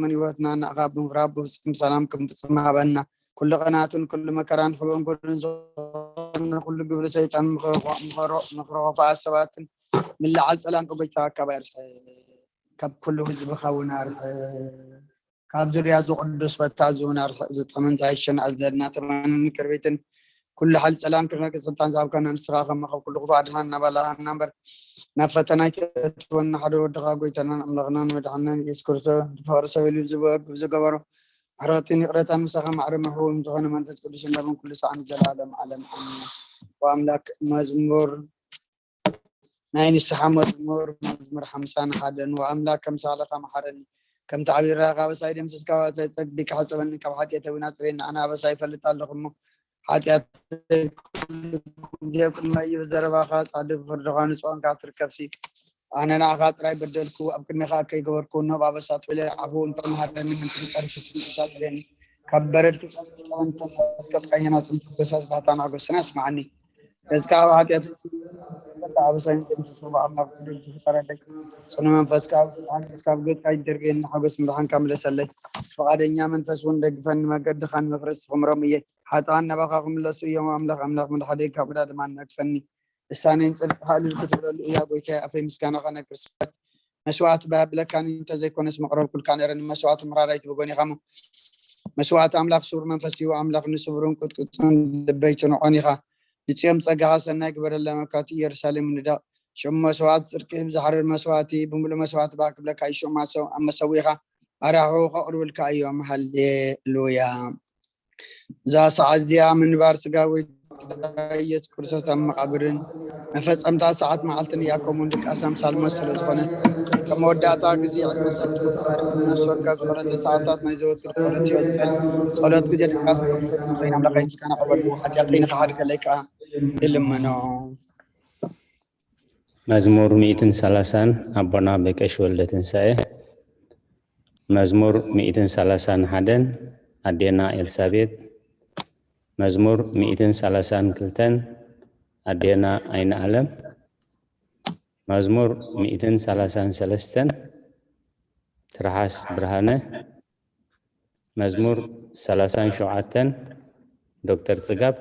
ዘመን ህይወትና ንኣኻ ብምፍራህ ብፍጹም ሰላም ክንፍጽም ሃበና። ኩሉ ቅንኣትን ኩሉ መከራን ሕቦን ጎድን ዝኾነ ኩሉ ግብሪ ሰይጣን ምኽሮ-፣ ምኽሮ-፣ ምኽሮ ኸፋኣት ሰባትን ምልዓል ጸላም ብጎይታ ካብ ኣርሕ-፣ ካብ ኩሉ ህዝብኻ እውን ኣርሕ-፣ ካብ ዙርያ እዚ ቅዱስ ፈታ እዚ እውን ኣርሕ-፣ እዚ ጠመንጃ ይሸን ኣዘልና ተማንን ክርቢትን ኩሉ ሓይሊ ጸላም ክርነቂ ስልጣን ዝሃብካና ንስኻ ከም መኸብ ኩሉ ክፉእ ኣድሕነና እናበላና እምበር ናብ ፈተና ኣይተእትወና ሓደ ወድኻ ጎይታናን ኣምላኽናን መድሓንናን ኢየሱስ ክርስቶስ ፍቕሪ ሰብ ኢሉ ዝወግብ ዝገበሮ ምሕረትን ይቕረታን ምሳኻ ማዕረ መሕውም ዝኾነ መንፈስ ቅዱስ እንዳበን ኩሉ ሰዓን ዘላለም ዓለም ኣሜን። ወኣምላክ መዝሙር ናይ ንስሓ መዝሙር፣ መዝሙር ሓምሳን ሓደን። ወኣምላክ ከም ሳልኻ መሓረኒ፣ ከምቲ ዓብዪ ራእኻ ኣበሳይ ደምስስካ፣ ኣበሳይ ጸቢካ ሕጸበኒ፣ ካብ ሓጢኣተይ እውን ኣጽርየኒ። ኣነ ኣበሳይ ይፈልጥ ኣለኹ እሞ፣ ሓጢኣተይ ኩሉ ግዜ ኣብ ቅድመይ እዩ። ብዘረባኻ ጻድቕ፣ ብፍርድኻ ንጹህ ኮይንካ ትርከብሲ። ኣነ ንዓኻ ጥራይ በደልኩ፣ ኣብ ቅድሜኻ ከይገበርኩ፣ እነሆ ብኣበሳ ትውለ፣ ዓፉ እንተ መሃረኒ፣ ምን ትምጸር ፍስም እሳት እለኒ። ካብ በረድኩ ጸጥታ እንተ መከብካየና፣ ጽንቱ ፈሳስ ባህታና ጎስና ስማዓኒ። በዚ ከዓ ኣብ ሓጢኣት በቃ ኣበሳይን ደምስሶ፣ ብኣምላኽ ፍርዲ ዝፍጠረለይ ጽኑ መንፈስ ካብ ኣብ ገጽካ ይደርብየኒ፣ ሓጎስ ምድሓንካ ምለሰለይ። ፍቓደኛ መንፈስ እውን ደግፈኒ፣ መገድኻ ንመፍረስቲ ክምሮም እየ። ሓጥኣን ናባኻ ክምለሱ እዮም፣ ኣምላኽ፣ ኣምላኽ ምድሓደይ ካብ ዕዳ ድማ ነግፈኒ። ልሳነይን ጽድቅኻ እልል ክትብለሉ እያ፣ ጎይታየ፣ ኣፈይ ምስጋናኻ ነግር። ስብሐት መስዋዕት ባብለካኒ እንተዘይኮነስ መቕረብኩልካ ነይረ። ንመስዋዕት ምራራይት ብጎኒ ኢኻ እሞ፣ መስዋዕት ኣምላኽ ስቡር መንፈስ እዩ። ኣምላኽ ንስቡርን ቁጥቁጥን ልበይ ትንዖን ኢኻ። ንጽዮን ጸጋኻ ሰናይ ግበረላ፣ መካቲ ኢየሩሳሌም ንዳቕ። ሽም መስዋዕት ጽድቂ ብዝሓርር መስዋዕቲ ብምሉእ መስዋዕት ባህ ክብለካ እዩ። ሽም ኣሰው-፣ ኣብ መሰዊኻ ኣራሑ ከቕርብልካ እዮም። ሃሌሉያ። እዛ ሰዓት እዚኣ ምንባር ስጋ ጎይታ ኢየሱስ ክርስቶስ ኣብ መቓብርን መፈጸምታ ሰዓት መዓልትን እያ። ከምኡ እውን ድቃስ ኣምሳል ሞት ስለ ዝኾነ፣ ከም መወዳእታ ግዜ ዕድመ ሰዓት ነፍሲ ወከፍ ጸሎተ ሰዓታት ናይ ዘወትር ጸሎት ይበልጸን። ጸሎት ግዜ ድቃስ ንኸይን ኣምላኸይ ምስጋና ቀበልኩ፣ ሓጢኣተይ ንኽሓድገለይ ከኣ እልምኖ። መዝሙር ሚእትን ሰላሳን ኣቦና በቀሽ ወልደ ትንሳኤ። መዝሙር ሚእትን ሰላሳን ሓደን ኣዴና ኤልሳቤጥ። መዝሙር ሚእትን ሰላሳን ክልተን ኣዴና ኣይነ ኣለም። መዝሙር ሚእትን ሰላሳን ሰለስተን ትርሓስ ብርሃነ። መዝሙር ሰላሳን ሸውዓተን ዶክተር ጽጋብ።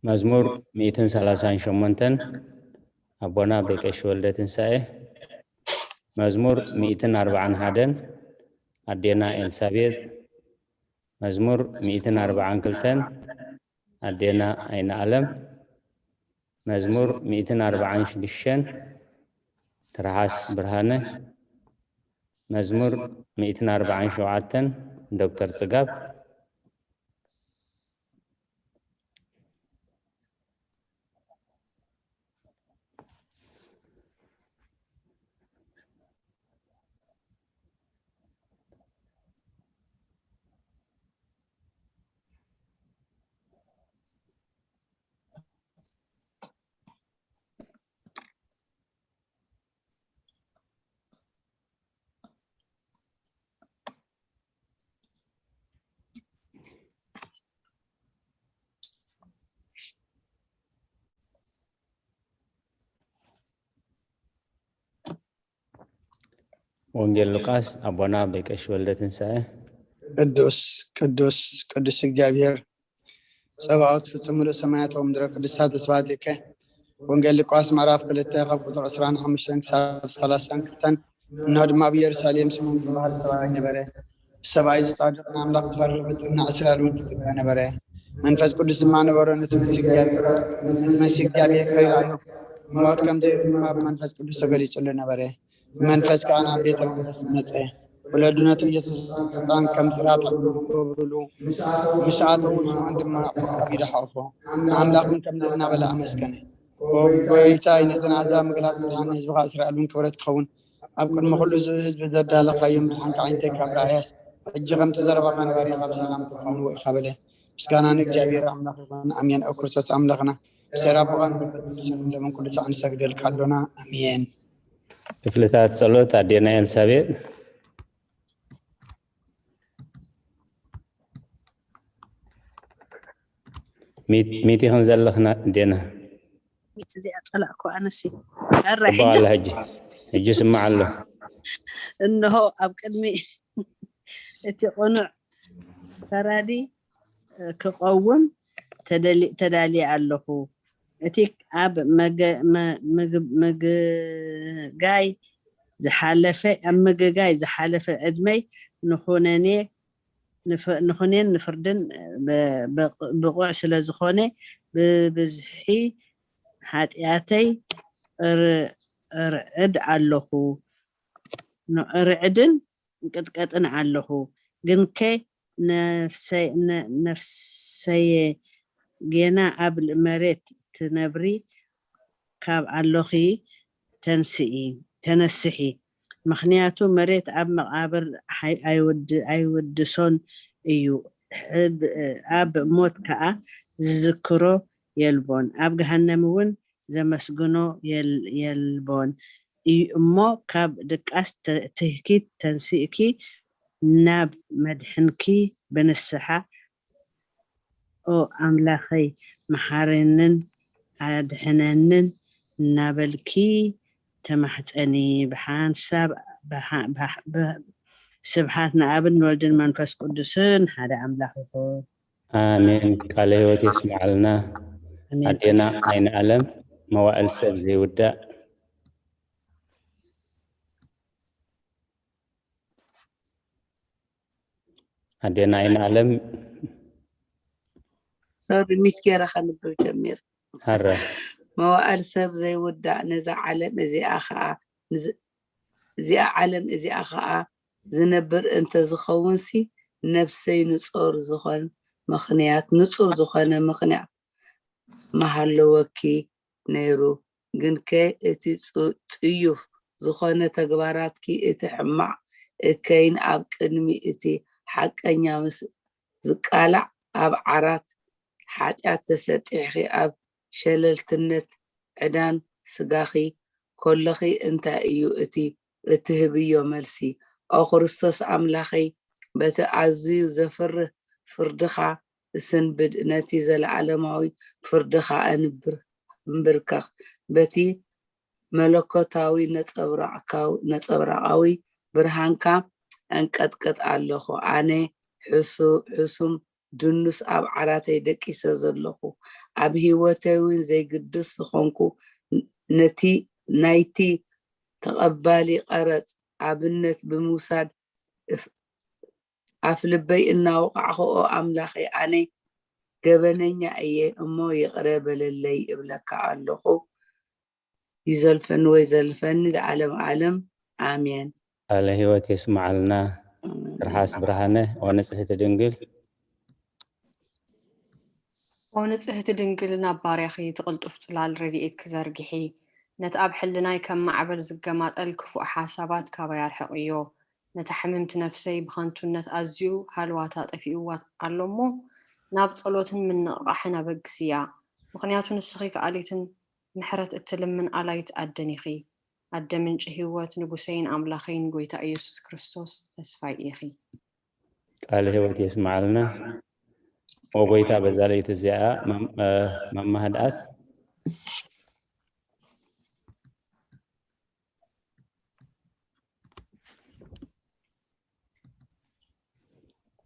መዝሙር ሚእትን ሰላሳን ሸሞንተን ኣቦና በቀሽ ወልደ ትንሳኤ። መዝሙር ሚእትን ኣርባዓን ሓደን ኣዴና ኤልሳቤጥ። መዝሙር ሚእትን ኣርባዓን ክልተን ኣዴና ኣይነ ኣለም። መዝሙር ሚእትን ኣርባዓን ሽዱሽተን ትርሓስ ብርሃነ። መዝሙር ሚእትን ኣርባዓን ሸውዓተን ዶክተር ጽጋብ። ወንጌል ሉቃስ ኣቦና በቀሽ ወልደ ትንሳኤ። ቅዱስ፣ ቅዱስ፣ ቅዱስ እግዚኣብሔር ጸባኦት፣ ፍጹም ምሉእ ሰማያት ወምድረ ቅዱሳት ተስፋቲከ። ወንጌል ሉቃስ ምዕራፍ ክልተ ካብ ቁጽሪ ዕስራን ሓሙሽተን ክሳብ ሰላሳን ክልተን። እንሆ ድማ ኣብ ኢየሩሳሌም ስምዖን ዝበሃል ሰብኣይ ነበረ። ሰብኣይ እዚ ጻድቕ ንኣምላኽ ዝፈርህ ብጽዕና እስራኤል እውን ትጽበ ነበረ። መንፈስ ቅዱስ ድማ ነበሮ። ነቲ መሲህ እግዚኣብሔር፣ ነቲ መሲህ እግዚኣብሔር ከይረኣዮ ሞት ከም ዘይብሉ ድማ ብመንፈስ ቅዱስ ተገሊጹሉ ነበረ። ብመንፈስ ከኣ ናብ ቤተ መቕደስ መጸ። ወለዱ ነቲ ኢየሱስ ሕጻን ከም ጽላት ክገብሩሉ፣ ምስ ኣተዉ ስምዖን ድማ ኣብ ኢዱ ሓቖፎ። ንኣምላኽ እውን ከምዚ እናበለ ኣመስገነ። ጎይታይ፣ ነዘን ኣሕዛብ ምግላጽ ብርሃን ንህዝብኻ እስራኤል እውን ክብረት ክኸውን፣ ኣብ ቅድሚ ኩሉ ህዝቢ ዘዳለኻዮ ምድሓንካ ኣዒንተይ ካብ ረኣያስ፣ ሕጂ ከምቲ ዘረባኻ ነጋሪኻ ብሰላም ክፋንዎ ኢኻ በለ። ምስጋና ንእግዚኣብሔር ኣምላኽ ይኹን፣ ኣሜን። ኣብ ክርስቶስ ኣምላኽና ብሰራ ብቓል መንፈስ ቅዱስ ለምን ኩሉ ሰዓት ንሰግደልካ ኣሎና፣ ኣሜን። ክፍልታት ጸሎት ኣዴና ኤልሳቤጥ። ሚት- ሚት ይኽን ዘለኽና ዴና። ሚት እዚኣ ጸላእኩ ኣነሲ። ኣረ ጽቡቕ ሕጂ ኣሎ። ሕጂ ሕጂ ስማዕ ኣሎ። እንሆ ኣብ ቅድሚ እቲ ቅኑዕ ፈራዲ ክቐውም ተደሊ- ተዳልየ ኣለኹ። እቲ ኣብ መገ- መ- ምግብ- ምግጋይ ዝሓለፈ ኣብ ምግጋይ ዝሓለፈ ዕድመይ ንኹነኔ ንፍ- ንኹኔን ንፍርድን ብ- ብቕ- ብቑዕ ስለ ዝኾነ ብብዝሒ ሓጢኣተይ እር- እርዕድ ኣለኹ። ን- እርዕድን እንቅጥቀጥን ኣለኹ። ግንከ ነፍሰ- ነ- ነፍሰየ ጌና ኣብ መሬት ትነብሪ ካብ ኣሎኺ ተንስኢ ተነስሒ። ምኽንያቱ መሬት ኣብ መቓብር ሓይ- ኣይውድ- ኣይውድሶን እዩ። ሕብ- ኣብ ሞት ከኣ ዝዝክሮ የልቦን። ኣብ ገሃነም እውን ዘመስግኖ የል- የልቦን እዩ እሞ ካብ ድቃስ ተ- ትህኪት ተንሲእኪ ናብ መድሕንኪ ብንስሓ ኦ ኣምላኸይ መሓረንን ኣድሕነንን እናበልኪ ተማሕፀኒ። ብሓንሳብ ብሓ- ብሓ- ብ- ስብሓት ንኣብን ንወልድን መንፈስ ቅዱስን ሓደ ኣምላኽ ይኹን። ኣሜን። ቃለ ህይወት የስምዓልና። ኣሜን። ኣዴና ኣይነ ኣለም መዋእል ሰብ ዘይውዳእ። ኣዴና ኣይነ ኣለም ሶሪ ሚት ገይረ ከንብብ ጀሚር። ሃረ መዋእል ሰብ ዘይውዳእ ነዛ ዓለም እዚኣ ኸዓ ንዝ- እዚኣ ዓለም እዚኣ ኸዓ ዝነብር እንተዝኸውንሲ ነብሰይ ንጹር ዝኾን ምኽንያት ንጹር ዝኾነ ምኽንያት ምሃለወኪ ነይሩ። ግንከ እቲ ጽ- ጽዩፍ ዝኾነ ተግባራትኪ እቲ ሕማቕ እከይን ኣብ ቅድሚ እቲ ሓቀኛ ምስ ዝቃላዕ ኣብ ዓራት ሓጢኣት ተሰጢሕኺ ኣብ ሸለልትነት ዕዳን ስጋኺ ኮለኺ እንታይ እዩ እቲ እትህብዮ መልሲ? ኦ ክርስቶስ ኣምላኸይ በቲ ኣዝዩ ዘፍርህ ፍርድኻ እስንብድ ነቲ ዘለኣለማዊ ፍርድኻ እንብር- እንብርከኽ በቲ መለኮታዊ ነጸብራቕካው- ነጸብራቓዊ ብርሃንካ እንቀጥቀጥ ኣለኹ። ኣነ ሕሱ- ሕሱም ድኑስ ኣብ ዓራተይ ደቂሰ ዘለኹ ኣብ ህይወተይ እውን ዘይግድስ ዝኾንኩ ነቲ ናይቲ ተቐባሊ ቀረጽ ኣብነት ብምውሳድ ኣፍ ልበይ እናወቓዕኹ ኦ ኣምላኸይ ኣነ ገበነኛ እየ እሞ ይቕረ በለለይ እብለካ ኣለኹ። ይዘልፈኒ ወይ ዘልፈኒ ለዓለም ዓለም ኣሜን። ቃለ ህይወት የስምዓልና። ትርሓስ ብርሃነ ኦ ንጽህቲ ድንግል። ኦ ንጽህቲ ድንግል ናብ ባርያኺ እቲ ቅልጡፍ ጽላል ረድኤትኪ ዘርግሒ። ነቲ ኣብ ሕልናይ ከም ማዕበል ዝገማጠል ክፉእ ሓሳባት ካባይ ኣርሕቕዮ። ነታ ሕምምቲ ነፍሰይ ብኸንቱነት ኣዝዩ ሃልዋታ ጠፊእዋ ኣሎ እሞ ናብ ጸሎትን ምንቕቓሕን ኣበግስያ። ምኽንያቱ ንስኺ ከኣሊትን ምሕረት እትልምን ኣላይት ኣደን ኢኺ። ኣደ ምንጪ ህይወት ንጉሰይን ኣምላኸይን ጎይታ ኢየሱስ ክርስቶስ ተስፋይ ኢኺ። ቃለ ህይወት የስምዓልና። ኦ ጎይታ በዛ ለይቲ እዚኣ ማም- እ፣ ማማ ህድኣት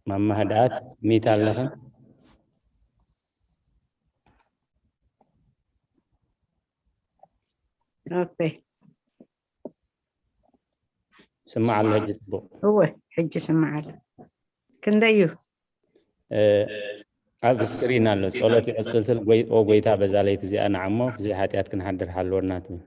ማማ ህድኣት ሚት ኣለኻ? ኦኬ ስማዕ ኣሎ ሕጂ ጽቡቕ። እወ ሕጂ ስማዕ ኣሎ። ክንደይ እዩ? እ፣ ኣብ ስክሪን ኣሎ። ጸሎት ይቕጽል ትብል፣ ጎይ- ኦ ጎይታ በዛ ለይቲ እዚኣ ንዓሞ ብዘይ ሓጢኣት ክንሓድር ሓልወና ትብል።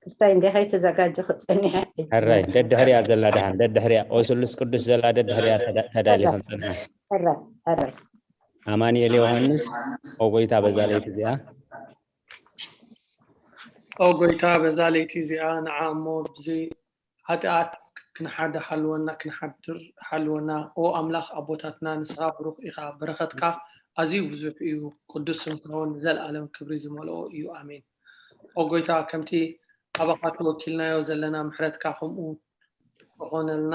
ክስታይ እንደ ከይተዘጋጀኹ ጸኒሐ። ሕራይ ደድሕሪያ ዘላ ደሓን ደድሕሪያ ኦ ስሉስ ቅዱስ ዘላ ደድሕሪያ ተዳ- ተዳሊኸን ጽንሓ። ሕራይ ሕራይ ኣማኑኤል ዮሃንስ ኦ ጎይታ በዛ ለይቲ እዚኣ ኦ ጎይታ በዛ ለይቲ እዚኣ ንዓ እሞ ብዚ ሓጢኣት ክንሓደ ሓልወና ክንሓድር ሓልወና። ኦ ኣምላኽ ኣቦታትና ንስኻ ብሩኽ ኢኻ፣ በረኸትካ ኣዝዩ ብዙሕ እዩ፣ ቅዱስ ስምካ እውን ንዘለኣለም ክብሪ ዝመልኦ እዩ። ኣሜን። ኦ ጎይታ ከምቲ ኣባኻ ተወኪልናዮ ዘለና ምሕረትካ ከምኡ ክኾነልና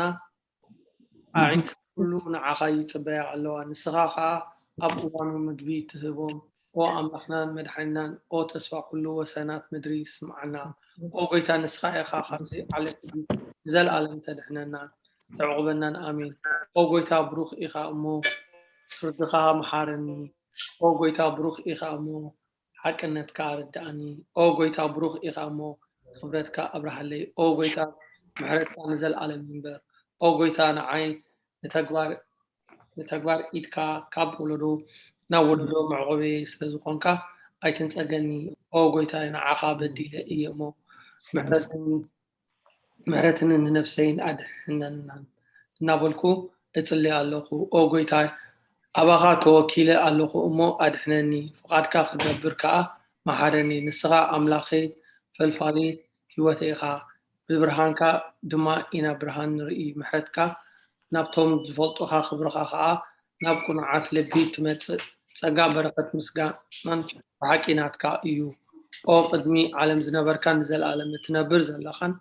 ኣዒንቲ ኩሉ ንዓኻ ይጽበያ ኣለዋ፣ ንስኻ ኸኣ ኣብ እዋኑ ምግቢ ትህቦም። ኦ ኣምላኽናን መድሓኒናን፣ ኦ ተስፋ ኩሉ ወሰናት ምድሪ፣ ስምዓና። ኦ ጐይታ፣ ንስኻ ኢኻ ካብዚ ዓለም እዚ ንዘለኣለም ተድሕነናን ተዕቑበናን። ኣሜን። ኦ ጐይታ፣ ብሩኽ ኢኻ እሞ ፍርድኻ መሓረኒ። ኦ ጐይታ፣ ብሩኽ ኢኻ እሞ ሓቅነትካ ኣረድኣኒ። ኦ ጐይታ፣ ብሩኽ ኢኻ እሞ ክብረትካ ኣብርሃለይ። ኦ ጐይታ፣ ምሕረትካ ንዘለኣለም ይንበር። ኦ ጐይታ፣ ንዓይ ንተግባር ንተግባር ኢድካ ካብ ወለዶ ናብ ወለዶ መዕቆበይ ስለ ዝኾንካ ኣይትንጸገኒ። ኦ ጐይታይ፣ ንዓኻ በዲለ እየ እሞ ምሕረትን ምሕረትን ንነፍሰይን ኣድሕነናን እናበልኩ እጽሊ ኣለኹ። ኦ ጐይታይ፣ ኣባኻ ተወኪለ ኣለኹ እሞ ኣድሕነኒ፣ ፍቓድካ ክገብር ከኣ መሓረኒ። ንስኻ ኣምላኸይ ፈልፋሊ ህይወተይ ኢኻ፣ ብብርሃንካ ድማ ኢና ብርሃን ንርኢ። ምሕረትካ ናብቶም ዝፈልጡኻ፣ ክብርኻ ኸኣ ናብ ቅኑዓት ልቢ ትመጽእ። ጸጋ፣ በረኸት፣ ምስጋናን ብሓቂ ናትካ እዩ። ኦ ቅድሚ ዓለም ዝነበርካን ንዘለኣለም እትነብር ዘለኻን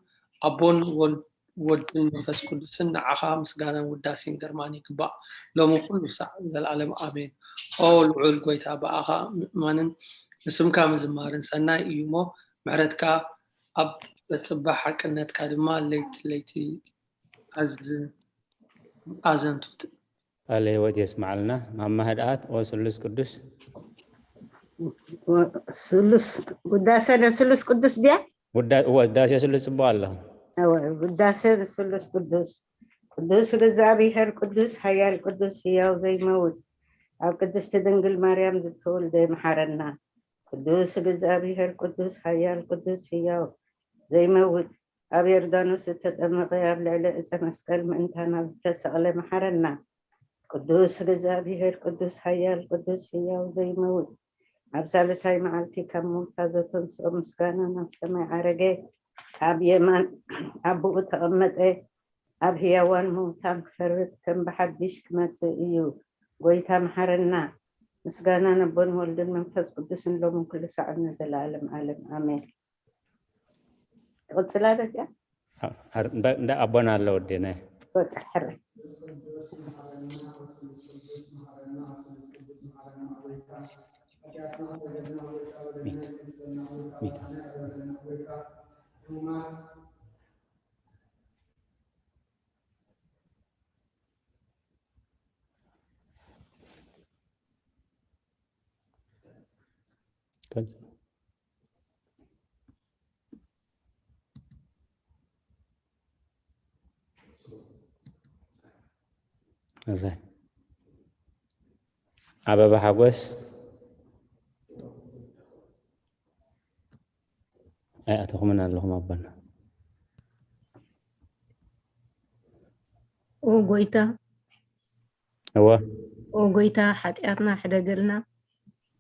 ኣቦን ወል- ወድን መንፈስ ቅዱስን ንዓኻ ምስጋናን ውዳሴን ግርማን ይግባእ፣ ሎሚ ኩሉ ሳዕ ንዘለኣለም ኣሜን። ኦ ልዑል ጐይታ፣ ብኣኻ ምእማንን ንስምካ ምዝማርን ሰናይ እዩ እሞ፣ ምሕረትካ ኣብ እጽበ፣ ሓቅነትካ ድማ ለይቲ ለይቲ ኣዝ- ኣዘንቱ። ቃለ ህይወት የስምዓልና። ማማ ህድኣት፣ ኦ ስሉስ ቅዱስ። ስሉስ ውዳሴ ለስሉስ ቅዱስ ድያ? ውዳ- እወ፣ ውዳሴ ስሉስ ጽቡቕ ኣሎ። እወ፣ ውዳሴ ለስሉስ ቅዱስ። ቅዱስ እግዚኣብሔር ቅዱስ ሓያል ቅዱስ ህያው ዘይመውት ኣብ ቅድስቲ ድንግል ማርያም ዝተወልደ መሓረና። ቅዱስ እግዚኣብሔር ቅዱስ ሓያል ቅዱስ ህያው ዘይመውት ኣብ ዮርዳኖስ ዝተጠመቐ ኣብ ልዕሊ ዕፀ መስቀል ምእንታና ዝተሰቕለ መሓረና። ቅዱስ እግዚኣብሔር ቅዱስ ሓያል ቅዱስ ህያው ዘይመውት ኣብ ሳልሳይ መዓልቲ ካብ ሞት ዘተንስኦ ምስጋና ናብ ሰማይ ዓረገ። ኣብ የማን ኣቦኡ ተቐመጠ። ኣብ ህያዋን ምውታን ክፈርድ ከም ብሓድሽ ክመጽእ እዩ። ጎይታ መሓረና። ምስጋና ነቦን ወልድን መንፈስ ቅዱስን ሎምን ኩሉ ሳዕን ንዘለኣለም ዓለም ኣሜን። ትቕጽላ በዚኣ እንዳ ኣቦና ኣሎ ወዴና። በቃ ሕረ ኣበባ ሓጎስ ኣይኣተኹምን ኣለኹም ኣቦና። ኦ ጎይታ እወ ኦ ጎይታ ሓጢኣትና ሕደገልና።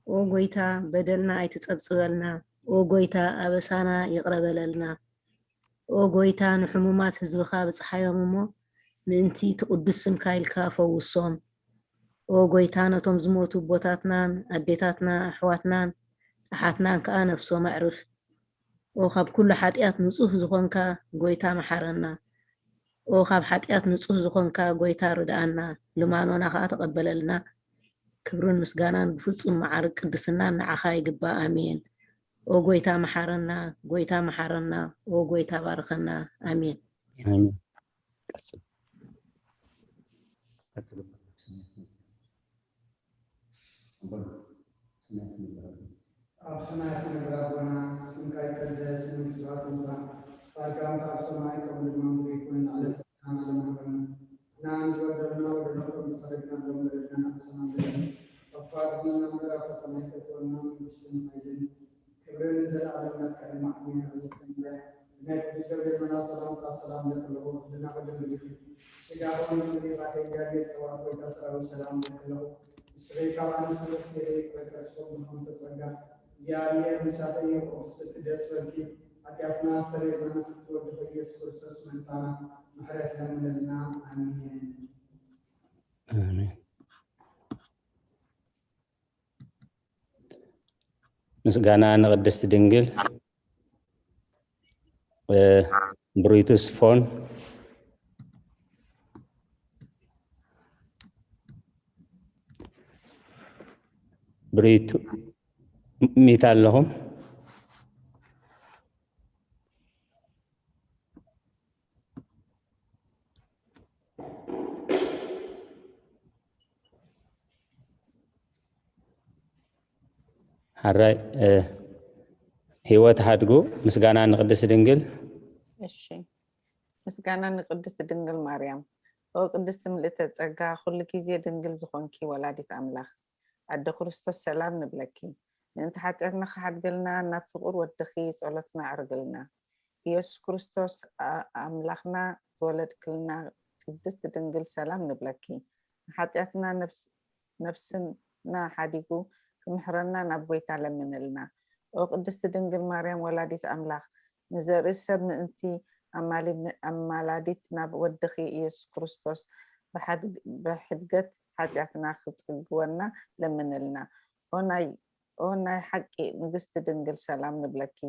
ኦ ጎይታ በደልና ኣይትጸብጽበልና። ኦ ጎይታ ኣበሳና ይቕረ በለልና። ኦ ጎይታ ንሕሙማት ህዝብኻ ብጽሓዮም እሞ ምእንቲ እቲ ቅዱስ ስምካ ኢልካ ፈውሶም። ኦ ጎይታ ነቶም ዝሞቱ ኣቦታትናን ኣዴታትና ኣሕዋትናን ኣሓትናን ከኣ ነፍሶም ኣዕርፍ። ኦ ካብ ኩሉ ሓጢኣት ንጹህ ዝኾንካ ጎይታ መሓረና። ኦ ካብ ሓጢኣት ንጹህ ዝኾንካ ጎይታ ርድኣና፣ ልማኖና ከኣ ተቐበለልና። ክብርን ምስጋናን ብፍጹም መዓርግ ቅድስናን ንዓኻ ይግባእ። ኣሜን። ኦ ጎይታ መሓረና፣ ጎይታ መሓረና፣ ኦ ጎይታ ባርኸና። ኣሜን። ኣሜን። ቀጽል። ቀጽል። ኣብ ሰማያት ንነብር ኣቦና፣ ስምካ ይቀደስ፣ መንግስትኻ ትምጻእ፣ ፍቓድካ እንተ ኣብ ሰማይ ከምኡ ድማ ምድሪ ይኹን። ዕለታና ሃበና ሎሚ፣ ንሕና ንዝበደሉና በደሎም ከም ዝፈረድና ንበደለኛታት ንኣበሳና በደል፣ ኣፋልጥና እምበር ኣብ ፈተና ኣይተእትወና፣ መንግስትን ሓይልን ክብርን ንዘለኣለም ናትካ እዩ። ኣሜን። ኣብ ዘተንበያ ብናይ ቅዱስ ገብርኤል መልኣኽ ሰላምታ ሰላም እልኪ ኣለኹ፣ ልዕልና ኩሉ ምልእቲ፣ ስጋኺ እውን ልዕሊ ኻልእ እግዚኣብሔር ጸባኦት ጎይታ ሰራዊት ሰላም እልኪ ኣለኹ። ንስኺ ካብ ኣንስቲ ብርክቲ ኢኺ፣ ፍረ ከርስኺ እውን ብርኹም ጸጋ፣ እግዚኣብሔር ምሳኺ እዩ። ቅድስቲ ደስ በልኪ፣ ሓጢኣትና ሰሪርና ንፍትወ ወድኺ ኢየሱስ ክርስቶስ ምእንታና ምሕረት ለምንልና። ኣሜን። ኣሜን። ምስጋና ንቅድስቲ ድንግል። እ፣ ብሩይቱ ስፎን ብሪቱ፣ ሚት ኣለኹም። ሓራይ፣ እ፣ ህይወት ሓድጉ፣ ምስጋና ንቅድስት ድንግል። እሺ። ምስጋና ንቅድስት ድንግል ማርያም። ኦ ቅድስት ምልእተ ጸጋ፣ ኩሉ ግዜ ድንግል ዝኾንኪ ወላዲት ኣምላኽ፣ ኣደ ክርስቶስ ሰላም ንብለኪ። ምእንቲ ሓጢኣትና ክሓድገልና ናብ ፍቑር ወድኺ ጸሎትና ኣዕርግልና። ኢየሱስ ክርስቶስ ኣ-፣ ኣምላኽና ዝወለድክልና ቅድስት ድንግል ሰላም ንብለኪ። ንሓጢኣትና ነብስ-፣ ነብስና ሓዲጉ ክምሕረና ናብ ጎይታ ለምንልና። ኦ ቅድስት ድንግል ማርያም ወላዲት ኣምላኽ፣ ንዘርኢ ሰብ ምእንቲ ኣማሊድ-፣ ኣማላዲት ናብ ወድኺ ኢየሱስ ክርስቶስ ብሓድ-፣ ብሕድገት ሓጢኣትና ክጽግወና ለምንልና። ኦ ናይ፣ ኦ ናይ ሓቂ ንግስቲ ድንግል ሰላም ንብለኪ።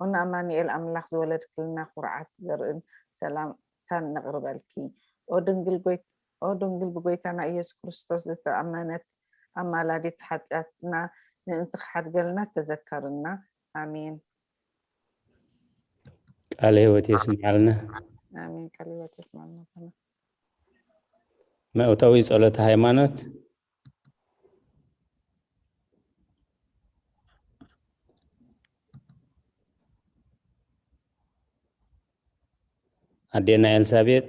ኦ ንኣማኑኤል ኣምላኽ ዝወለድክልና ኩርዓት ዘርእን ሰላምታን ነቕርበልኪ። ኦ ድንግል ጎይ-፣ ኦ ድንግል ብጎይታና ኢየሱስ ክርስቶስ ዝተኣመነት ኣማላዲት ሓጢኣትና ምእንቲ ክሓድገልና ተዘከርና። ኣሜን። ቃለ ሕይወት የስምዓልና። ኣሜን። ቃለ ሕይወት የስምዓልና። መእተዊ ጸሎተ ሃይማኖት። ኣዴና ኤልሳቤጥ።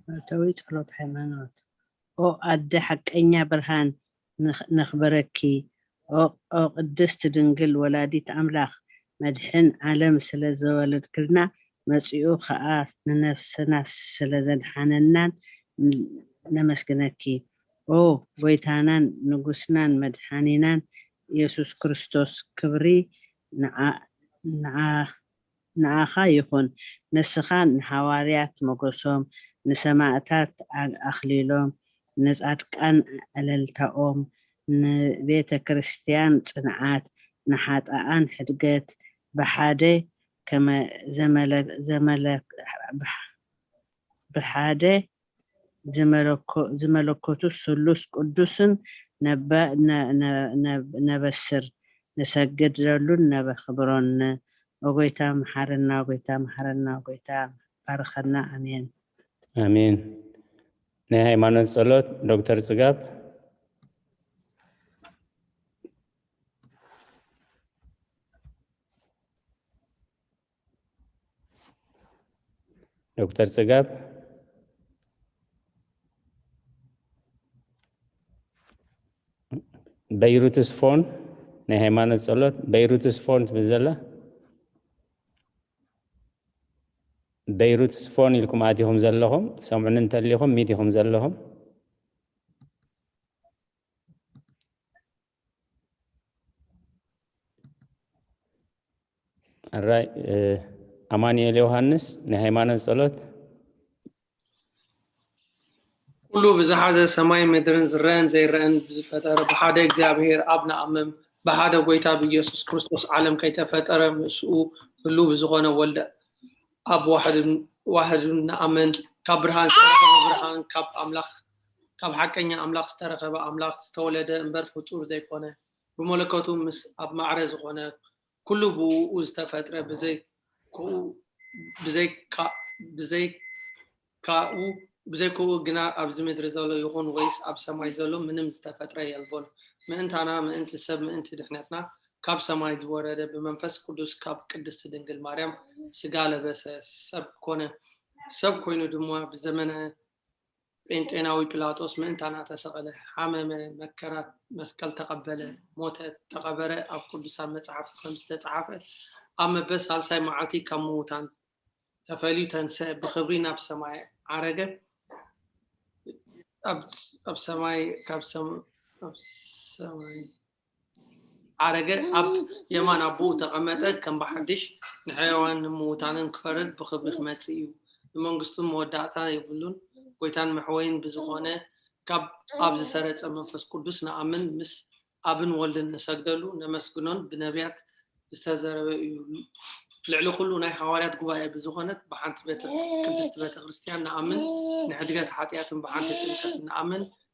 መእተዊ ጸሎት ሃይማኖት። ኦ ኣደ ሓቀኛ ብርሃን፣ ነኽ-፣ ነኽብረኪ። ኦ፣ ኦ ቅድስት ድንግል ወላዲት ኣምላኽ፣ መድሕን ዓለም ስለ ዘወለድክልና፣ መጺኡ ኸኣ ንነፍስና ስለ ዘድሓነናን ን-፣ ነመስግነኪ። ኦ ጎይታናን ንጉስናን መድሓኒናን ኢየሱስ ክርስቶስ፣ ክብሪ ንዓ-፣ ንዓ-፣ ንዓኻ ይኹን። ንስኻ ንሃዋርያት ሞገሶም፣ ንሰማእታት ኣ-፣ ኣኽሊሎም፣ ንጻድቃን ዕልልታኦም፣ ንቤተ ክርስቲያን ጽንዓት፣ ንሓጥኣን ሕድገት፣ ብሓደ ከመ-፣ ዘመለ-፣ ዘመለ-፣ ብሓ-፣ ብሓደ ዝመለኮ-፣ ዝመለኮቱ ስሉስ ቅዱስን ነበ-፣ ነ-፣ ነ-፣ ነ-፣ ነበስር፣ ንሰግደሉን ነበኽብሮን። ኦ ጎይታ መሓረና፣ ኦ ጎይታ መሓረና፣ ኦ ጎይታ ባርኸና። ኣሜን። ኣሜን። ናይ ሃይማኖት ጸሎት ዶክተር ጽጋብ። ዶክተር ጽጋብ። በይሩትስ ፎን፣ ናይ ሃይማኖት ጸሎት፣ በይሩትስ ፎን ትብል ዘላ። በይሩትስ ፎን ኢልኩም ኣቲኹም ዘለኹም፣ ትሰምዑኒ እንተሊኹም፣ ሚት ኢኹም ዘለኹም። ኣራይ፣ እ፣ ኣማኑኤል ዮሃንስ፣ ናይ ሃይማኖት ጸሎት። ኩሉ ብዝሓዘ ሰማይ ምድርን ዝረአን ዘይረአን ብዝፈጠረ ብሓደ እግዚኣብሔር ኣብ ንኣምን፣ ብሓደ ጎይታ ብኢየሱስ ክርስቶስ ዓለም ከይተፈጠረ ምስኡ ህሉ ብዝኾነ ወልደ ኣብ ዋሕድ-፣ ዋሕድ ንኣምን፣ ካብ ብርሃን ዝተረኸበ ብርሃን፣ ካብ ኣምላኽ፣ ካብ ሓቀኛ ኣምላኽ ዝተረኸበ ኣምላኽ፣ ዝተወለደ እምበር ፍጡር ዘይኮነ፣ ብመለኮቱ ምስ ኣብ ማዕረ ዝኾነ ኩሉ ብእኡ ዝተፈጥረ፣ ብዘይ ክኡ፣ ብዘይ ካ-፣ ብዘይ ካኡ፣ ብዘይ ክኡ ግና ኣብዚ ምድሪ ዘሎ ይኹን ወይስ ኣብ ሰማይ ዘሎ ምንም ዝተፈጥረ የልቦን። ምእንታና፣ ምእንቲ ሰብ፣ ምእንቲ ድሕነትና ካብ ሰማይ ዝወረደ ብመንፈስ ቅዱስ ካብ ቅድስቲ ድንግል ማርያም ስጋ ለበሰ፣ ሰብ ኮነ። ሰብ ኮይኑ ድማ ብዘመነ ጴንጤናዊ ጲላጦስ ምእንታና ተሰቐለ፣ ሓመመ፣ መከራ መስቀል ተቐበለ፣ ሞተ፣ ተቐበረ። ኣብ ቅዱሳን መጻሕፍቲ ከም ዝተጻሕፈ ኣብ መበል ሳልሳይ መዓልቲ ካብ ምዉታን ተፈልዩ ተንስአ፣ ብኽብሪ ናብ ሰማይ ዓረገ። ኣብ፣ ኣብ ሰማይ፣ ካብ ሰም-፣ ኣብ ሰማይ ዓረገ፣ ኣብ የማን ኣቦኡ ተቐመጠ። ከም ብሓድሽ ንሕያዋን ንምዉታንን ክፈርድ ብኽብሪ ክመጽእ እዩ። ንመንግስቱ መወዳእታ የብሉን። ጎይታን መሕወይን ብዝኾነ ካብ ኣብ ዝሰረጸ መንፈስ ቅዱስ ንኣምን፣ ምስ ኣብን ወልድን ንሰግደሉ፣ ነመስግኖን ብነቢያት ዝተዘረበ እዩ። ልዕሊ ኩሉ ናይ ሃዋርያት ጉባኤ ብዝኾነት ብሓንቲ ቤተ-፣ ቅድስቲ ቤተ ክርስቲያን ንኣምን፣ ንሕድገት ሓጢኣትን ብሓንቲ ጥምቀት ንኣምን፣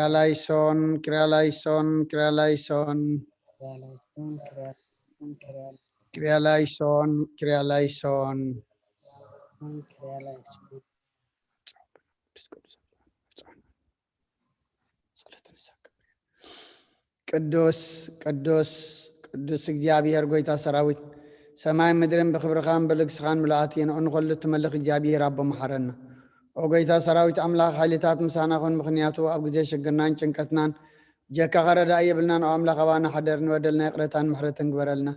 ክሪያላይሶን፣ ክሪያላይሶን፣ ክሪያላይሶን። ክሪያላይሶን፣ ክሪያላይሶን፣ ክሪያላይሶን። ቅዱስ፣ ቅዱስ፣ ቅዱስ፣ ቅዱስ እግዚኣብሔር ጎይታ ሰራዊት፣ ሰማይን ምድርን ብኽብርኻን ብልግስኻን ምልኣት እየን። ኦ ንኹሉ እትመልኽ እግዚኣብሔር ኣቦ መሓረና። ኦ ጎይታ ሰራዊት ኣምላኽ፣ ሓይልታት ምሳና ኹን፣ ምኽንያቱ ኣብ ግዜ ሽግርናን ጭንቀትናን ጀካኻ ረዳኢ የብልናን። ኦ ኣምላኽ፣ ኣባና ሓደር፣ ንበደልና ይቕረታን ምሕረትን ግበረልና።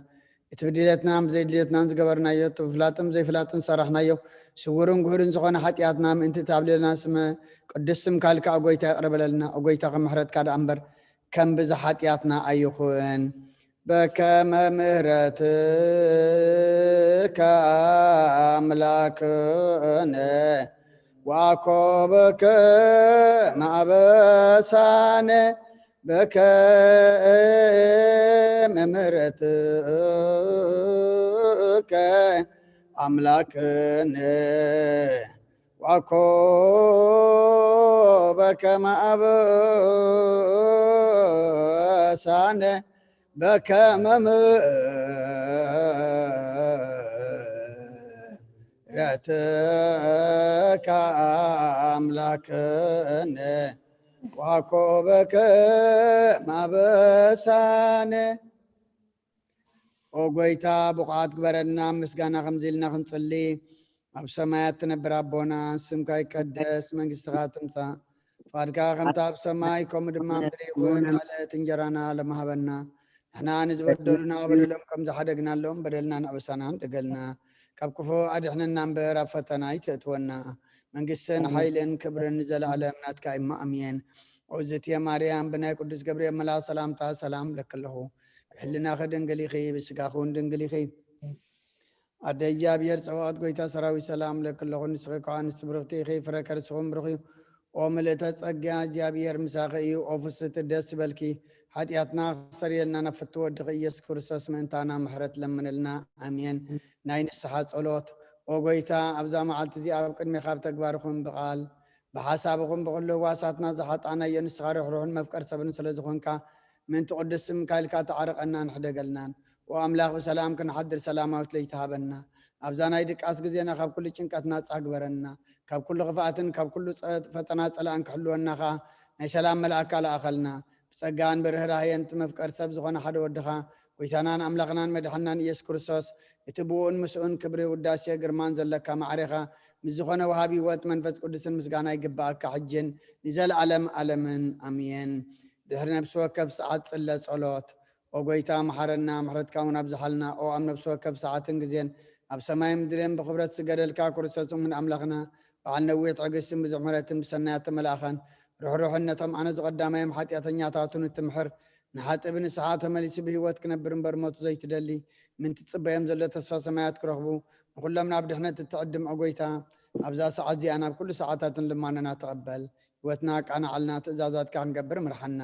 እቲ ብድሌትናን ብዘይድሌትናን ዝገበርናዮ፣ እቲ ብፍላጥን ብዘይፍላጥን ዝሰራሕናዮ፣ ስውርን ግሁርን ዝኾነ ሓጢኣትና ምእንቲ ታብለልና ስመ ቅዱስ ስምካ ልካ፣ ኦ ጎይታ፣ ይቕረ በለልና። ኦ ጎይታ፣ ከም ምሕረትካ ደኣ እምበር ከም ብዝሒ ሓጢኣትና ኣይኹን። በከመ ምሕረትከ ኣምላክነ ወአኮ በከመ አበሳነ በከመ ምሕረትከ ኣምላክነ ወአኮ በከመ አበሳነ በከመ ምሕረትከ ኣምላክነ ወአኮ በከመ አበሳነ። ኦ ጎይታ፣ ብቑዓት ግበረና፣ ምስጋና ከምዚ ኢልና ክንጽሊ። ኣብ ሰማያት ትነብር ኣቦና፣ ስምካ ይቀደስ፣ መንግስትኻ ትምጻእ፣ ፍቓድካ ከምታ ኣብ ሰማይ ከምኡ ድማ ኣብ ምድሪ ይኹን። ዕለት እንጀራና ሎሚ ሃበና። ንሕና ንዝበደሉና በደሎም ከም ዝሓደግናሎም በደልና ንኣበሳና ንደገልና። ካብ ክፉ ኣድሕነና እምበር ኣብ ፈተና ኣይተእትወና። መንግስትን ሓይልን ክብርን ንዘለኣለም ናትካ እማ ኣሜን። ኦዝትየ ማርያም ብናይ ቅዱስ ገብርኤል መልኣኽ ሰላምታ ሰላም ለኪ ኣለኹ። ብሕልናኺ ድንግል ኢኺ፣ ብስጋኺ እውን ድንግል ኢኺ። ኣደ እግዚኣብሔር ጸባኦት ጎይታ ሰራዊት ሰላም ለኪ ኣለኹ። ንስኺ ከኣ ኣንስቲ ብርኽቲ ኢኺ፣ ፍረ ከርስኹም ብሩኽ እዩ። ኦ ምልእተ ጸጋ እግዚኣብሔር ምሳኺ እዩ። ኦ ፍስቲ ደስ ይበልኪ። ሓጢኣትና ክሰርየልና ናብ ፍትው ወድኺ ኢየሱስ ክርስቶስ ምእንታና ምሕረት ለምንልና። ኣሜን። ናይ ንስሓ ጸሎት። ኦ ጎይታ፣ ኣብዛ መዓልቲ እዚኣ ኣብ ቅድሜኻ ብተግባርኹም ብቓል ብሓሳብኹም ብኹሉ ህዋሳትና ዝሓጣናዮ ንስኻ ርሕሩሕን መፍቀር ሰብን ስለ ዝኾንካ ምእንቲ ቅዱስ ስምካ ኢልካ ተዓርቐናን ሕደገልናን። ኦ ኣምላኽ ብሰላም ክንሓድር ሰላማዊት ለይቲ ሃበና። ኣብዛ ናይ ድቃስ ግዜና ካብ ኩሉ ጭንቀት ናጻ ግበረና። ካብ ኩሉ ክፍኣትን ካብ ኩሉ ጸ-፣ ፈተና ጸላእን ክሕልወና ኸኣ ናይ ሰላም መልኣካ ለኣኸልና። ብጸጋን ብርህራሄን እቲ መፍቀር ሰብ ዝኾነ ሓደ ወድኻ ጎይታናን ኣምላኽናን መድሓናን ኢየሱስ ክርስቶስ እቲ ብኡን ምስኡን ክብሪ ውዳሴ ግርማን ዘለካ ማዕሬኻ ምስ ዝኾነ ወሃቢ ህይወት መንፈስ ቅዱስን ምስጋና ይግብኣካ ሕጅን ንዘለኣለም ኣለምን ኣሜን። ድሕሪ ነፍሲ ወከፍ ሰዓት ጽለ ጸሎት። ኦ ጎይታ መሓረና፣ ምሕረትካ እውን ኣብዝሓልና። ኦ ኣብ ነፍሲ ወከፍ ሰዓትን ግዜን ኣብ ሰማይ ምድርን ብኽብረት ዝገደልካ ክርስቶስ እውን ኣምላኽና በዓል ነዊሕ ትዕግስትን ብዙሕ ምሕረትን ብሰናያት ተመላእኻን ርሕሩሕን ነቶም ኣነ ዝቐዳማዮም ሓጢኣተኛታቱን እትምሕር ንሓጥእ ብንስሓ ተመሊሱ ብህይወት ክነብር እምበር ሞቱ ዘይትደሊ፣ ምእንቲ ትጽበዮም ዘሎ ተስፋ ሰማያት ክረኽቡ፣ ንኹሎም ናብ ድሕነት እትዕድም፣ ኦ ጐይታ፣ ኣብዛ ሰዓት እዚኣ ናብ ኩሉ ሰዓታትን ልማኖና ተቐበል። ህይወትና ኣቃንዓልና፣ ትእዛዛትካ ክንገብር ምርሓና።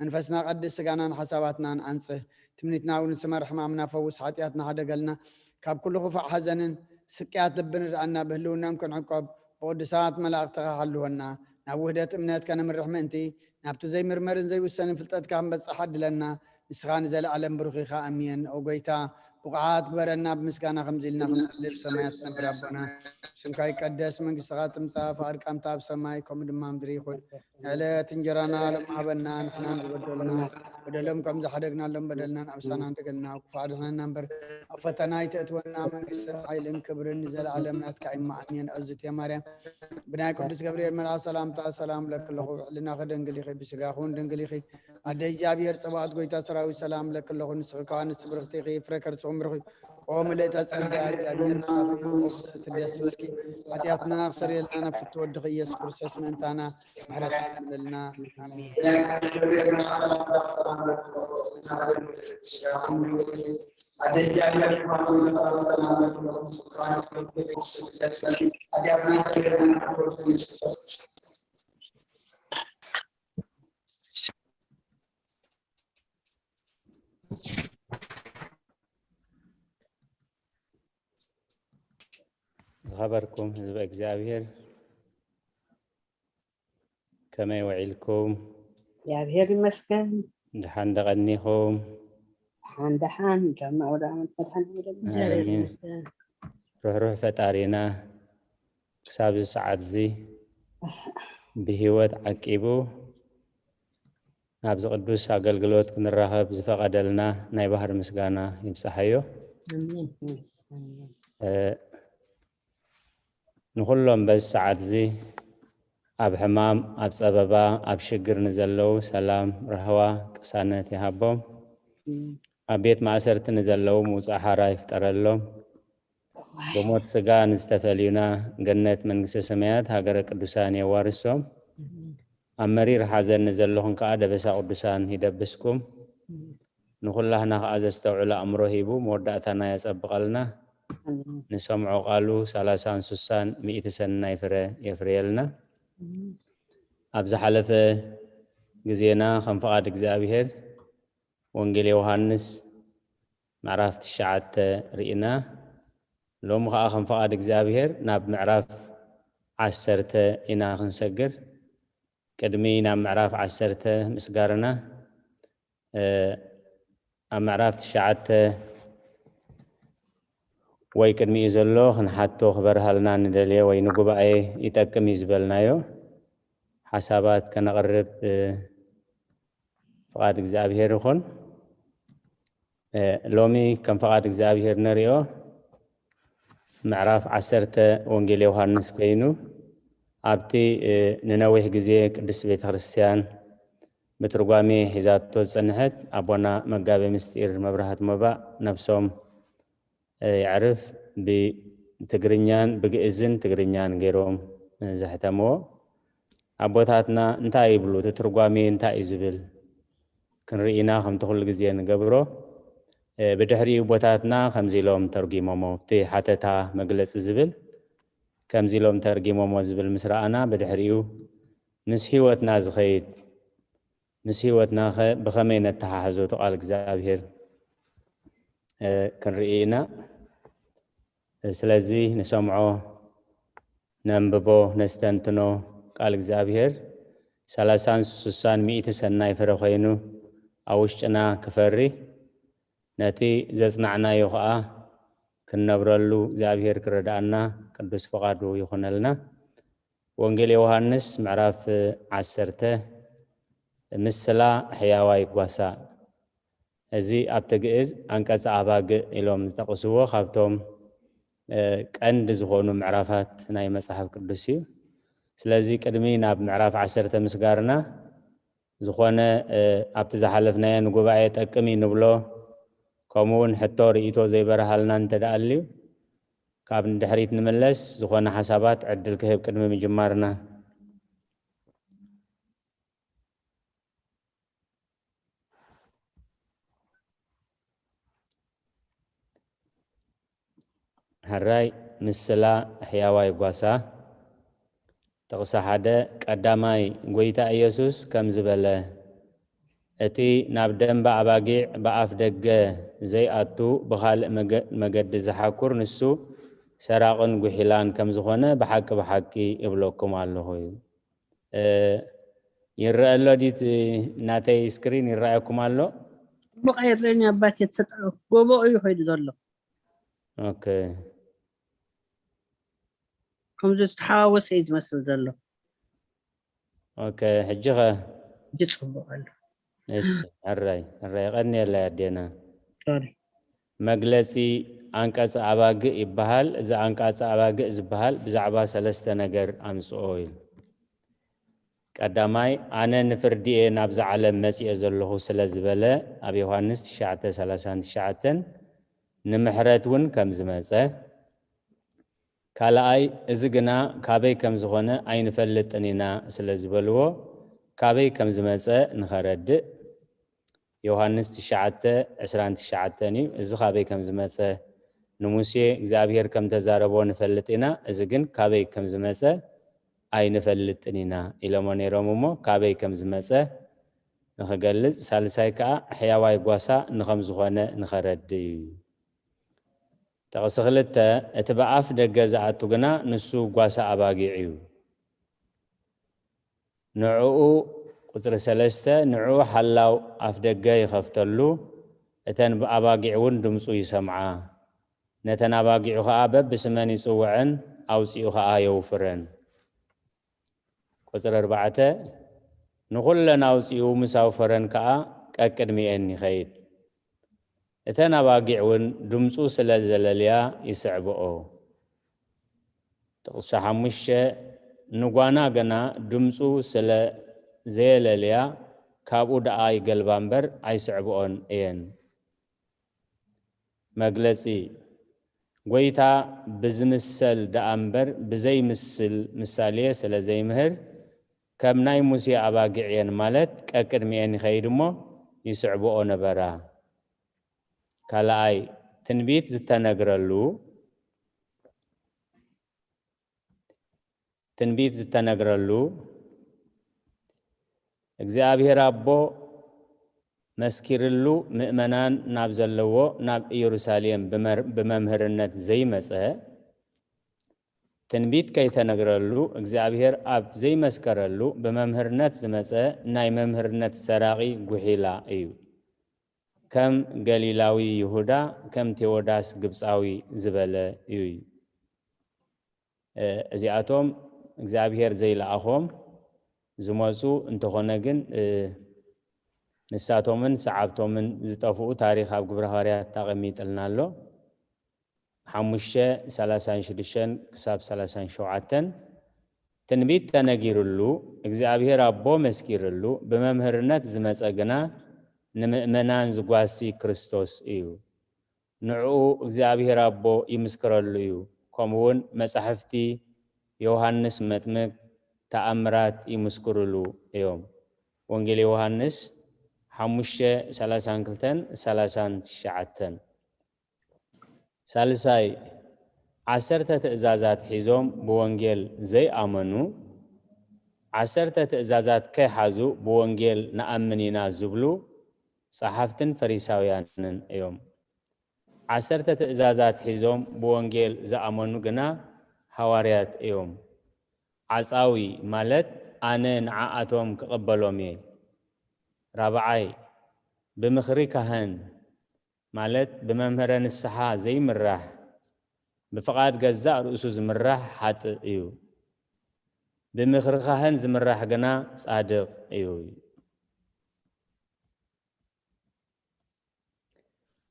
መንፈስና ቀድስ፣ ስጋናን ሓሳባትናን ኣንጽህ። ትምኒትና እውን ስመር፣ ሕማምና ፈውስ፣ ሓጢኣትና ሓደገልና። ካብ ኩሉ ክፉእ ሓዘንን ስቅያት ልብን ርኣና፣ ብህልውናም ክንዕቆብ ብቅዱሳት መላእኽትኻ ሓልወና። ናብ ውህደት እምነት ከነምርሕ ምእንቲ፣ ናብቲ ዘይምርመርን ዘይውሰንን ፍልጠትካ ክንበጽሕ ዓድለና። ንስኻ ንዘለኣለም ብሩኽ ኢኻ። ኣሜን። ኦ ጐይታ፣ ብቑዓት ግበረና፣ ብምስጋና ከምዚ ኢልና ክንብል፣ ሰማያት ትነብር ኣቦና፣ ስምካ ይቀደስ፣ መንግስትኻ ትምጻእ፣ ፍቓድካ ከምታ ኣብ ሰማይ ከምኡ ድማ ምድሪ ይኹን። ንዕለት እንጀራና ሎም ሃበና፣ ንሕናን ዝበደሉና በደሎም ከም ዝሓደግናሎም በደልናን ኣብሳና እንደገልና፣ ክፉእ ኣድሕነና እምበር፣ ኣብ ፈተና ኣይተእትወና፣ መንግስትን ሓይልን ክብርን ንዘለኣለም ናትካ እማ፣ ኣሜን። እግዝእትየ ማርያም፣ ብናይ ቅዱስ ገብርኤል መልኣኽ ሰላምታ ሰላም እብለኪ ኣለኹ፣ ብሕልናኺ ድንግል ኢኺ፣ ብስጋኺ እውን ድንግል ኢኺ። ኣደ እግዚኣብሔር ጸባኦት ጐይታ ሰራዊት ሰላም እብለኪ ኣለኹ፣ ንስኺ ከኣ ንስቲ ብርኽቲ ኢኺ፣ ፍረ ከርስኺ እውን ብሩኽ እዩ። ኦ ምልእተ ጸጋ፣ እግዚኣብሔር ምሳኺ እዩ፣ ኦ ብስቲ ደስ ይበልኪ። ሓጢኣትና ክሰርየልና ናብ ፍትወ ወድኺ ኢየሱስ ክርስቶስ ምእንታና ምሕረት ይለምነልና። ኣሜን። ዝኸበርኩም ህዝበ እግዚኣብሔር፣ ከመይ ውዒልኩም? እግዚኣብሔር ይመስገን። ደሓን ደቐኒኹም? ደሓን ደሓን፣ ጃማ ወደ ዓመት መድሓን ወደ እግዚኣብሔር ኣሜን። ይመስገን። ርሕሩሕ ፈጣሪና ክሳብ እዚ ሰዓት እዚ ብህይወት ዓቂቡ ናብዚ ቅዱስ ኣገልግሎት ክንራኸብ ዝፈቐደልና ናይ ባህሪ ምስጋና ይብጻሓዮ። ኣሜን። ኣሜን። እ፣ ንኹሎም በዚ ሰዓት እዚ ኣብ ሕማም፣ ኣብ ጸበባ፣ ኣብ ሽግር ንዘለዉ ሰላም፣ ራህዋ፣ ቅሳነት ይሃቦም። ኣሜን። ኣብ ቤት ማእሰርቲ ንዘለዉ ምውጻእ ሓራ ይፍጠረሎም። ብሞት ስጋ ንዝተፈልዩና ገነት መንግስተ ሰማያት ሃገረ ቅዱሳን የዋርሶም። ኣሜን። ኣብ መሪር ሓዘን ንዘለኹም ከኣ ደበሳ ቅዱሳን ይደብስኩም። ኣሜን። ንኹላህና ከኣ ዘስተውዕል ኣእምሮ ሂቡ መወዳእታና የጸብቐልና። ኣሜን። ንሰምዖ ቃሉ ሰላሳን ስሳን ሚእቲ ሰናይ ፍረ የፍርየልና። ኣሜን። ኣብ ዝሓለፈ ግዜና ከም ፍቓድ እግዚኣብሔር ወንጌል ዮሃንስ ምዕራፍ ትሽዓተ ርኢና፣ ሎሚ ኸኣ ከም ፍቓድ እግዚኣብሔር ናብ ምዕራፍ ዓሰርተ ኢና ክንሰግር። ቅድሚ ናብ ምዕራፍ ዓሰርተ ምስጋርና፣ እ፣ ኣብ ምዕራፍ ትሽዓተ ወይ ቅድሚኡ ዘሎ ክንሓቶ ክበርሃልና ንደልዮ ወይ ንጉባኤ ይጠቅም እዩ ዝበልናዮ ሓሳባት ከነቕርብ፣ እ፣ ፍቓድ እግዚኣብሔር ይኹን። እ፣ ሎሚ ከም ፍቓድ እግዚኣብሔር ንሪኦ ምዕራፍ ዓሰርተ ወንጌል ዮሃንስ ኮይኑ፣ ኣብቲ፣ እ፣ ንነዊሕ ግዜ ቅድስት ቤተ ክርስቲያን ብትርጓሜ ሒዛቶ ዝጸንሐት ኣቦና መጋቤ ምስጢር መብራህት መባእ ነብሶም፣ እ፣ የዕርፍ ብትግርኛን ብግእዝን ትግርኛን ገይሮም፣ እ፣ ዘሕተምዎ። ኣቦታትና እንታይ ይብሉ? እቲ ትርጓሜ እንታይ እዩ ዝብል? ክንርኢ ኢና፣ ከምቲ ኩሉ ግዜ ንገብሮ። እ፣ ብድሕሪኡ ኣቦታትና ከምዚ ኢሎም ተርጒሞሞ፣ እቲ ሓተታ መግለጺ ዝብል ከምዚ ኢሎም ተርጒሞሞ ዝብል ምስ ረኣና፣ ብድሕሪኡ ምስ ህይወትና ዝኸይድ፣ ምስ ህይወትናኸ ብኸመይ ነተሓሕዞ? እቲ ቃል እግዚኣብሔር፣ እ፣ ክንርኢ ኢና። እ፣ ስለዚ ንሰምዖ፣ ነንብቦ፣ ነስተንትኖ ቃል እግዚኣብሔር ሰላሳን ስሳን ሚእቲ ሰናይ ፍረ ኮይኑ ኣብ ውሽጥና ክፈሪ፣ ነቲ ዘጽናዕናዮ ኸኣ ክንነብረሉ እግዚኣብሔር ክረድኣና ቅዱስ ፍቓዱ ይኹነልና። ወንጌል ዮሃንስ ምዕራፍ ዓሰርተ፣ ምስላ ሕያዋይ ጓሳ። እዚ ኣብቲ ግእዝ ኣንቀጸ ኣባግዕ ኢሎም ዝጠቕስዎ ካብቶም፣ እ፣ ቀንዲ ዝኾኑ ምዕራፋት ናይ መጽሓፍ ቅዱስ እዩ። ስለዚ ቅድሚ ናብ ምዕራፍ ዓሰርተ ምስጋርና ዝኾነ፣ እ፣ ኣብቲ ዝሓለፍናዮ ንጉባኤ ጠቅም እዩ ንብሎ፣ ከምኡ እውን ሕቶ ርእይቶ ዘይበርሃልና እንተ ደኣ ኣልዩ፣ ካብ ንድሕሪት ንምለስ፣ ዝኾነ ሓሳባት ዕድል ክህብ ቅድሚ ምጅማርና። ሕራይ ምስላ ሕያዋይ ጓሳ። ጥቕሲ ሓደ፣ ቀዳማይ፣ ጐይታ ኢየሱስ ከምዚ በለ፣ እቲ ናብ ደንበ ኣባጊዕ ብኣፍ ደገ ዘይኣቱ ብኻልእ መገ-፣ መገዲ ዝሓኩር ንሱ ሰራቕን ጉሒላን ከም ዝኾነ ብሓቂ ብሓቂ እብለኩም ኣለኹ እዩ። እ፣ ይረአ ኣሎ ድዩ እቲ ናተይ ስክሪን ይረኣየኩም ኣሎ? ጽቡቕ ኣይረኣን ኣባቴ ተጣ-፣ ጎቦ እዩ ኸይዱ ዘሎ። ኦኬ። ከምዚ ዝተሓዋወሰ እዩ ዝመስል ዘሎ። ኦኬ፣ ሕጂ ኸ? ሕጂ ጽቡቕ ኣሎ። እሺ፣ ሕራይ፣ ሕራይ፣ ቀንየለይ ኣዴና። ሶሪ። መግለጺ ኣንቀጸ ኣባግዕ ይበሃል። እዚ ኣንቀጸ ኣባግዕ ዝበሃል ብዛዕባ ሰለስተ ነገር ኣምጽኦ ኢሉ። ቀዳማይ፣ ኣነ ንፍርዲ እየ ናብዛ ዓለም መጺኤ ዘለኹ ስለ ዝበለ ኣብ ዮሃንስ ትሽዓተ ሰላሳን ትሽዓተን ንምሕረት እውን ከም ዝመጸ። ካልኣይ፣ እዚ ግና ካበይ ከም ዝኾነ ኣይንፈልጥን ኢና ስለ ዝበልዎ፣ ካበይ ከም ዝመጸ ንኸረድእ። ዮሃንስ ትሽዓተ ዕስራን ትሽዓተን እዩ። እዚ ካበይ ከም ዝመጸ ንሙሴ እግዚኣብሔር ከም ተዛረቦ ንፈልጥ ኢና፣ እዚ ግን ካበይ ከም ዝመጸ ኣይንፈልጥን ኢና ኢሎሞ ነይሮም እሞ፣ ካበይ ከም ዝመጸ ንኽገልጽ፣ ሳልሳይ ከኣ ሕያዋይ ጓሳ ንኸም ዝኾነ ንኸረድእ እዩ። ጥቕሲ ክልተ፣ እቲ ብኣፍ ደገ ዝኣቱ ግና ንሱ ጓሳ ኣባጊዕ እዩ። ንዕኡ፣ ቁጽሪ ሰለስተ፣ ንዕኡ ሓላው ኣፍ ደገ ይኸፍተሉ፣ እተን ብኣባጊዕ እውን ድምጹ ይሰምዓ። ነተን ኣባጊዑ ኸኣ በብስመን ይጽውዐን፣ ኣውጺኡ ኸኣ የውፍረን። ቁጽሪ ኣርባዕተ፣ ንኹለን ኣውጺኡ ምስ ኣውፈረን ከኣ ቀቅድሚኤን ይኸይድ። እተን ኣባጊዕ እውን ድምጹ ስለ ዘለልያ ይስዕብኦ። ጥቕሲ ሓሙሽተ፣ ንጓና ግና ድምጹ ስለ ዘየለልያ ካብኡ ደኣ ይገልባ እምበር ኣይስዕብኦን እየን። መግለጺ፣ ጐይታ ብዝምሰል ደኣ እምበር ብዘይምስል ምሳሌ ስለ ዘይምህር፣ ከም ናይ ሙሴ ኣባጊዕ እየን ማለት ቀቅድሚኤን ይኸይድ እሞ ይስዕብኦ ነበራ። ካልኣይ፣ ትንቢት ዝተነግረሉ፣ ትንቢት ዝተነግረሉ፣ እግዚኣብሔር ኣቦ መስኪርሉ ምእመናን ናብ ዘለዎ ናብ ኢየሩሳሌም ብመር-፣ ብመምህርነት ዘይመጸ፣ ትንቢት ከይተነግረሉ እግዚኣብሔር ኣብ ዘይመስከረሉ ብመምህርነት ዝመጸ ናይ መምህርነት ሰራቒ ጉሒላ እዩ። ከም ገሊላዊ ይሁዳ፣ ከም ቴዎዳስ ግብጻዊ ዝበለ እዩ። እ፣ እዚኣቶም እግዚኣብሔር ዘይለኣኾም ዝመጹ እንተኾነ ግን፣ እ፣ ንሳቶምን ሰዓብቶምን ዝጠፍኡ ታሪኽ ኣብ ግብረ ሃዋርያት ተቐሚጥልና ኣሎ። ሓሙሽተ፣ ሰላሳን ሽዱሽተን ክሳብ ሰላሳን ሸውዓተን። ትንቢት ተነጊርሉ፣ እግዚኣብሔር ኣቦ መስኪርሉ፣ ብመምህርነት ዝመጸ ግና ንምእመናን ዝጓሲ ክርስቶስ እዩ። ንዕኡ እግዚኣብሔር ኣቦ ይምስክረሉ እዩ። ከምኡውን መጻሕፍቲ ዮሃንስ መጥምቅ ተኣምራት ይምስክሩሉ እዮም። ወንጌል ዮሃንስ ሓሙሽተ፣ ሰላሳን ክልተን ሰላሳን ትሽዓተን። ሳልሳይ፣ ዓሰርተ ትእዛዛት ሒዞም ብወንጌል ዘይኣመኑ፣ ዓሰርተ ትእዛዛት ከይሓዙ ብወንጌል ንኣምን ኢና ዝብሉ ጸሓፍትን ፈሪሳውያንን እዮም። ዓሰርተ ትእዛዛት ሒዞም ብወንጌል ዝኣመኑ ግና ሃዋርያት እዮም። ዓጻዊ ማለት ኣነ ንዓኣቶም ክቕበሎም እየ። ራብዓይ፣ ብምኽሪ ካህን ማለት ብመምህረ ንስሓ ዘይምራሕ፣ ብፍቓድ ገዛእ ርእሱ ዝምራሕ ሓጥእ እዩ። ብምኽሪ ካህን ዝምራሕ ግና ጻድቕ እዩ።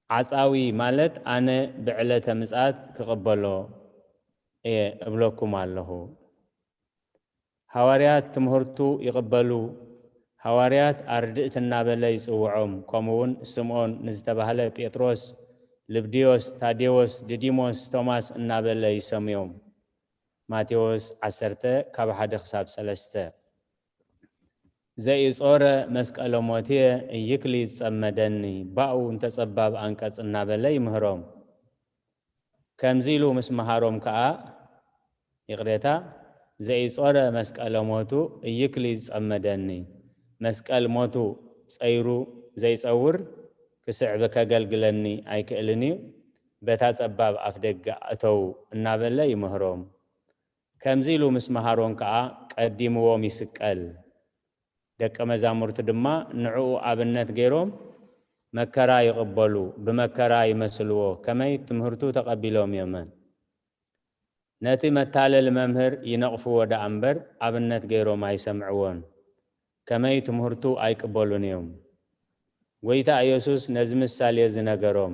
ዓጻዊ ማለት ኣነ ብዕለተ ምጽኣት ክቕበሎ እየ እብለኩም ኣለኹ። ሃዋርያት ትምህርቱ ይቕበሉ። ሃዋርያት ኣርድእት እናበለ ይጽውዖም። ከምኡውን ስምዖን ንዝተባህለ ጴጥሮስ፣ ልብድዮስ፣ ታዴዎስ፣ ድዲሞስ፣ ቶማስ እናበለ ይሰምዮም። ማቴዎስ ዓሰርተ ካብ ሓደ ክሳብ ሰለስተ። ዘኢጾረ መስቀለ ሞትየ እይክል ይጸመደኒ፣ ባኡ እንተ ጸባብ ኣንቀጽ እናበለ ይምህሮም። ከምዚ ኢሉ ምስ መሃሮም ከኣ፣ ይቕሬታ፣ "ዘኢጾረ መስቀለ ሞቱ እይክል ይጸመደኒ፣ መስቀል ሞቱ ጸይሩ ዘይጸውር ክስዕብ ከገልግለኒ ኣይክእልን እዩ፣ በታ ጸባብ ኣፍደገ እተው" እናበለ ይምህሮም። ከምዚ ኢሉ ምስ መሃሮም ከኣ ቀዲምዎም ይስቀል። ደቀ መዛሙርቱ ድማ ንዕኡ ኣብነት ገይሮም መከራ ይቕበሉ፣ ብመከራ ይመስልዎ፣ ከመይ ትምህርቱ ተቐቢሎም እዮም። ነቲ መታለሊ መምህር ይነቕፍዎ ደኣ እምበር ኣብነት ገይሮም ኣይሰምዕዎን፣ ከመይ ትምህርቱ ኣይቅበሉን እዮም። ጎይታ ኢየሱስ ነዚ ምሳሌ እዚ ነገሮም።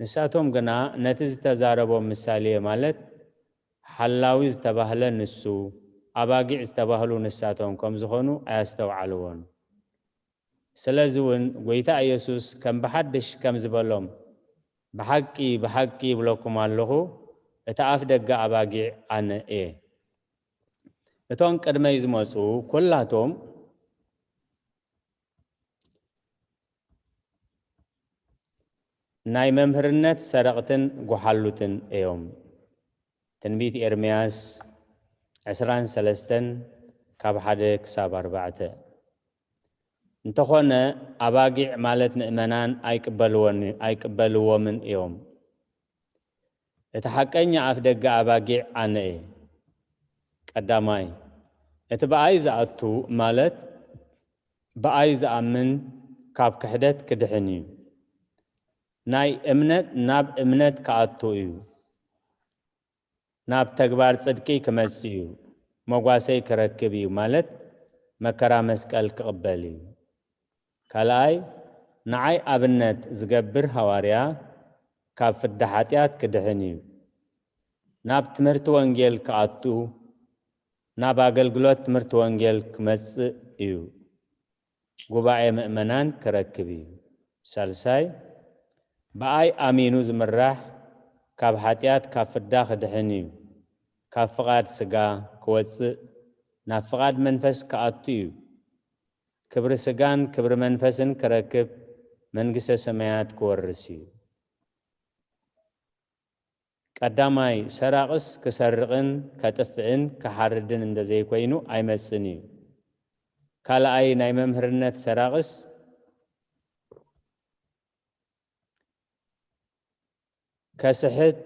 ንሳቶም ግና ነቲ ዝተዛረቦም ምሳሌ ማለት ሓላዊ ዝተባህለ ንሱ፣ ኣባጊዕ ዝተባህሉ ንሳቶም ከም ዝኾኑ ኣያስተውዓልዎን። ስለዚ እውን ጎይታ ኢየሱስ ከም ብሓድሽ ከም ዝበሎም፣ "ብሓቂ፣ ብሓቂ ይብለኩም ኣለኹ፣ እቲ ኣፍ ደገ ኣባጊዕ ኣነ እየ።" እቶም ቅድመይ ዝመጹ ኩላቶም ናይ መምህርነት ሰረቕትን ጓሓሉትን እዮም። ትንቢት ኤርምያስ ዕስራን ሰለስተን ካብ ሓደ ክሳብ ኣርባዕተ። እንተኾነ ኣባጊዕ ማለት ምእመናን ኣይቅበልዎን-፣ ኣይቅበልዎምን እዮም። እቲ ሓቀኛ ኣፍ ደገ ኣባጊዕ ኣነ እየ። ቀዳማይ፣ እቲ ብኣይ ዝኣቱ ማለት ብኣይ ዝኣምን ካብ ክሕደት ክድሕን እዩ። ናይ እምነት ናብ እምነት ክኣቱ እዩ። ናብ ተግባር ጽድቂ ክመጽእ እዩ። መጓሰይ ክረክብ እዩ ማለት መከራ መስቀል ክቕበል እዩ። ካልኣይ፣ ንዓይ ኣብነት ዝገብር ሃዋርያ ካብ ፍዳ ሓጢኣት ክድሕን እዩ። ናብ ትምህርቲ ወንጌል ክኣቱ፣ ናብ ኣገልግሎት ትምህርቲ ወንጌል ክመጽእ እዩ። ጉባኤ ምእመናን ክረክብ እዩ። ሳልሳይ፣ ብኣይ ኣሚኑ ዝምራሕ ካብ ሓጢኣት ካብ ፍዳ ክድሕን እዩ። ካብ ፍቓድ ስጋ ክወጽእ ናብ ፍቓድ መንፈስ ክኣቱ እዩ። ክብሪ ስጋን ክብሪ መንፈስን ክረክብ መንግስተ ሰማያት ክወርስ እዩ። ቀዳማይ፣ ሰራቕስ ክሰርቕን ከጥፍእን ክሓርድን እንተዘይኮይኑ ኣይመጽን እዩ። ካልኣይ፣ ናይ መምህርነት ሰራቕስ ከስሕት፣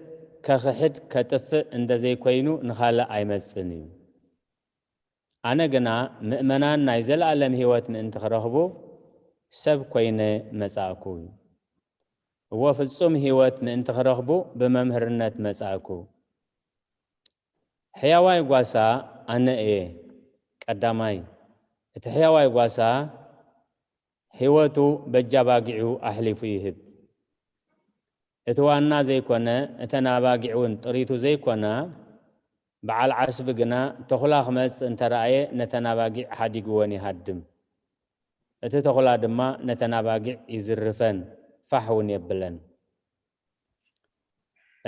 ከኽሕድ፣ ከጥፍእ እንተዘይኮይኑ ንኻልእ ኣይመጽን እዩ። ኣነ ግና ምእመናን ናይ ዘለኣለም ህይወት ምእንቲ ክረኽቡ ሰብ ኮይነ መጻእኩ። እወ፣ ፍጹም ህይወት ምእንቲ ክረኽቡ ብመምህርነት መጻእኩ። ሕያዋይ ጓሳ ኣነ እየ። ቀዳማይ፣ እቲ ሕያዋይ ጓሳ ህይወቱ በጃ ኣባጊዑ ኣሕሊፉ ይህብ። እቲ ዋና ዘይኮነ፣ እተን ኣባጊዕ እውን ጥሪቱ ዘይኮና፣ በዓል ዓስቢ ግና ተኹላ ክመጽእ እንተረኣየ ነተን ኣባጊዕ ሓዲግወን ይሃድም። እቲ ተኹላ ድማ ነተን ኣባጊዕ ይዝርፈን ፋሕ እውን የብለን።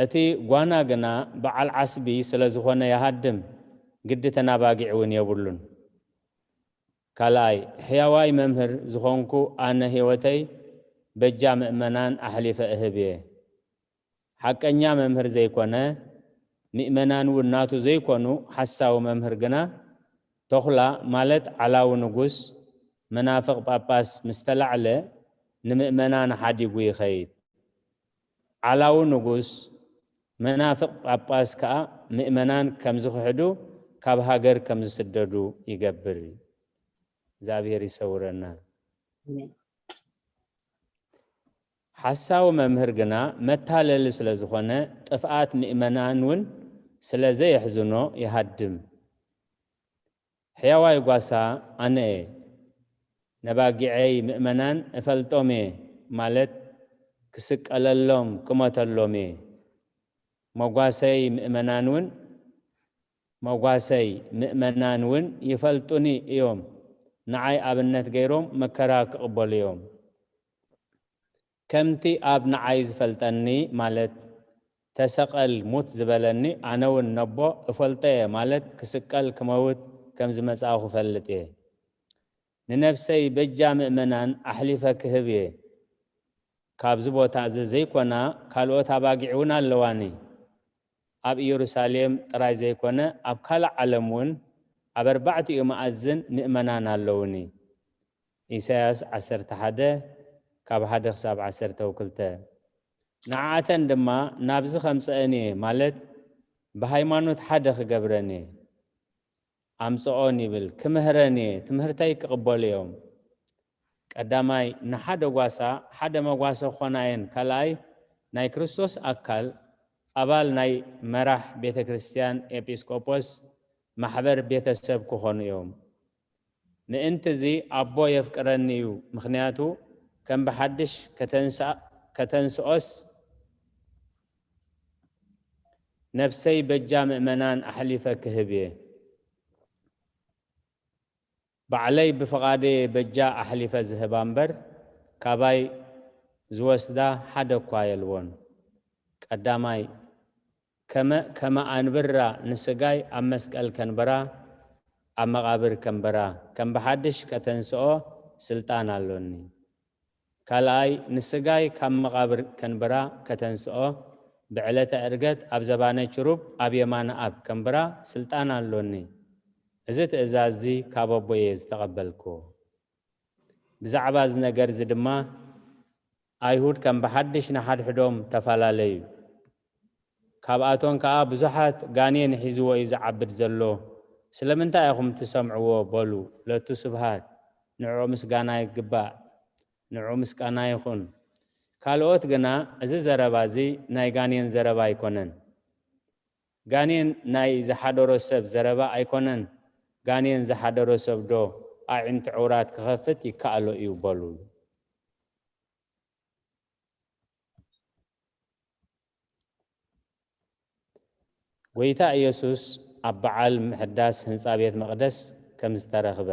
እቲ ጓና ግና በዓል ዓስቢ ስለ ዝኾነ ይሃድም፣ ግዲ ተን ኣባጊዕ እውን የብሉን። ካልኣይ፣ ሕያዋይ መምህር ዝኾንኩ ኣነ ህይወተይ በጃ ምእመናን ኣሕሊፈ እህብ እየ። ሓቀኛ መምህር ዘይኮነ፣ ምእመናን እውን ናቱ ዘይኮኑ ሓሳዊ መምህር ግና ተኹላ ማለት ዓላዊ ንጉስ፣ መናፍቕ ጳጳስ ምስ ተላዕለ ንምእመናን ሓዲጉ ይኸይድ። ዓላዊ ንጉስ፣ መናፍቕ ጳጳስ ከኣ ምእመናን ከም ዝኽሕዱ፣ ካብ ሃገር ከም ዝስደዱ ይገብር እዩ። እግዚኣብሔር ይሰውረና። ኣሜን። ሓሳዊ መምህር ግና መታለሊ ስለ ዝኾነ፣ ጥፍኣት ምእመናን እውን ስለ ዘየሕዝኖ ይሃድም። ሕያዋይ ጓሳ ኣነ እየ። ነባጊዐይ ምእመናን እፈልጦም እየ፣ ማለት ክስቀለሎም ክሞተሎም እየ። መጓሰይ ምእመናን እውን፣ መጓሰይ ምእመናን እውን ይፈልጡኒ እዮም። ንዓይ ኣብነት ገይሮም መከራ ክቕበሉ እዮም። ከምቲ ኣብ ንዓይ ዝፈልጠኒ፣ ማለት ተሰቐል ሙት ዝበለኒ፣ ኣነ እውን ነቦ እፈልጦ እየ፣ ማለት ክስቀል ክመውት ከም ዝመጻእኹ እፈልጥ እየ። ንነፍሰይ በጃ ምእመናን ኣሕሊፈ ክህብ እየ። ካብዚ ቦታ እዚ ዘይኮና ካልኦት ኣባጊዕ እውን ኣለዋኒ። ኣብ ኢየሩሳሌም ጥራይ ዘይኮነ ኣብ ካልእ ዓለም እውን ኣብ ኣርባዕቲኡ መኣዝን ምእመናን ኣለዉኒ። ኢሳያስ ዓሰርተ ሓደ ካብ ሓደ ክሳብ ዓሰርተ ክልተ። ንዓኣተን ድማ ናብዚ ከምጽአን እየ፣ ማለት ብሃይማኖት ሓደ ክገብረን እየ። ኣምጽኦን ይብል፣ ክምህረን እየ፣ ትምህርተይ ክቕበሉ እዮም። ቀዳማይ፣ ንሓደ ጓሳ ሓደ መጓሰ ክኾና እየን። ካልኣይ፣ ናይ ክርስቶስ ኣካል ኣባል ናይ መራሕ ቤተ ክርስቲያን፣ ኤጲስቆጶስ፣ ማሕበር ቤተሰብ ክኾኑ እዮም። ምእንቲ እዚ ኣቦ የፍቅረኒ እዩ፣ ምኽንያቱ ከም ብሓድሽ ከተንስኣ-፣ ከተንስኦስ ነብሰይ በጃ ምእመናን ኣሕሊፈ ክህብ እየ። ባዕለይ ብፍቓደየ በጃ ኣሕሊፈ ዝህባ እምበር፣ ካባይ ዝወስዳ ሓደ እኳ የልቦን። ቀዳማይ፣ ከመ-፣ ከመ ኣንብራ ንስጋይ ኣብ መስቀል ከንብራ፣ ኣብ መቓብር ከንብራ፣ ከም ብሓድሽ ከተንስኦ ስልጣን ኣሎኒ። ካልኣይ፣ ንስጋይ ካብ መቓብር ከንብራ፣ ከተንስኦ፣ ብዕለተ ዕርገት ኣብ ዘባነ ችሩብ ኣብ የማነ ኣብ ከንብራ ስልጣን ኣሎኒ። እዚ ትእዛዝ እዚ ካብ ኣቦየ ዝተቐበልኩዎ። ብዛዕባ እዚ ነገር እዚ ድማ ኣይሁድ ከም ብሓድሽ ንሓድሕዶም ተፈላለዩ። ካብኣቶም ከኣ ብዙሓት፣ ጋኔን ሒዝዎ እዩ ዝዓብድ ዘሎ፣ ስለምንታይ ኢኹም ትሰምዕዎ? በሉ። ለቱ ስብሃት፣ ንዕኡ ምስጋና ይግባእ፣ ንዕኡ ምስጋና ይኹን። ካልኦት ግና፣ እዚ ዘረባ እዚ ናይ ጋኔን ዘረባ ኣይኮነን፣ ጋኔን ናይ ዝሓደሮ ሰብ ዘረባ ኣይኮነን፣ ጋኔን ዝሓደሮ ሰብ ዶ ኣዒንቲ ዕውራት ክኸፍት ይከኣሎ እዩ? በሉ። ጐይታ ኢየሱስ ኣብ በዓል ምሕዳስ ህንጻ ቤት መቕደስ ከም ዝተረኽበ።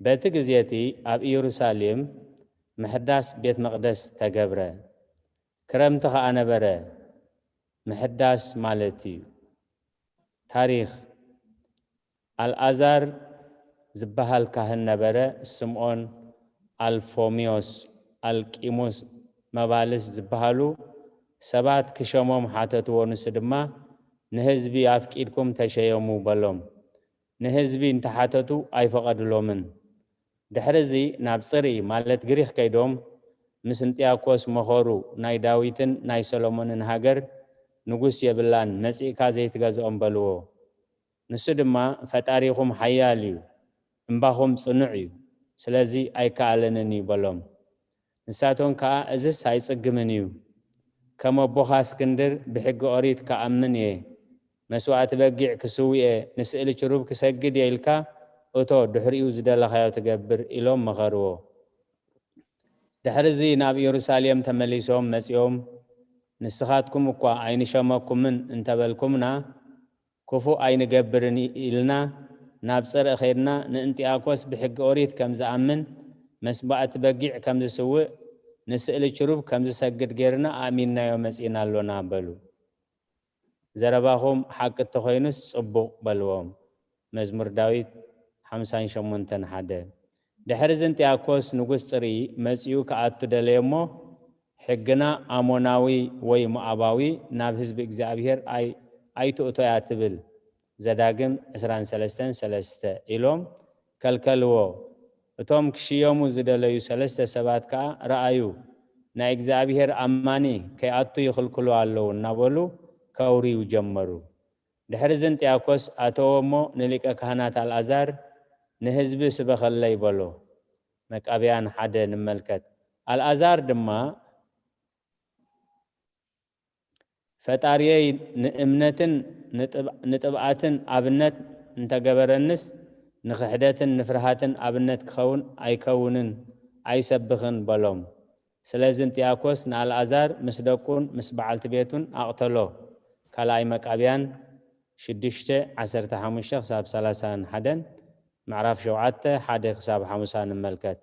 በቲ ግዜ እቲ ኣብ ኢየሩሳሌም ምሕዳስ ቤት መቕደስ ተገብረ። ክረምቲ ኸኣ ነበረ። ምሕዳስ ማለት እዩ። ታሪኽ፣ ኣልኣዛር ዝበሃል ካህን ነበረ። ስምዖን፣ ኣልፎሚዮስ፣ ኣልቂሙስ፣ መባልስ ዝበሃሉ ሰባት ክሸሞም ሓተትዎ። ንሱ ድማ፣ "ንህዝቢ ኣፍቂድኩም ተሸየሙ" በሎም። ንህዝቢ እንተሓተቱ ኣይፈቐድሎምን። ድሕሪ እዚ ናብ ጽርይ፣ ማለት ግሪኽ ከይዶም፣ ምስ እንጥያኮስ መኸሩ። "ናይ ዳዊትን ናይ ሰሎሞንን ሃገር ንጉስ የብላን፣ መጺእካ ዘይትገዝኦም" በልዎ። ንሱ ድማ፣ "ፈጣሪኹም ሓያል እዩ፣ እምባኹም ጽኑዕ እዩ፣ ስለዚ ኣይከኣለንን እዩ" በሎም። ንሳቶም ከኣ፣ "እዝስ ኣይጽግምን እዩ፣ ከም ኣቦኻ እስክንድር ብሕጊ ኦሪት ክኣምን እየ፣ መስዋእቲ በጊዕ ክስውእ እየ፣ ንስእሊ ችሩብ ክሰግድ እየ ኢልካ እቶ፣ ድሕሪኡ ዝደለኻዮ ትገብር" ኢሎም መኸርዎ። ድሕሪ እዚ ናብ ኢየሩሳሌም ተመሊሶም መጺኦም፣ "ንስኻትኩም እኳ ኣይንሸመኩምን እንተበልኩምና፣ ክፉእ ኣይንገብርን ኢልና ናብ ጽርዒ ኸይድና፣ ንእንጥያኮስ ብሕጊ ኦሪት ከም ዝኣምን፣ መስዋእቲ በጊዕ ከም ዝስውእ፣ ንስእሊ ችሩብ ከም ዝሰግድ ጌርና ኣእሚንናዮ መጺእና ኣሎና" በሉ። "ዘረባኹም ሓቂ እንተኾይኑስ ጽቡቕ" በልዎም። መዝሙር ዳዊት ሓምሳን ሸሞንተን ሓደ። ድሕሪ እዚ እንጥያኮስ ንጉስ ጽርይ መጺኡ ክኣቱ ደለየ እሞ፣ "ሕግና ኣሞናዊ ወይ ሞኣባዊ ናብ ህዝቢ እግዚኣብሔር ኣይ-፣ ኣይትእቶያ ትብል" ዘዳግም ዕስራን ሰለስተን ሰለስተ ኢሎም ከልከልዎ። እቶም ክሽየሙ ዝደለዩ ሰለስተ ሰባት ከኣ፣ "ረኣዩ፣ ናይ እግዚኣብሔር ኣማኒ ከይኣቱ ይኽልክሉ ኣለዉ" እናበሉ ከውርዩ ጀመሩ። ድሕሪ እዚ እንጥያኮስ ኣተወ እሞ ንሊቀ ካህናት ኣልኣዛር፣ "ንህዝቢ ስበኸለይ" በሎ። መቃብያን ሓደ ንመልከት። ኣልኣዛር ድማ፣ "ፈጣሪየይ ንእምነትን ንጥብ-፣ ንጥብኣትን ኣብነት እንተገበረንስ፣ ንኽሕደትን ንፍርሃትን ኣብነት ክኸውን ኣይከውንን፣ ኣይሰብኽን" በሎም። ስለዚ እንጥያኮስ ንኣልኣዛር ምስ ደቁን ምስ በዓልቲ ቤቱን ኣቕተሎ። ካልኣይ መቃብያን ሽዱሽተ፣ ዓሰርተ ሓሙሽተ ክሳብ ሰላሳን ሓደን፣ ምዕራፍ ሸውዓተ፣ ሓደ ክሳብ ሓሙሳ ንመልከት።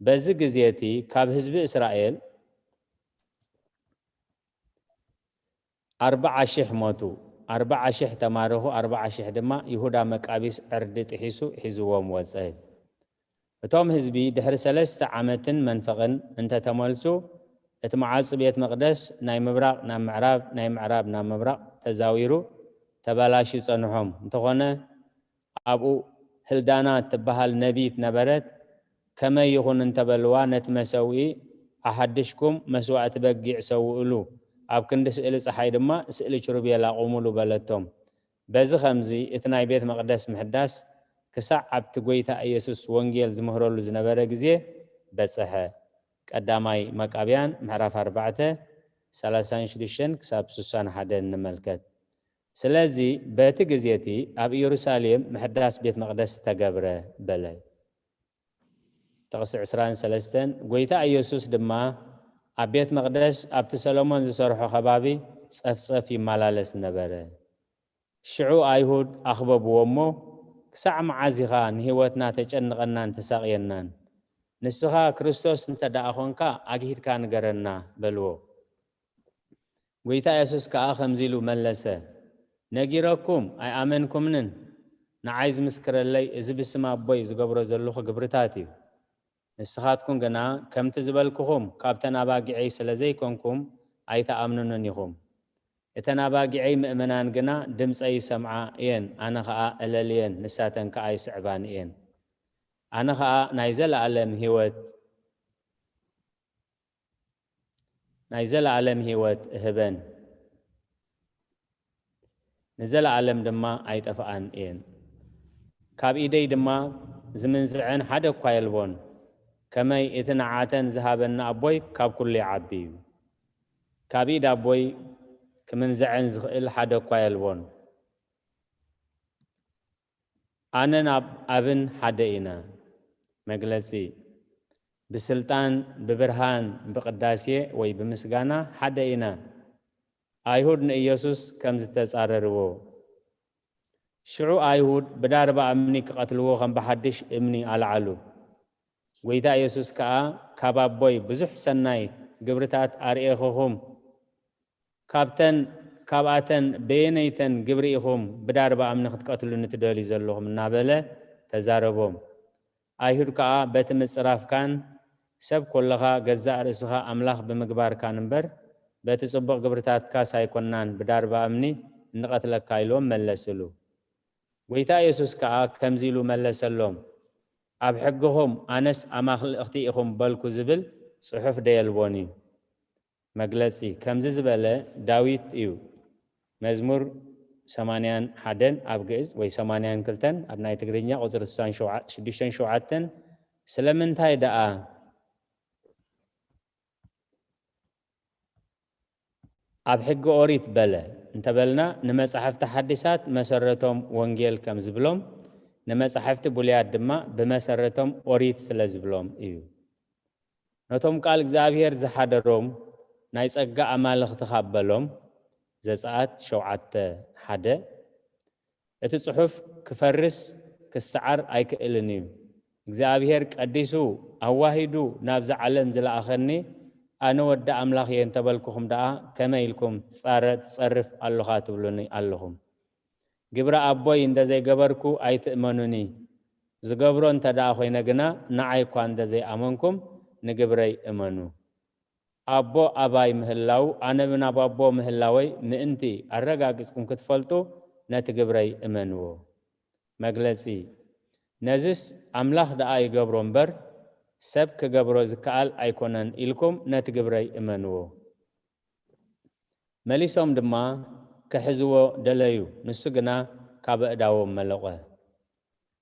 በዚ ግዜ እቲ ካብ ህዝቢ እስራኤል ኣርብዓ ሽሕ ሞቱ፣ ኣርብዓ ሽሕ ተማረኹ፣ ኣርብዓ ሽሕ ድማ ይሁዳ መቃቢስ ዕርዲ ጥሒሱ ሒዝዎም ወጸ። እቶም ህዝቢ ድሕሪ ሰለስተ ዓመትን መንፈቕን እንተተመልሱ፣ እቲ መዓጹ ቤት መቕደስ ናይ ምብራቕ ናብ ምዕራብ፣ ናይ ምዕራብ ናብ ምብራቕ ተዛዊሩ ተባላሽዩ ጸንሖም። እንተኾነ ኣብኡ ህልዳና እትበሃል ነቢት ነበረት። ከመይ ይኹን እንተበልዋ፣ ነቲ መሰውኢ ኣሓድሽኩም፣ መስዋእቲ በጊዕ ሰውእሉ፣ ኣብ ክንዲ ስእሊ ጸሓይ ድማ ስእሊ ኪሩቤል ኣቑሙሉ በለቶም። በዚ ኸምዚ እቲ ናይ ቤት መቕደስ ምሕዳስ ክሳዕ ኣብቲ ጐይታ ኢየሱስ ወንጌል ዝምህረሉ ዝነበረ ግዜ በጸሐ። ቀዳማይ መቃብያን ምዕራፍ ኣርባዕተ፣ ሰላሳን ሽዱሽተን ክሳብ ስሳን ሓደን ንመልከት። ስለዚ በቲ ግዜ እቲ ኣብ ኢየሩሳሌም ምሕዳስ ቤት መቕደስ ተገብረ በለ። ጥቕሲ ዕስራን ሰለስተን፣ ጐይታ ኢየሱስ ድማ ኣብ ቤት መቕደስ ኣብቲ ሰሎሞን ዝሰርሖ ከባቢ ጸፍጸፍ ይመላለስ ነበረ። ሽዑ ኣይሁድ ኣኽበብዎ እሞ፣ "ክሳዕ መዓዝ ኢኻ ንህይወትና ተጨንቐናን ተሳቕየናን? ንስኻ ክርስቶስ እንተ ደኣ ኾንካ፣ ኣግሂድካ ንገረና" በልዎ። ጐይታ የሱስ ከኣ ከምዚ ኢሉ መለሰ፣ "ነጊረኩም ኣይኣመንኩምንን? ንዓይ ዝምስክረለይ እዚ ብስም ኣቦይ ዝገብሮ ዘለኹ ግብርታት እዩ። ንስኻትኩም ግና ከምቲ ዝበልኩኹም ካብተን ኣባጊዐይ ስለ ዘይኮንኩም ኣይትኣምኑንን ኢኹም። እተን ኣባጊዐይ ምእመናን ግና ድምጸይ ይሰምዓ እየን፣ ኣነ ኸኣ እለልየን፣ ንሳተን ከኣ ይስዕባኒ እየን። ኣነ ኸኣ ናይ ዘለኣለም ህይወት ናይ ዘለኣለም ህይወት እህበን፣ ንዘለኣለም ድማ ኣይጠፍኣን እየን። ካብ ኢደይ ድማ ዝምንዝዐን ሓደ እኳ የልቦን። ከመይ እቲ ንዓተን ዝሃበኒ ኣቦይ ካብ ኩሉ ይዓቢ እዩ። ካብ ኢድ ኣቦይ ክምንዝዐን ዝኽእል ሓደ እኳ የልቦን። ኣነን ኣብ ኣብን ሓደ ኢና። መግለጺ፣ ብስልጣን፣ ብብርሃን፣ ብቅዳሴ ወይ ብምስጋና ሓደ ኢና። ኣይሁድ ንኢየሱስ ከም ዝተጻረርዎ። ሽዑ ኣይሁድ ብዳርባ እምኒ ክቐትልዎ ከም ብሓድሽ እምኒ ኣልዓሉ። ጐይታ ኢየሱስ ከኣ፣ "ካብ ኣቦይ ብዙሕ ሰናይ ግብርታት ኣርእየኹኹም፣ ካብተን፣ ካብኣተን በየነይተን ግብሪ ኢኹም ብዳርባ እምኒ ክትቀትሉኒ ትደልዩ ዘለኹም?" እናበለ ተዛረቦም። ኣይሁድ ከኣ፣ "በቲ ምጽራፍካን ሰብ ኰለኻ ገዛእ ርእስኻ ኣምላኽ ብምግባርካን እምበር፣ በቲ ጽቡቕ ግብርታትካስ ኣይኮንናን ብዳርባ እምኒ እንቐትለካ" ኢሎም መለስሉ። ጐይታ ኢየሱስ ከኣ ከምዚ ኢሉ መለሰሎም፣ "ኣብ ሕግኹም ኣነስ ኣማልኽቲ ኢኹም በልኩ ዝብል ጽሑፍ ዶ የልቦን እዩ?" መግለጺ፣ ከምዚ ዝበለ ዳዊት እዩ። መዝሙር ሰማንያን ሓደን ኣብ ግእዝ ወይ ሰማንያን ክልተን ኣብ ናይ ትግርኛ ቁጽሪ ስሳን ሸውዓ-፣ ሽዱሽተን ሸውዓተን፣ ስለምንታይ ደኣ ኣብ ሕጊ ኦሪት በለ እንተበልና፣ ንመጻሕፍቲ ሓዲሳት መሰረቶም ወንጌል ከም ዝብሎም፣ ንመጻሕፍቲ ብሉያት ድማ ብመሰረቶም ኦሪት ስለ ዝብሎም እዩ። ነቶም ቃል እግዚኣብሔር ዝሓደሮም ናይ ጸጋ ኣማልኽቲ ካብ በሎም፣ ዘጸኣት ሸውዓተ ሓደ፣ እቲ ጽሑፍ ክፈርስ ክሰዓር ኣይክእልን እዩ። እግዚኣብሔር ቀዲሱ ኣዋሂዱ ናብዛ ዓለም ዝለኣኸኒ ኣነ ወዲ ኣምላኽ እየ እንተበልኩኹም ደኣ ከመይ ኢልኩም ትጻረ-፣ ትጸርፍ ኣሎኻ ትብሉኒ ኣለኹም? ግብሪ ኣቦይ እንተ ዘይገበርኩ ኣይትእመኑኒ። ዝገብሮ እንተ ደኣ ኾይነ ግና ንዓይ እኳ እንተ ዘይኣመንኩም ንግብረይ እመኑ። ኣቦ ኣባይ ምህላዉ፣ ኣነ እውን ኣብ ኣቦ ምህላወይ ምእንቲ ኣረጋጊጽኩም ክትፈልጡ፣ ነቲ ግብረይ እመንዎ። መግለጺ፣ ነዝስ ኣምላኽ ደኣ ይገብሮ እምበር፣ ሰብ ክገብሮ ዝከኣል ኣይኮነን ኢልኩም ነቲ ግብረይ እመንዎ። መሊሶም ድማ ክሕዝዎ ደለዩ፣ ንሱ ግና ካብ ኣእዳዎም መለቐ።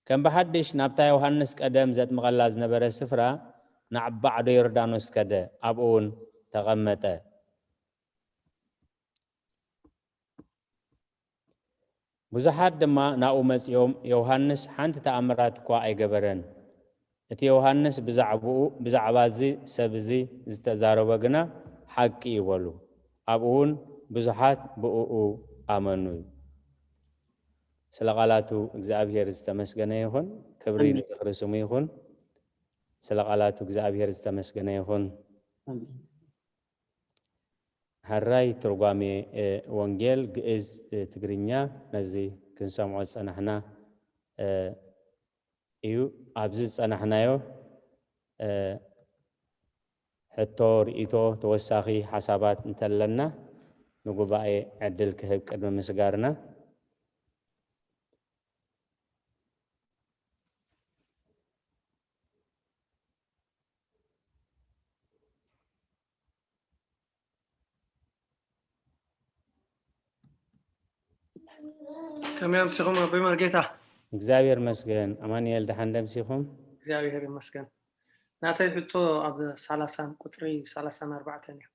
ከም ብሓድሽ ናብታ ዮሃንስ ቀደም ዘጥምቐላ ዝነበረ ስፍራ፣ ናብ ባዕዶ ዮርዳኖስ ከደ፣ ኣብኡ እውን ተቐመጠ። ብዙሓት ድማ ናብኡ መጺኦም፣ ዮሃንስ ሓንቲ ተኣምራት እኳ ኣይገበረን። እቲ ዮሃንስ ብዛዕባኡ፣ ብዛዕባ እዚ ሰብ እዚ ዝተዛረቦ ግና ሓቂ እዩ በሉ። ኣብኡ እውን ብዙሓት ብእኡ ኣመኑ። ስለ ቃላቱ እግዚኣብሔር ዝተመስገነ ይኹን። ክብሪ ኣሜን። ንዝኽሪ ስሙ ይኹን። ስለ ቃላቱ እግዚኣብሔር ዝተመስገነ ይኹን። ኣሜን። ሕራይ ትርጓሜ፣ እ፣ ወንጌል ግእዝ፣ እ፣ ትግርኛ ነዚ ክንሰምዖ ዝጸናሕና፣ እ፣ እዩ። ኣብዚ ዝጸናሕናዮ፣ እ፣ ሕቶ፣ ርእይቶ፣ ተወሳኺ ሓሳባት እንተለና፣ ንጉባኤ ዕድል ክህብ ቅድሚ ምስጋርና። ከመይ ኣምሲኹም ኣቦይ መርጌታ? እግዚኣብሔር ይመስገን። ኣማኑኤል፣ ደሓን ደምሲኹም? እግዚኣብሔር ይመስገን። ናተይ ሕቶ ኣብ ሰላሳን ቁፅሪ ሰላሳን ኣርባዕተን እዩ።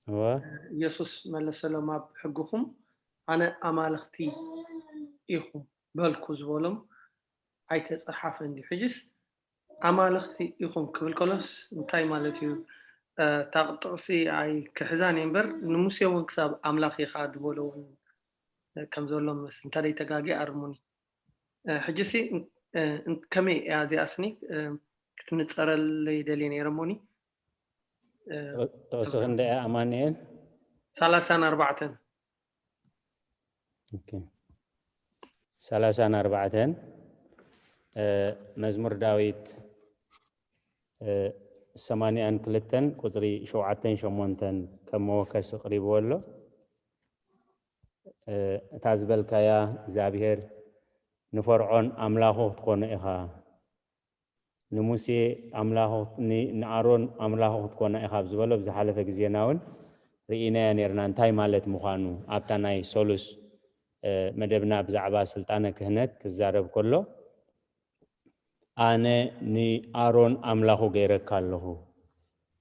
እወ። ኢየሱስ መለሰሎም፣ ኣብ ሕግኹም ኣነ ኣማልኽቲ ኢኹም በልኩ ዝበሎም ኣይተፀሓፈን ድዩ? ሕጅስ ኣማልኽቲ ኢኹም ክብል ከሎስ እንታይ ማለት እዩ? እታ ጥቕሲ ኣይክሕዛን እየ እምበር፣ ንሙሴ እውን ክሳብ ኣምላኽ ኢኻ ዝበሎ እውን ከም ዘሎ መስል፣ እንተደይ ተጋጊ ኣርሙኒ። ሕጅሲ ከመይ እያ እዚኣስኒ ክትንፀረለይ ደልየ ነይረ እሞኒ። ጥቕሲ ክንደይ እያ ኣማኑኤል? ሰላሳን ኣርባዕተን። ኦኬ። ሰላሳን ኣርባዕተን። መዝሙር ዳዊት ሰማንያን ክልተን ቁፅሪ ሸውዓተን ሸሞንተን ከም መወከሲ ቅሪብዎ ኣሎ። እታ ዝበልካያ እግዚኣብሔር ንፈርዖን ኣምላኹ ክትኮኖ ኢኻ፣ ንሙሴ ኣምላኹ፣ ን-፣ ንኣሮን ኣምላኹ ክትኮና ኢኻ ኣብ ዝበሎ ብዝሓለፈ ግዜና እውን ርኢናዮ ነርና። እንታይ ማለት ምዃኑ ኣብታ ናይ ሰሉስ፣ እ፣ መደብና ብዛዕባ ስልጣነ ክህነት ክዛረብ ከሎ፣ "ኣነ ንኣሮን ኣምላኹ ገይረካ ኣለኹ"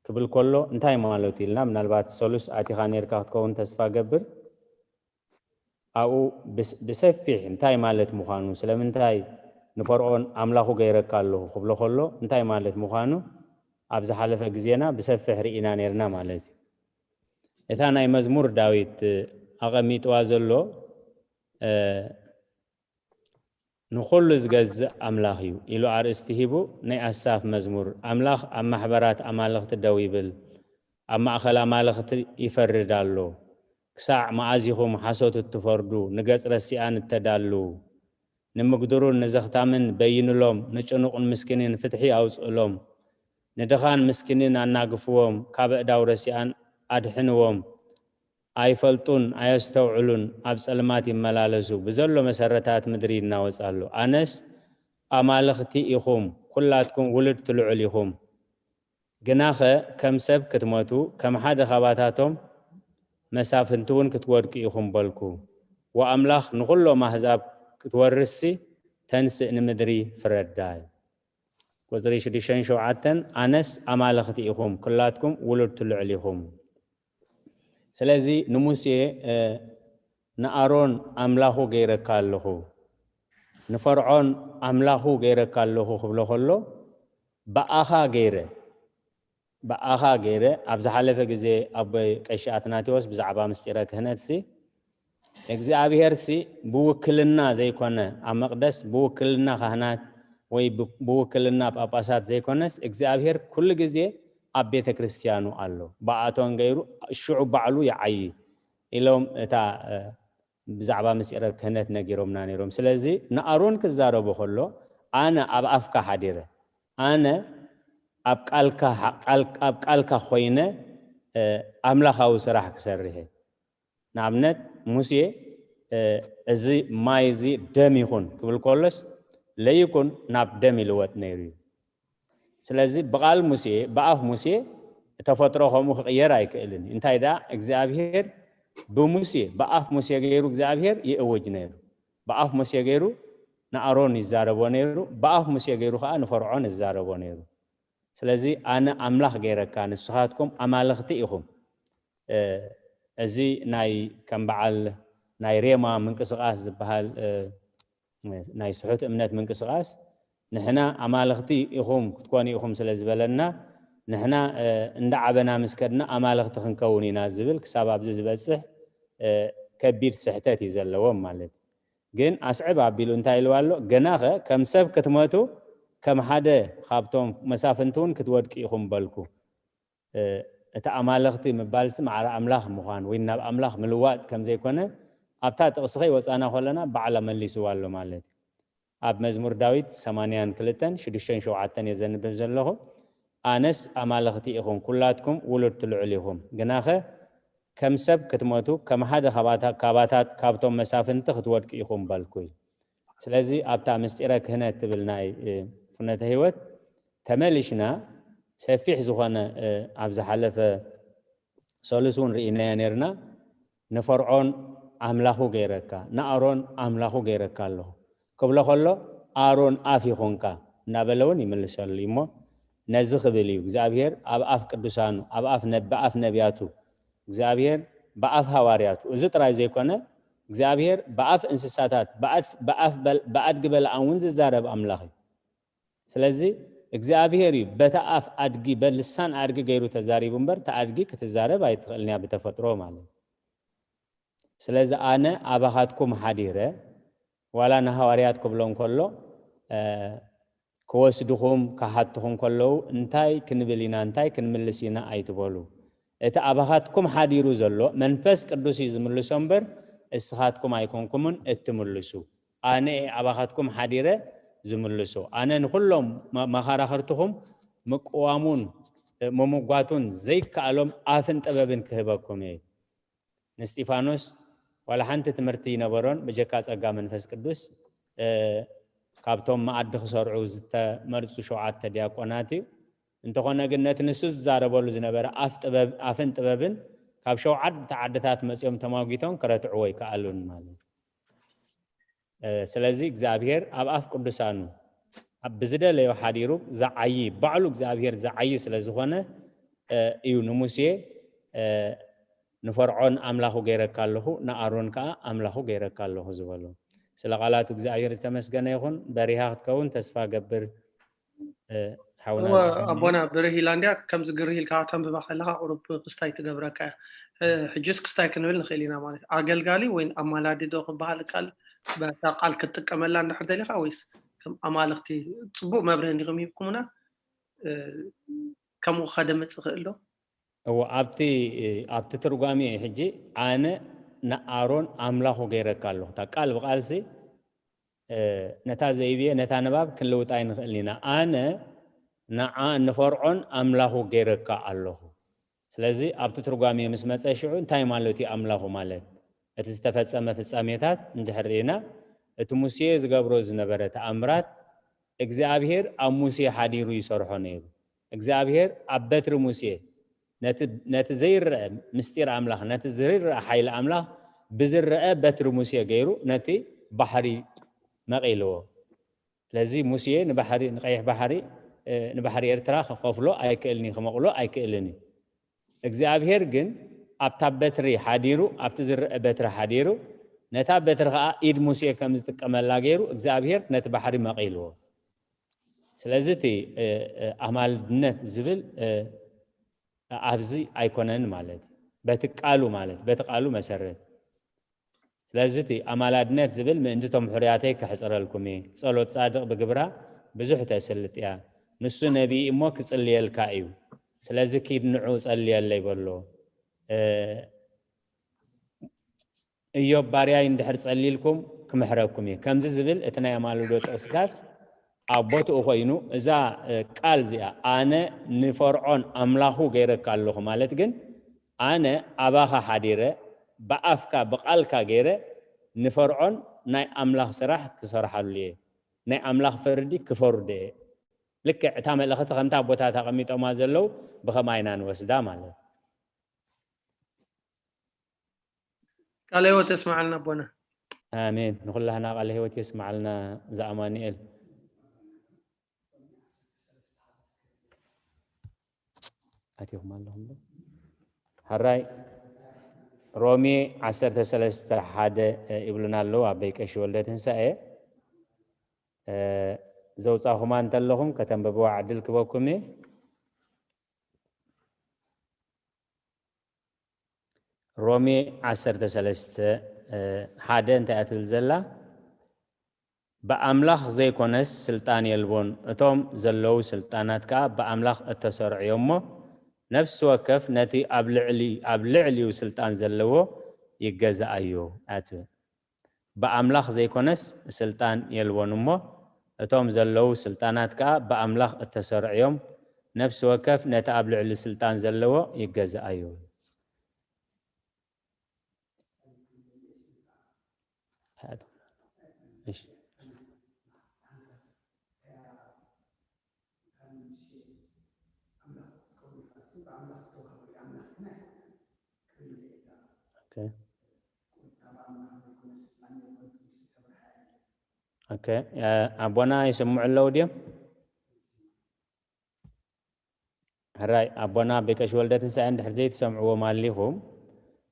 ክብል ከሎ እንታይ ማለቱ ኢልና፣ ምናልባት ሰሉስ ኣቲኻ ነርካ ክትከውን ተስፋ ገብር። ኣብኡ ብስ-፣ ብሰፊሕ እንታይ ማለት ምዃኑ፣ ስለምንታይ ንፈርዖን ኣምላኹ ገይረካ ኣለኹ ክብሎ ከሎ እንታይ ማለት ምዃኑ ኣብ ዝሓለፈ ግዜና ብሰፊሕ ርኢና ነርና ማለት እዩ። እታ ናይ መዝሙር ዳዊት ኣቐሚጥዋ ዘሎ፣ እ፣ "ንኹሉ ዝገዝእ ኣምላኽ እዩ" ኢሉ ኣርእስቲ ሂቡ፣ ናይ ኣሳፍ መዝሙር፣ ኣምላኽ ኣብ ማሕበራት ኣማልኽቲ ደው ይብል፣ ኣብ ማእከል ኣማልኽቲ ይፈርድ ኣሎ። "ክሳዕ መኣዝ ኢኹም ሓሶት እትፈርዱ፣ ንገጽ ረሲኣን እተዳልዉ? ንምግድሩን ንዘኽታምን በይንሎም፣ ንጭኑቕን ምስኪንን ፍትሒ ኣውጽእሎም። ንድኻን ምስኪንን ኣናግፍዎም፣ ካብ ኣእዳው ረሲኣን ኣድሕንዎም። ኣይፈልጡን፣ ኣየስተውዕሉን፣ ኣብ ጸልማት ይመላለሱ፣ ብዘሎ መሰረታት ምድሪ ይናወጽ ኣሎ። ኣነስ ኣማልኽቲ ኢኹም፣ ኵላትኩም ውሉድ ትልዑል ኢኹም። ግናኸ ከም ሰብ ክትመቱ፣ ከም ሓደ ኻባታቶም መሳፍንቲ እውን ክትወድቁ ኢኹም በልኩ። ወኣምላኽ ንኹሎም ኣህዛብ ክትወርስሲ ተንስእ፣ ንምድሪ ፍረዳ። ቁጽሪ ሽዱሽተን ሸውዓተን፣ ኣነስ ኣማልኽቲ ኢኹም፣ ኵላትኩም ውሉድ ትልዑል ኢኹም። ስለዚ ንሙሴ፣ እ፣ "ንኣሮን ኣምላኹ ገይረካ ኣለኹ፣ ንፈርዖን ኣምላኹ ገይረካ ኣለኹ" ክብሎ ከሎ፣ "ብኣኻ ገይረ፣ ብኣኻ ገይረ"፣ ኣብ ዝሓለፈ ግዜ ኣቦይ ቀሺ ኣትናቴዎስ ብዛዕባ ምስጢረ ክህነትሲ፣ እግዚኣብሄርሲ ብውክልና ዘይኮነ፣ ኣብ መቕደስ ብውክልና ካህናት ወይ ብ-፣ ብውክልና ጳጳሳት ዘይኮነስ፣ እግዚኣብሄር ኩሉ ግዜ ኣብ ቤተ ክርስቲያኑ ኣሎ። ብኣቶን ገይሩ ሽዑ ባዕሉ ይዓዪ ኢሎም እታ፣ እ፣ ብዛዕባ ምስጢረ ክህነት ነጊሮምና ነይሮም። ስለዚ ንኣሮን ክዛረቦ ከሎ፣ "ኣነ ኣብ ኣፍካ ሓዲረ፣ ኣነ ኣብ ቃልካ ሓ-፣ ቃል-፣ ኣብ ቃልካ ኮይነ፣ እ፣ ኣምላኻዊ ስራሕ ክሰርሕ እየ።" ንኣብነት ሙሴ፣ እ፣ "እዚ ማይ እዚ ደም ይኹን" ክብል ከሎስ፣ ለይኩን ናብ ደም ይልወጥ ነይሩ እዩ። ስለዚ ብቓል ሙሴ፣ ብኣፍ ሙሴ ተፈጥሮ ከምኡ ክቕየር ኣይክእልን እዩ። እንታይ ደኣ እግዚኣብሄር ብሙሴ፣ ብኣፍ ሙሴ ገይሩ እግዚኣብሄር ይእውጅ ነይሩ። ብኣፍ ሙሴ ገይሩ ንኣሮን ይዛረቦ ነይሩ፣ ብኣፍ ሙሴ ገይሩ ኸኣ ንፈርዖን ይዛረቦ ነይሩ። ስለዚ ኣነ ኣምላኽ ገይረካ፣ ንስኻትኩም ኣማልኽቲ ኢኹም። እ፣ እዚ ናይ ከም በዓል ናይ ሬማ ምንቅስቓስ ዝበሃል፣ እ፣ ናይ ስሑት እምነት ምንቅስቓስ፣ ንሕና ኣማልኽቲ ኢኹም ክትኮኑ ኢኹም ስለ ዝበለና፣ ንሕና፣ እ፣ እንዳዓበና ምስ ከድና ኣማልኽቲ ክንከውን ኢና ዝብል ክሳብ ኣብዚ ዝበጽሕ፣ እ፣ ከቢድ ስሕተት እዩ ዘለዎም ማለት እዩ። ግን ኣስዕብ ኣቢሉ እንታይ ኢልዋ ኣሎ? "ግናኸ ከም ሰብ ክትመቱ፣ ከም ሓደ ካብቶም መሳፍንቲ እውን ክትወድቁ ኢኹም" በልኩ። እ፣ እቲ ኣማልኽቲ ምባልሲ ማዕረ ኣምላኽ ምዃን ወይ ናብ ኣምላኽ ምልዋጥ ከም ዘይኮነ ኣብታ ጥቕሲ ከይወጻና ከለና ባዕላ መሊስዋ ኣሎ ማለት እዩ። ኣብ መዝሙር ዳዊት ሰማንያን ክልተን ሽዱሽተን ሸውዓተን እየ ዘንብብ ዘለኹ። "ኣነስ ኣማልኽቲ ኢኹም፣ ኩላትኩም ውሉድ ትልዑል ኢኹም። ግናኸ ከም ሰብ ክትሞቱ፣ ከም ሓደ ካባታ-፣ ካባታት ካብቶም መሳፍንቲ ክትወድቁ ኢኹም በልኩ ኢሉ። ስለዚ ኣብታ ምስጢረ ክህነት ትብል ናይ፣ እ፣ ፍኖተ ህይወት ተመሊሽና ሰፊሕ ዝኾነ፣ እ፣ ኣብ ዝሓለፈ ሰሉስ እውን ርኢናዮ ነርና። ንፈርዖን ኣምላኹ ገይረካ፣ ንኣሮን ኣምላኹ ገይረካ ኣለኹ ክብሎ ከሎ፣ ኣሮን ኣፍ ይኹንካ እናበለ እውን ይምልሰሉ እዩ። እሞ ነዚ ክብል እዩ እግዚኣብሔር ኣብ ኣፍ ቅዱሳኑ፣ ኣብ ኣፍ ነ-፣ ብኣፍ ነቢያቱ እግዚኣብሔር ብኣፍ ሃዋርያቱ፣ እዚ ጥራይ ዘይኮነ እግዚኣብሔር ብኣፍ እንስሳታት፣ ብኣድ-፣ ብኣፍ በል-፣ ብኣድጊ በልዓም እውን ዝዛረብ ኣምላኽ እዩ። ስለዚ እግዚኣብሔር እዩ በቲ ኣፍ ኣድጊ፣ በልሳን ኣድጊ ገይሩ ተዛሪቡ እምበር፣ እቲ ኣድጊ ክትዛረብ ኣይትኽእልን እያ ብተፈጥሮ ማለት እዩ። ስለዚ ኣነ ኣባኻትኩም ሓዲረ፣ ዋላ ንሃዋርያት ክብሎም ከሎ፣ እ፣ ክወስድኹም ክሓትኹም ከለዉ፣ እንታይ ክንብል ኢና፣ እንታይ ክንምልስ ኢና ኣይትበሉ። እቲ ኣባኻትኩም ሓዲሩ ዘሎ መንፈስ ቅዱስ እዩ ዝምልሶ እምበር፣ እስኻትኩም ኣይኮንኩምን እትምልሱ። ኣነ እየ ኣባኻትኩም ሓዲረ ዝምልሶ። ኣነ ንኹሎም መ-፣ መኻራኽርትኹም ምቅዋሙን፣ እ፣ ምምጓቱን ዘይከኣሎም ኣፍን ጥበብን ክህበኩም እየ። ንስጢፋኖስ ዋላ ሓንቲ ትምህርቲ ይነበሮን፣ ብጀካ ጸጋ መንፈስ ቅዱስ፣ እ፣ ካብቶም መኣዲ ክሰርዑ ዝተመርጹ ሸውዓተ ዲያቆናት እዩ። እንተኾነ ግን ነቲ ንሱ ዝዛረበሉ ዝነበረ ኣፍ ጥበብ-፣ ኣፍን ጥበብን ካብ ሸውዓተ ዓድታት መጺኦም ተማጒቶም ክረትዕዎ ኣይከኣሉን ማለት እዩ። እ፣ ስለዚ እግዚኣብሔር ኣብ ኣፍ ቅዱሳኑ ኣብ ብዝደለዮ ሓዲሩ ዝዓዪ፣ ባዕሉ እግዚኣብሔር ዝዓዪ ስለ ዝኾነ፣ እ፣ እዩ ንሙሴ፣ እ፣ ንፈርዖን ኣምላኹ ገይረካ ኣለኹ፣ ንኣሮን ከኣ ኣምላኹ ገይረካ ኣለኹ ዝበሎ። ስለ ቃላቱ እግዚኣብሔር ዝተመስገነ ይኹን። በሪሃ ክትከውን ተስፋ ገብር። እ፣ ሓውና እወ፣ ዘመነ። ኣቦና ብርህ ኢላ እንድያ፣ ከምዚ ግርህ ኢልካ ከተንብባ ከለኻ ቁሩብ ክስታይ ትገብረካ እያ። እ፣ ሕጅስ ክስታይ ክንብል ንኽእል ኢና ማለት እዩ። ኣገልጋሊ ወይ ኣማላዲ ዶ ክበሃል ይከኣል? በታ ቃል ክትጥቀመላ እንድሕር ደሊኻ ወይስ ከም ኣማልኽቲ ጽቡቕ መብርህ እንዲኹም ሂብኩምና፣ እ፣ ከምኡ ከደምጽ ይኽእል ዶ? እወ፣ ኣብቲ፣ ኣብቲ ትርጓሜ ሕጂ ኣነ ንኣሮን ኣምላኹ ገይረካ ኣለኹ። እታ ቃል ብቃልሲ፣ እ፣ ነታ ዘይብየ፣ ነታ ንባብ ክንልውጣ ኣይንኽእልን ኢና። ኣነ ንዓ-፣ ንፈርዖን ኣምላኹ ገይረካ ኣለኹ። ስለዚ ኣብቲ ትርጓሜ ምስ መጸ ሽዑ እንታይ ማለት እዩ ኣምላኹ ማለት? እቲ ዝተፈጸመ ፍጻሜታት እንድሕር ርኢና፣ እቲ ሙሴ ዝገብሮ ዝነበረ ተኣምራት እግዚኣብሔር ኣብ ሙሴ ሓዲሩ ይሰርሖ ነይሩ። እግዚኣብሔር ኣብ በትሪ ሙሴ ነቲ፣ ነቲ ዘይረአ ምስጢር ኣምላኽ፣ ነቲ ዘይረአ ሓይሊ ኣምላኽ ብዝረአ በትሪ ሙሴ ገይሩ ነቲ ባሕሪ መቒልዎ። ስለዚ ሙሴ ንባሕሪ፣ ንቀይሕ ባሕሪ፣ እ፣ ንባሕሪ ኤርትራ ክኸፍሎ ኣይክእልን እዩ፣ ክመቕሎ ኣይክእልን እዩ። እግዚኣብሔር ግን ኣብታ በትሪ ሓዲሩ፣ ኣብቲ ዝረአ በትሪ ሓዲሩ፣ ነታ በትሪ ኸኣ ኢድ ሙሴ ከም ዝጥቀመላ ገይሩ እግዚኣብሔር ነቲ ባሕሪ መቒልዎ። ስለዚ እቲ፣ እ፣ እ፣ ኣማልድነት ዝብል፣ እ፣ ኣብዚ ኣይኮነን ማለት እዩ። በቲ ቃሉ ማለት፣ በቲ ቃሉ መሰረት። ስለዚ እቲ ኣማላድነት ዝብል ምእንቲ እቶም ሕሩያተይ ከሕጽረልኩም እየ። ጸሎት ጻድቕ ብግብራ ብዙሕ ተስልጥ እያ። ንሱ ነቢይ እሞ ክጽልየልካ እዩ። ስለዚ ኪድ ንዑ ጸልየለይ በሎ። እ፣ እዮብ ባርያይ እንድሕር ጸሊልኩም ክምሕረኩም እየ። ከምዚ ዝብል እቲ ናይ ኣማልዶ ጥቕስታት ኣብ ቦትኡ ኮይኑ፣ እዛ፣ እ፣ ቃል እዚኣ፣ ኣነ ንፈርዖን ኣምላኹ ገይረካ ኣለኹ ማለት ግን፣ ኣነ ኣባኻ ሓዲረ፣ ብኣፍካ፣ ብቓልካ ገይረ ንፈርዖን ናይ ኣምላኽ ስራሕ ክሰርሓሉ እየ። ናይ ኣምላኽ ፍርዲ ክፈርዶ እየ። ልክዕ እታ መልእኽቲ ከምታ ኣቦታት ኣቐሚጦማ ዘለዉ ብኸማይ ኢና ንወስዳ ማለት። ቃለ ህይወት የስምዓልና ኣቦና። ኣሜን። ንኹላህና ቃለ ህይወት የስምዓልና ዘኣማኑኤል። ኣቲኹም ኣለኹም ዶ? ሕራይ ሮሜ ዓሰርተ ሰለስተ ሓደ ይብሉና ኣለዉ ኣበይ ቀሺ ወልደ ትንሳኤ። እ፣ ዘውጻኹማ እንተለኹም ከተንብብዋ ዕድል ክበኩም እየ። ሮሜ ዓሰርተ ሰለስተ፣ እ፣ ሓደ እንታይ እያ ትብል ዘላ? ብኣምላኽ ዘይኮነስ ስልጣን የልቦን፣ እቶም ዘለዉ ስልጣናት ከኣ ብኣምላኽ እተሰርዑ እዮም እሞ፣ ነፍሲ ወከፍ ነቲ ኣብ ልዕሊ-፣ ኣብ ልዕሊኡ ስልጣን ዘለዎ ይገዝኣዮ እያ ትብል። ብኣምላኽ ዘይኮነስ ስልጣን የልቦን እሞ፣ እቶም ዘለዉ ስልጣናት ከኣ ብኣምላኽ እተሰርዑ እዮም፣ ነፍሲ ወከፍ ነቲ ኣብ ልዕሊ ስልጣን ዘለዎ ይገዝኣዮ። እሺ። ኦኬ። ኦኬ፣ ኣቦና ይስምዑ ኣለዉ ድዮም? ሕራይ ኣቦና ቤቀሽ ወልደ ትንሳኤ እንድሕር ዘይትሰምዕዎም ኣሊኹም፣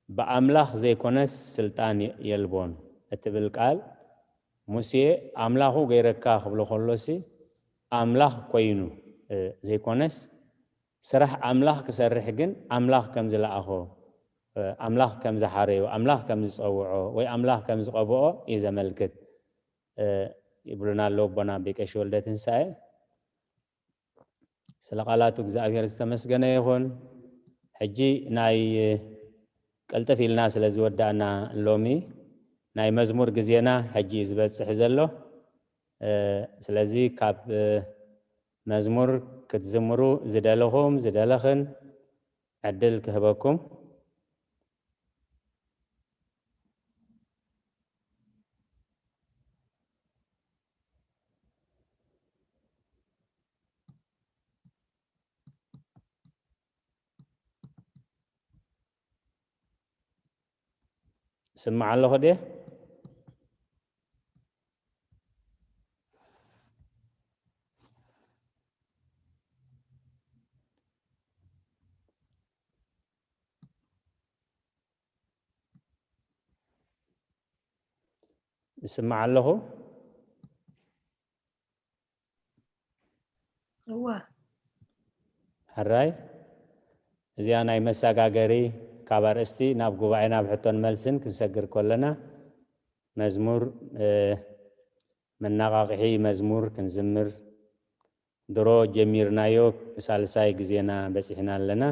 ብኣምላኽ ዘይኮነስ ስልጣን የልቦን እትብል ቃል፣ ሙሴ ኣምላኹ ገይረካ ክብሎ ከሎሲ ኣምላኽ ኮይኑ ዘይኮነስ፣ ስራሕ ኣምላኽ ክሰርሕ ግን ኣምላኽ ከም ዝለኣኾ፣ ኣምላኽ ከም ዝሓረዮ፣ ኣምላኽ ከም ዝጸውዖ ወይ ኣምላኽ ከም ዝቐብኦ እዩ ዘመልክት ይብሉና ኣለዉ ኣቦና ቤቀሽ ወልደ ትንሳኤ። ስለ ቃላቱ እግዚኣብሔር ዝተመስገነ ይኹን። ሕጂ ናይ ቅልጥፍ ኢልና ስለ ዝወዳእና ሎሚ ናይ መዝሙር ግዜና ሕጂ እዩ ዝበጽሕ ዘሎ። ስለዚ ካብ መዝሙር ክትዝምሩ ዝደለኹም ዝደለኽን ዕድል ክህበኩም። ስማዕ ኣለኹ ድየ? ይስማዕ ኣለኹ። እወ። ሕራይ፣ እዚኣ ናይ መሰጋገሪ ካብ ኣርእስቲ ናብ ጉባኤ ናብ ሕቶን መልስን ክንሰግር ከለና መዝሙር መናቓቕሒ መዝሙር ክንዝምር ድሮ ጀሚርናዮ ሳልሳይ ግዜና በጺሕና ኣለና።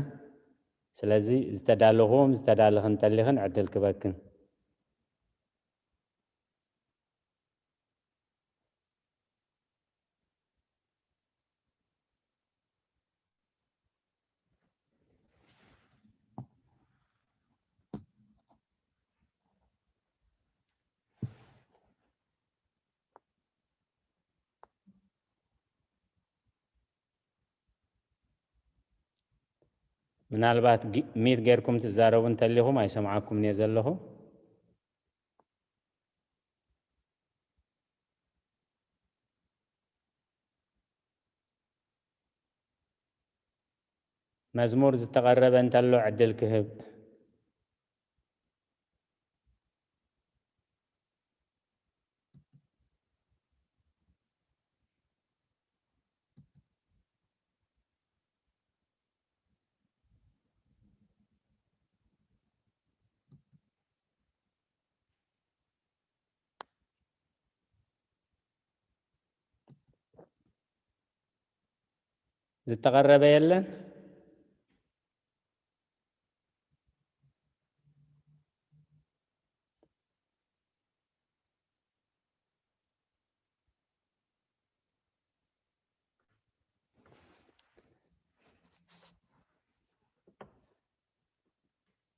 ስለዚ ዝተዳለኹም ዝተዳለኽን እንተሊኽን ዕድል ክበክን። ምናልባት ሚት ጌርኩም ትዛረቡ እንተሊኹም ኣይሰምዓኩምን እየ ዘለኹ። መዝሙር ዝተቐረበ እንተሎ ዕድል ክህብ። ዝተቐረበ የለን።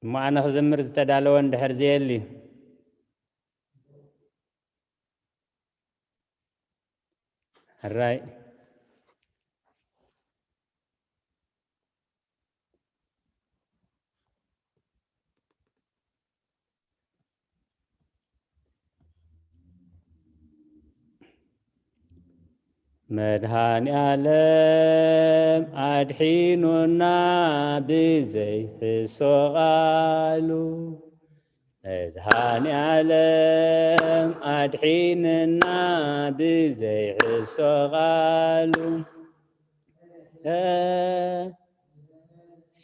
እሞ ኣነ ክዝምር ዝተዳለወ እንድሕር ዘየሊ ሕራይ። መድሃኒ ዓለም ኣድሒኑና ብዘይ ሕሶ ቃሉ። መድሃኒ ዓለም ኣድሒንና ብዘይ ሕሶ ቃሉ። ደስ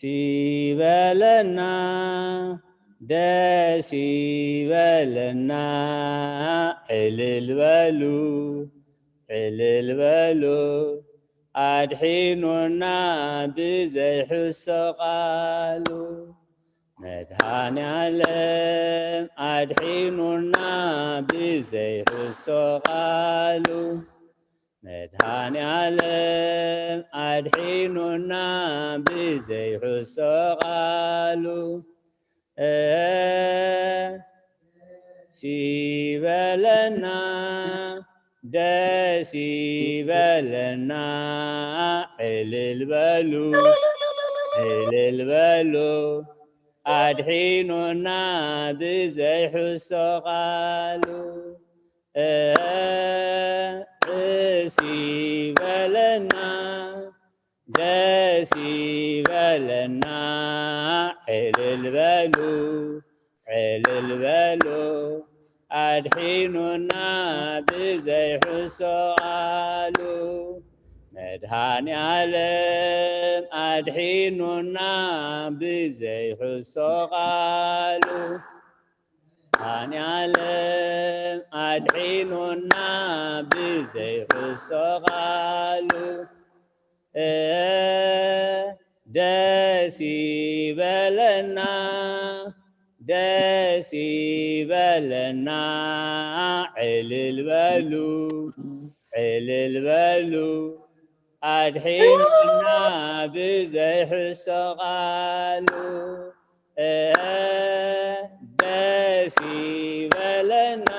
ይበለና፣ ደስ ይበለና፣ ዕልል በሉ፣ ዕልል በሉ፣ ኣድሒኑና ብዘይ ሕሶ ቃሉ። መድሃኒ ዓለም ኣድሒኑና ብዘይ ሕሶ ቃሉ። መድሃኒ ዓለም ኣድሒኑና ብዘይ ሕሶ ቃሉ። እ፣ ይበለና፣ ደስ ይበለና፣ ዕልል በሉ፣ ዕልል በሉ፣ ኣድሒኑና ብዘይሕሶ ቃሉ። እ፣ ደስ ይበለና፣ ደስ ይበለና፣ ዕልል በሉ፣ ዕልል በሉ፣ ኣድሒኑና ብዘይሕሶ ቃሉ። መድኃኔ ዓለም ኣድሒኑና ብዘይሕሶ ቃሉ። መድኃኔ ዓለም ኣድሒኑና ብዘይሕሶ ቃሉ። እ፣ ደስ ይበለና፣ ደስ ይበለና፣ ዕልል በሉ፣ ዕልል በሉ፣ ኣድሒኑና ብዘይሕሶ ቃሉ። እ፣ ደስ ይበለና፣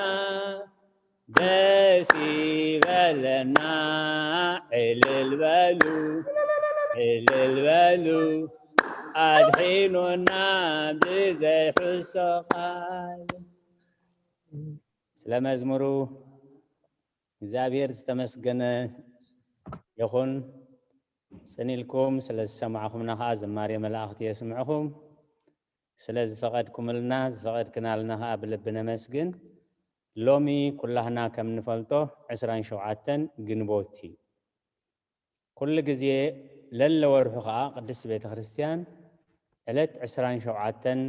ደስ ይበለና፣ ዕልል በሉ፣ ዕልል በሉ፣ ኣድሒኑና ብዘይሕሶ ቃሉ። ስለ መዝሙሩ እግዚኣብሔር ዝተመስገነ ይኹን። ጽን ኢልኩም ስለ ዝሰማዕኹምና ኸዓ ዝማሬ መላእኽቲ የስምዕኹም። ስለ ዝፈቐድኩምልና፣ ዝፈቐድክናልና ኸዓ ብልቢ ነመስግን። ሎሚ ኩላህና ከም ንፈልጦ ዕስራን ሸውዓተን ግንቦት እዩ። ኩሉ ግዜ ለለ ወርሑ ኸዓ ቅድስት ቤተ ክርስቲያን ዕለት ዕስራን ሸውዓተን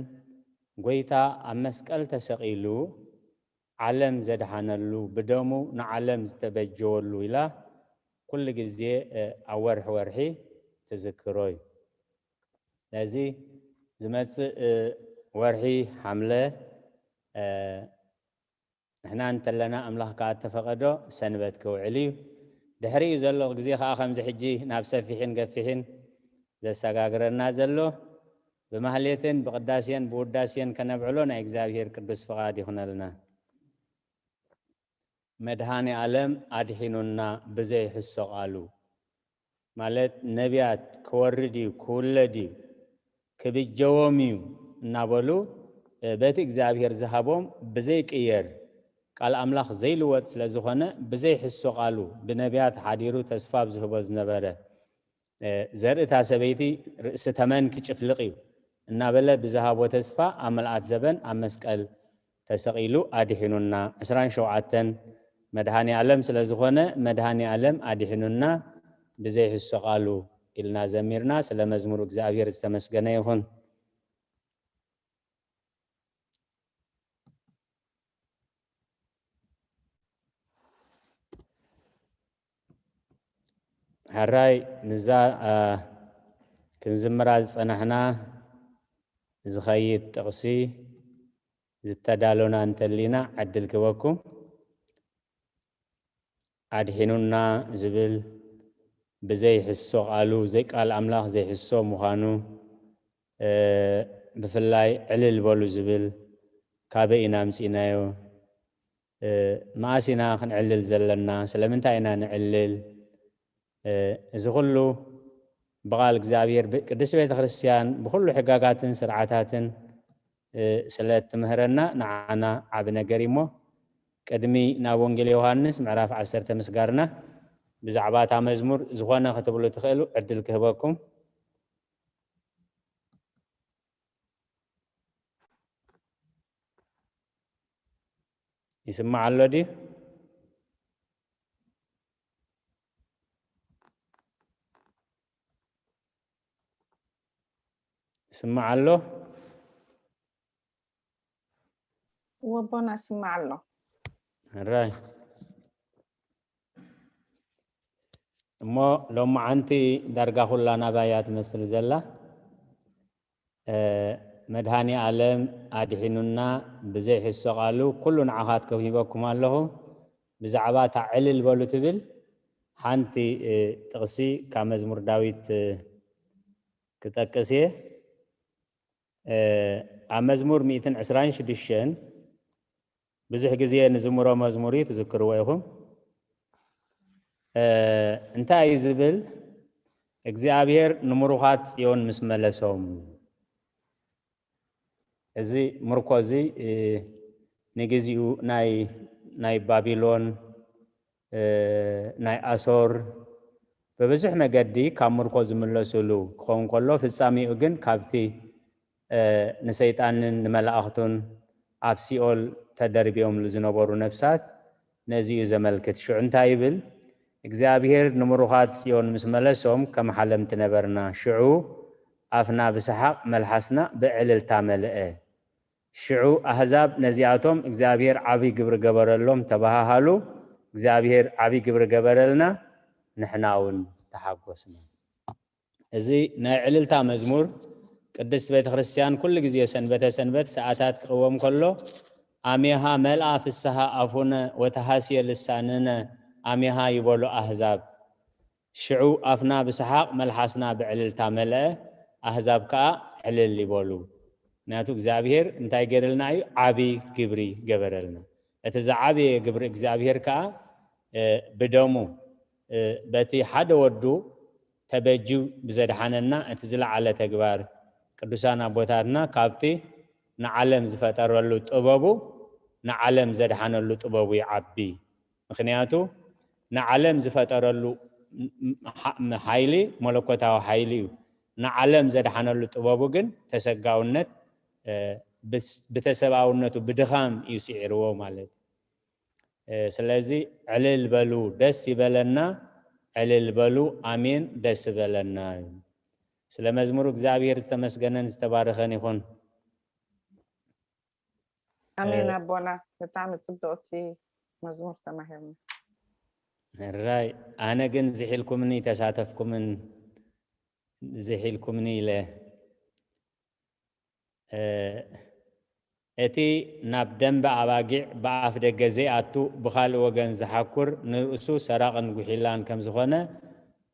ጎይታ ኣብ መስቀል ተሰቒሉ ዓለም ዘድሓነሉ፣ ብደሙ ንዓለም ዝተበጀወሉ ኢላ ኩሉ ግዜ፣ እ፣ ኣብ ወርሒ ወርሒ ትዝክሮ እዩ። ስለዚ ዝመጽእ፣ እ፣ ወርሒ ሓምለ፣ እ፣ ንሕና እንተለና ኣምላኽ ከኣ እተፈቐዶ ሰንበት ክውዕል እዩ። ድሕሪኡ ዘሎ ግዜ ከኣ ከምዚ ሕጂ ናብ ሰፊሕን ገፊሕን ዘሰጋግረና ዘሎ ብማህሌትን ብቅዳሴን ብውዳሴን ከነብዕሎ ናይ እግዚኣብሔር ቅዱስ ፍቓድ ይኹነልና። መድኃኔ ዓለም ኣድሒኑና ብዘይሕሶ ቃሉ። ማለት ነቢያት ክወርድ እዩ፣ ክውለድ እዩ፣ ክብጀዎም እዩ እናበሉ፣ እ፣ በቲ እግዚኣብሔር ዝሃቦም ብዘይቅየር ቃል ኣምላኽ ዘይልወጥ ስለ ዝኾነ ብዘይሕሶ ቃሉ ብነቢያት ሓዲሩ ተስፋ ኣብ ዝህቦ ዝነበረ፣ እ፣ ዘርእታ ሰበይቲ ርእሲ ተመን ክጭፍልቕ እዩ እናበለ ብዝሃቦ ተስፋ ኣብ ምልኣት ዘበን ኣብ መስቀል ተሰቒሉ ኣድሒኑና። ዕስራን ሸውዓተን መድኃኔ ዓለም ስለ ዝኾነ መድኃኔ ዓለም ኣድሒኑና ብዘይሕሶ ቃሉ ኢልና ዘሚርና። ስለ መዝሙር እግዚኣብሔር ዝተመስገነ ይኹን። ሕራይ፣ ንዛ፣ አ፣ ክንዝምራ ዝጸናሕና ዝኸይድ ጥቕሲ ዝተዳሎና እንተሊና ዕድል ክበኩም። ኣድሒኑና ዝብል ብዘይሕሶ ቃሉ፣ ዘይ-፣ ቃል ኣምላኽ ዘይሕሶ ምዃኑ፣ እ፣ ብፍላይ ዕልል በሉ ዝብል ካበይ ኢና ኣምጺእናዮ? እ፣ መኣስ ኢና ክንዕልል ዘለና? ስለምንታይ ኢና ንዕልል? እ፣ እዚ ኩሉ ብቓል እግዚኣብሔር፣ ብ-፣ ቅድስቲ ቤተ ክርስቲያን ብኹሉ ሕጋጋትን ስርዓታትን፣ እ፣ ስለ እትምህረና ንዓና ዓቢ ነገር እዩ እሞ፣ ቅድሚ ናብ ወንጌል ዮሃንስ ምዕራፍ ዓሰርተ ምስጋርና፣ ብዛዕባ እታ መዝሙር ዝኾነ ክትብሉ ትኽእሉ ዕድል ክህበኩም። ይስማዕ ኣሎ ድዩ? ይስማዕ ኣሎ? ወቦና ይስማዕ ኣሎ። ሕራይ። እሞ ሎማዓንቲ ዳርጋ ኩላ ናባይ እያ ትመስል ዘላ። እ፣ መድኃኔ ዓለም ኣድሒኑና ብዘይሕሶ ቃሉ ኩሉ ንዓኻትኩም ሂበኩም ኣለኹ። ብዛዕባ እታ ዕልል በሉ ትብል ሓንቲ፣ እ፣ ጥቕሲ ካብ መዝሙር ዳዊት፣ እ፣ ክጠቅስ እየ። እ፣ ኣብ መዝሙር ሚእትን ዕስራን ሽዱሽተን ብዙሕ ግዜ ንዝምሮ መዝሙር እዩ፣ ትዝክርዎ ኢኹም። እ፣ እንታይ እዩ ዝብል? እግዚኣብሔር ንምሩኻት ጽዮን ምስ መለሶም። እዚ ምርኮ እዚ፣ እ፣ ንግዚኡ ናይ፣ ናይ ባቢሎን፣ እ፣ ናይ ኣሶር ብብዙሕ መገዲ ካብ ምርኮ ዝምለሱሉ ክኸውን ከሎ፣ ፍጻሜኡ ግን ካብቲ፣ እ፣ ንሰይጣንን ንመላእኽቱን ኣብ ሲኦል ተደርቢዮምሉ ዝነበሩ ነፍሳት ነዚ እዩ ዘመልክት። ሽዑ እንታይ ይብል? እግዚኣብሔር ንምሩኻት ጽዮን ምስ መለሶም ከም ሓለምቲ ነበርና። ሽዑ ኣፍና ብሰሓቕ መልሓስና ብዕልልታ መልአ። ሽዑ ኣህዛብ ነዚኣቶም እግዚኣብሔር ዓቢ ግብሪ ገበረሎም ተባሃሃሉ። እግዚኣብሔር ዓቢ ግብሪ ገበረልና፣ ንሕና እውን ተሓጎስና። እዚ ናይ ዕልልታ መዝሙር ቅድስት ቤተ ክርስቲያን ኩሉ ግዜ ሰንበተ ሰንበት ሰዓታት ክቕወም ከሎ፣ ኣሜሃ መልኣ ፍስሃ ኣፉነ ወተሃስየ ልሳንነ ኣሜሃ ይበሉ ኣህዛብ። ሽዑ ኣፍና ብሰሓቕ መልሓስና ብዕልልታ መልአ፣ ኣህዛብ ከኣ ዕልል ይበሉ። ምክንያቱ እግዚኣብሔር እንታይ ገይርልና እዩ? ዓቢ ግብሪ ገበረልና። እቲ ዝዓበየ ግብሪ እግዚኣብሔር ከኣ፣ እ፣ ብደሙ፣ እ፣ በቲ ሓደ ወዱ ተበጅዩ ብዘድሓነና እቲ ዝለዓለ ተግባር ቅዱሳን ኣቦታትና ካብቲ ንዓለም ዝፈጠረሉ ጥበቡ ንዓለም ዘድሓነሉ ጥበቡ ይዓቢ። ምክንያቱ ንዓለም ዝፈጠረሉ ም-፣ ም-፣ ሓ-፣ ም-፣ ሓይሊ መለኮታዊ ሓይሊ እዩ። ንዓለም ዘድሓነሉ ጥበቡ ግን ተሰጋውነት፣ እ፣ ብስ-፣ ብተሰብኣውነቱ ብድኻም እዩ ስዒርዎ ማለት እዩ። እ፣ ስለዚ ዕልል በሉ፣ ደስ ይበለና፣ ዕልል በሉ፣ ኣሜን፣ ደስ ይበለና። ስለ መዝሙሩ እግዚኣብሔር ዝተመስገነን ዝተባረኸን ይኹን። ኣሜን። ኣቦና ብጣዕሚ ጽብቕቲ መዝሙር ተማሂርና። ሕራይ፣ ኣነ ግን ዝሒልኩምኒ ተሳተፍኩምን ዝሒልኩምኒ ኢለ። እ፣ እቲ ናብ ደንበ ኣባጊዕ ብኣፍ ደገ ዘይኣቱ ብኻልእ ወገን ዝሓኩር ንርእሱ ሰራቕን ጉሒላን ከም ዝኾነ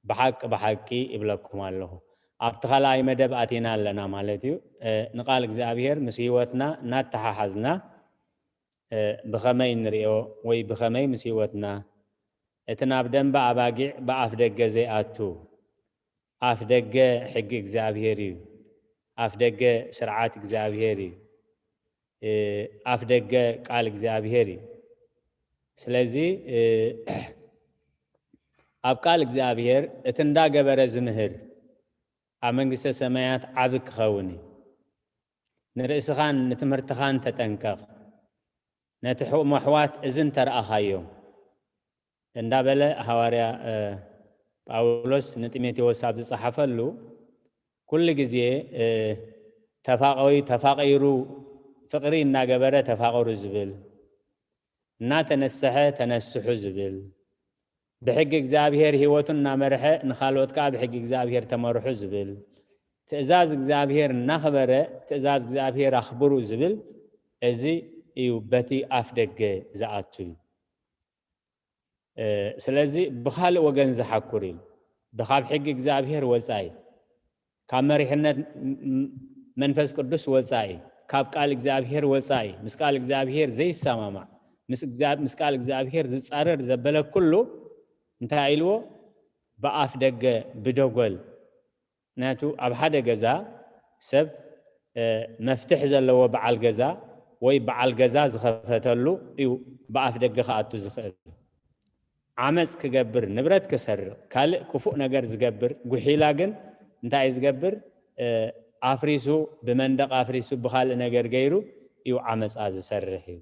ብሓቂ ብሓቂ ይብለኩም ኣለኹ። ኣብቲ ካልኣይ መደብ ኣቲና ኣለና ማለት እዩ። እ፣ ንቃል እግዚኣብሔር ምስ ህይወትና እናተሓሓዝና፣ እ፣ ብኸመይ ንሪኦ ወይ ብኸመይ ምስ ህይወትና እቲ ናብ ደንበ ኣባጊዕ ብኣፍ ደገ ዘይኣቱ፣ ኣፍ ደገ ሕጊ እግዚኣብሔር እዩ። ኣፍ ደገ ስርዓት እግዚኣብሔር እዩ። እ፣ ኣፍ ደገ ቃል እግዚኣብሔር እዩ። ስለዚ፣ እ፣ ኣብ ቃል እግዚኣብሔር እቲ እንዳገበረ ዝምህር ኣብ መንግስተ ሰማያት ዓቢ ክኸውን እዩ። ንርእስኻን ንትምህርትኻን ተጠንቀቕ። ነቲ ሕቑ-፣ መሕዋት እዝን ተረኣኻዮም እንዳበለ ሃዋርያ፣ እ፣ ጳውሎስ ንጢሞቴዎስ ኣብ ዝጸሓፈሉ፣ ኩሉ ግዜ፣ እ፣ ተፋቐዩ-፣ ተፋቒሩ፣ ፍቕሪ እናገበረ ተፋቐሩ ዝብል፣ እናተነስሐ ተነስሑ ዝብል፣ ብሕጊ እግዚኣብሔር ህይወቱ እናመርሐ ንኻልኦት ከኣ ብሕጊ እግዚኣብሔር ተመርሑ ዝብል፣ ትእዛዝ እግዚኣብሔር እናኽበረ ትእዛዝ እግዚኣብሔር ኣኽብሩ ዝብል፣ እዚ እዩ በቲ ኣፍ ደገ ዝኣቱ እዩ። እ፣ ስለዚ ብኻልእ ወገን ዝሓኩር እዩ። ብኻብ ሕጊ እግዚኣብሔር ወጻኢ፣ ካብ መሪሕነት ም-፣ ም-፣ መንፈስ ቅዱስ ወጻኢ፣ ካብ ቃል እግዚኣብሔር ወጻኢ፣ ምስ ቃል እግዚኣብሔር ዘይሰማማዕ፣ ምስ እግዚኣብ-፣ ምስ ቃል እግዚኣብሔር ዝጻረር ዘበለ ኩሉ እንታይ ኢልዎ? ብኣፍ ደገ ብደጎል። ምክንያቱ ኣብ ሓደ ገዛ ሰብ፣ እ፣ መፍትሕ ዘለዎ በዓል ገዛ ወይ በዓል ገዛ ዝኸፈተሉ እዩ ብኣፍ ደገ ክኣቱ ዝኽእል። ዓመፅ ክገብር፣ ንብረት ክሰርቕ፣ ካልእ ክፉእ ነገር ዝገብር ጉሒላ ግን እንታይ እዩ ዝገብር? እ፣ ኣፍሪሱ፣ ብመንደቕ ኣፍሪሱ፣ ብኻልእ ነገር ገይሩ እዩ ዓመፃ ዝሰርሕ እዩ።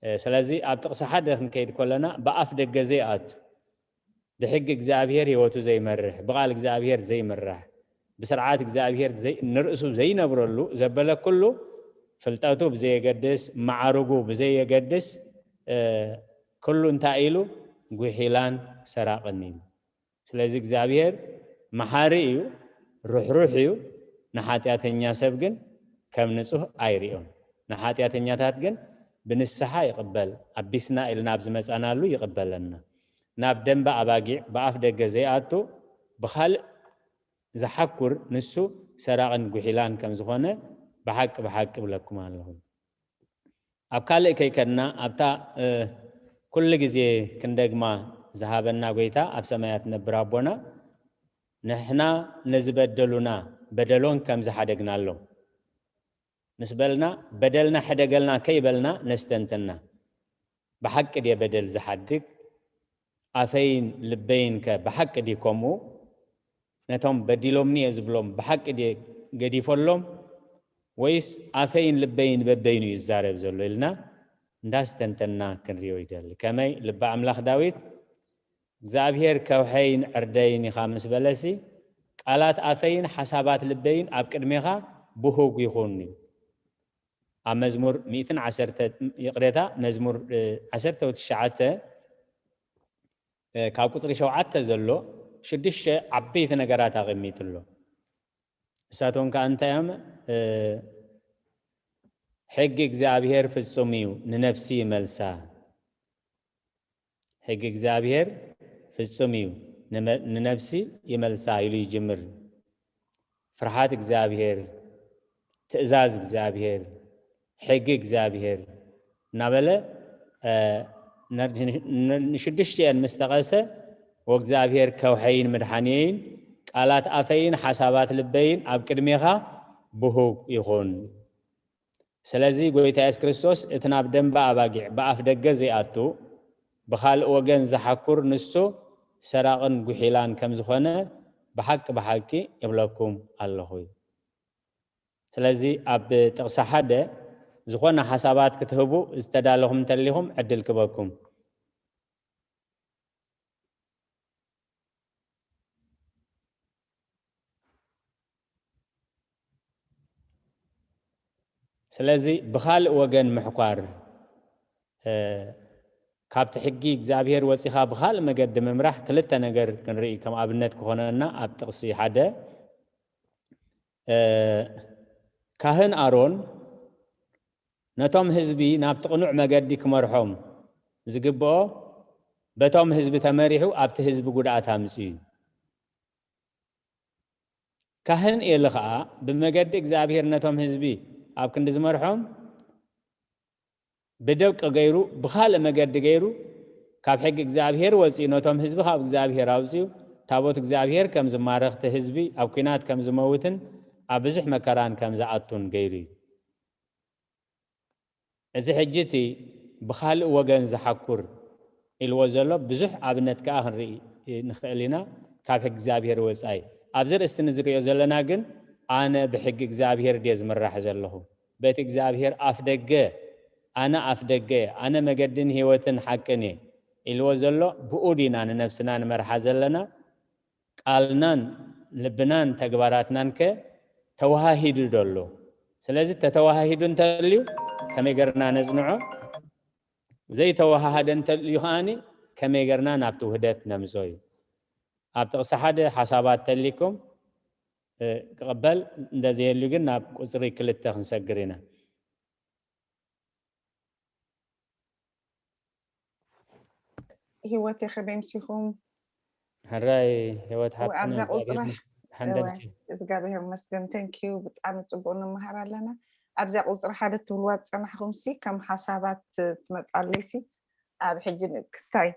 እ፣ ስለዚ ኣብ ጥቕሲ ሓደ ክንከይድ ከለና ብኣፍ ደገ ዘይኣቱ፣ ብሕጊ እግዚኣብሔር ህይወቱ ዘይመርሕ፣ ብቓል እግዚኣብሔር ዘይምራሕ፣ ብስርዓት እግዚኣብሔር ዘይ-፣ ንርእሱ ዘይነብረሉ ዘበለ ኩሉ ፍልጠቱ ብዘየገድስ፣ መዓርጉ ብዘየገድስ፣ እ፣ ኩሉ እንታይ ኢሉ? ጉሒላን ሰራቕን እዩ። ስለዚ እግዚኣብሔር መሓሪ እዩ፣ ርሕሩሕ እዩ፣ ንሓጢኣተኛ ሰብ ግን ከም ንጹህ ኣይርእዮን። ንሓጢኣተኛታት ግን ብንስሓ ይቕበል፣ ኣቢስና ኢልና ኣብ ዝመጻናሉ ይቕበለና። ናብ ደንበ ኣባጊዕ ብኣፍ ደገ ዘይኣቱ ብኻልእ ዝሓኩር ንሱ ሰራቕን ጉሒላን ከም ዝኾነ ብሓቂ ብሓቂ እብለኩም ኣለኹ። ኣብ ካልእ ከይከድና ኣብታ ኩሉ ግዜ ክንደግማ ዝሃበና ጎይታ ኣብ ሰማያት ነብር ኣቦና ንሕና ነዝበደሉና በደሎን ከም ዝሓደግናሎም ምስ በልና በደልና ሕደገልና ከይበልና ነስተንትና ብሓቂ ድየ በደል ዝሓድግ ኣፈይን ልበይን ከ ብሓቂ ድዩ ከምኡ ነቶም በዲሎምኒ እየ ዝብሎም ብሓቂ ድየ ገዲፈሎም ወይስ ኣፈይን ልበይን በበይኑ እዩ ዝዛረብ ዘሎ ኢልና እንዳስተንተና ክንሪኦ ይደሊ ከመይ ልቢ ኣምላኽ ዳዊት እግዚኣብሔር ከውሐይን ዕርደይን ኢኻ ምስ በለሲ ቃላት ኣፈይን ሓሳባት ልበይን ኣብ ቅድሜኻ ብሁግ ይኹን እዩ ኣብ መዝሙር ሚእትን ዓሰርተ ይቕሬታ መዝሙር ዓሰርተ ትሽዓተ ካብ ቁፅሪ ሸውዓተ ዘሎ ሽዱሽተ ዓበይቲ ነገራት ኣቐሚጡ ኣሎ። እሳቶም ከዓ እንታይ እዮም? ሕጊ እግዚኣብሔር ፍጹም እዩ፣ ንነፍሲ ይመልሳ። ሕጊ እግዚኣብሔር ፍጹም እዩ፣ ንመ- ንነፍሲ ይመልሳ ኢሉ ይጅምር። ፍርሓት እግዚኣብሔር፣ ትእዛዝ እግዚኣብሔር፣ ሕጊ እግዚኣብሔር እናበለ ንሽዱሽቲኤን ምስ ጠቐሰ ወእግዚኣብሔር ከውሐይን ምድሓንየይን ቃላት ኣፈይን ሓሳባት ልበይን ኣብ ቅድሜኻ ብሁግ ይኹን። ስለዚ ጎይታ የሱስ ክርስቶስ እቲ ናብ ደንበ ኣባጊዕ ብኣፍ ደገ ዘይኣቱ ብኻልእ ወገን ዝሓኩር ንሱ ሰራቕን ጉሒላን ከም ዝኾነ ብሓቂ ብሓቂ እብለኩም ኣለኹ እዩ። ስለዚ ኣብ ጥቕሲ ሓደ ዝኾነ ሓሳባት ክትህቡ ዝተዳለኹም እንተሊኹም ዕድል ክበኩም። ስለዚ ብኻልእ ወገን ምሕኳር ካብቲ ሕጊ እግዚኣብሔር ወፂኻ ብኻልእ መገዲ ምምራሕ ክልተ ነገር ክንርኢ ከም ኣብነት ክኾነና ኣብ ጥቕሲ ሓደ ካህን ኣሮን ነቶም ህዝቢ ናብቲ ቅኑዕ መገዲ ክመርሖም ዝግብኦ በቶም ህዝቢ ተመሪሑ ኣብቲ ህዝቢ ጉድኣት ኣምፅኡ እዩ። ካህን ኤሊ ኸዓ ብመገዲ እግዚኣብሔር ነቶም ህዝቢ ኣብ ክንዲ ዝመርሖም ብደቂ ገይሩ ብኻልእ መገዲ ገይሩ ካብ ሕጊ እግዚኣብሔር ወፂኡ ነቶም ህዝቢ ካብ እግዚኣብሔር ኣውፅኡ ታቦት እግዚኣብሔር ከም ዝማረኽቲ ህዝቢ ኣብ ኲናት ከም ዝመውትን ኣብ ብዙሕ መከራን ከም ዝኣቱን ገይሩ እዩ። እዚ ሕጂ እቲ ብኻልእ ወገን ዝሓኩር ኢልዎ ዘሎ ብዙሕ ኣብነት ከኣ ክንርኢ ንኽእል ኢና ካብ ሕጊ እግዚኣብሔር ወጻኢ። ኣብዚ ርእስቲ ንዝሪኦ ዘለና ግን ኣነ ብሕጊ እግዚኣብሔር ድየ ዝምራሕ ዘለኹ? በቲ እግዚኣብሔር ኣፍ ደገ ኣነ ኣፍ ደገ እየ፣ ኣነ መገድን ህይወትን ሓቅን እየ ኢልዎ ዘሎ ብኡ ዲና ንነብስና ንመርሓ ዘለና? ቃልናን ልብናን ተግባራትናን ከ ተወሃሂዱ ዶ ኣሎ? ስለዚ ተተወሃሂዱ እንተልዩ ከመይ ገርና ነጽንዖ? ዘይተወሃሃደ እንተልዩ ከኣኒ ከመይ ገርና ናብቲ ውህደት ነምጾ እዩ? ኣብ ጥቕሲ ሓደ ሓሳባት ተሊኩም ክቕበል እንደዘየልዩ ግን ናብ ቁጽሪ ክልተ ክንሰግር ኢና። ህይወት ከመይ ምሲኹም? ሕራይ ህይወት ሓብትና ኣብዛ ቁፅራ ሓንደምሲ እግዚኣብሔር መስገን thank you ብጣዕሚ ፅቡቅ ንምሃር ኣለና። ኣብዛ ቁፅሪ ሓደ ትብልዋ ዝፀናሕኹም ሲ ከም ሓሳባት ትመፃለይ ሲ ኣብ ሕጂ ክስታይ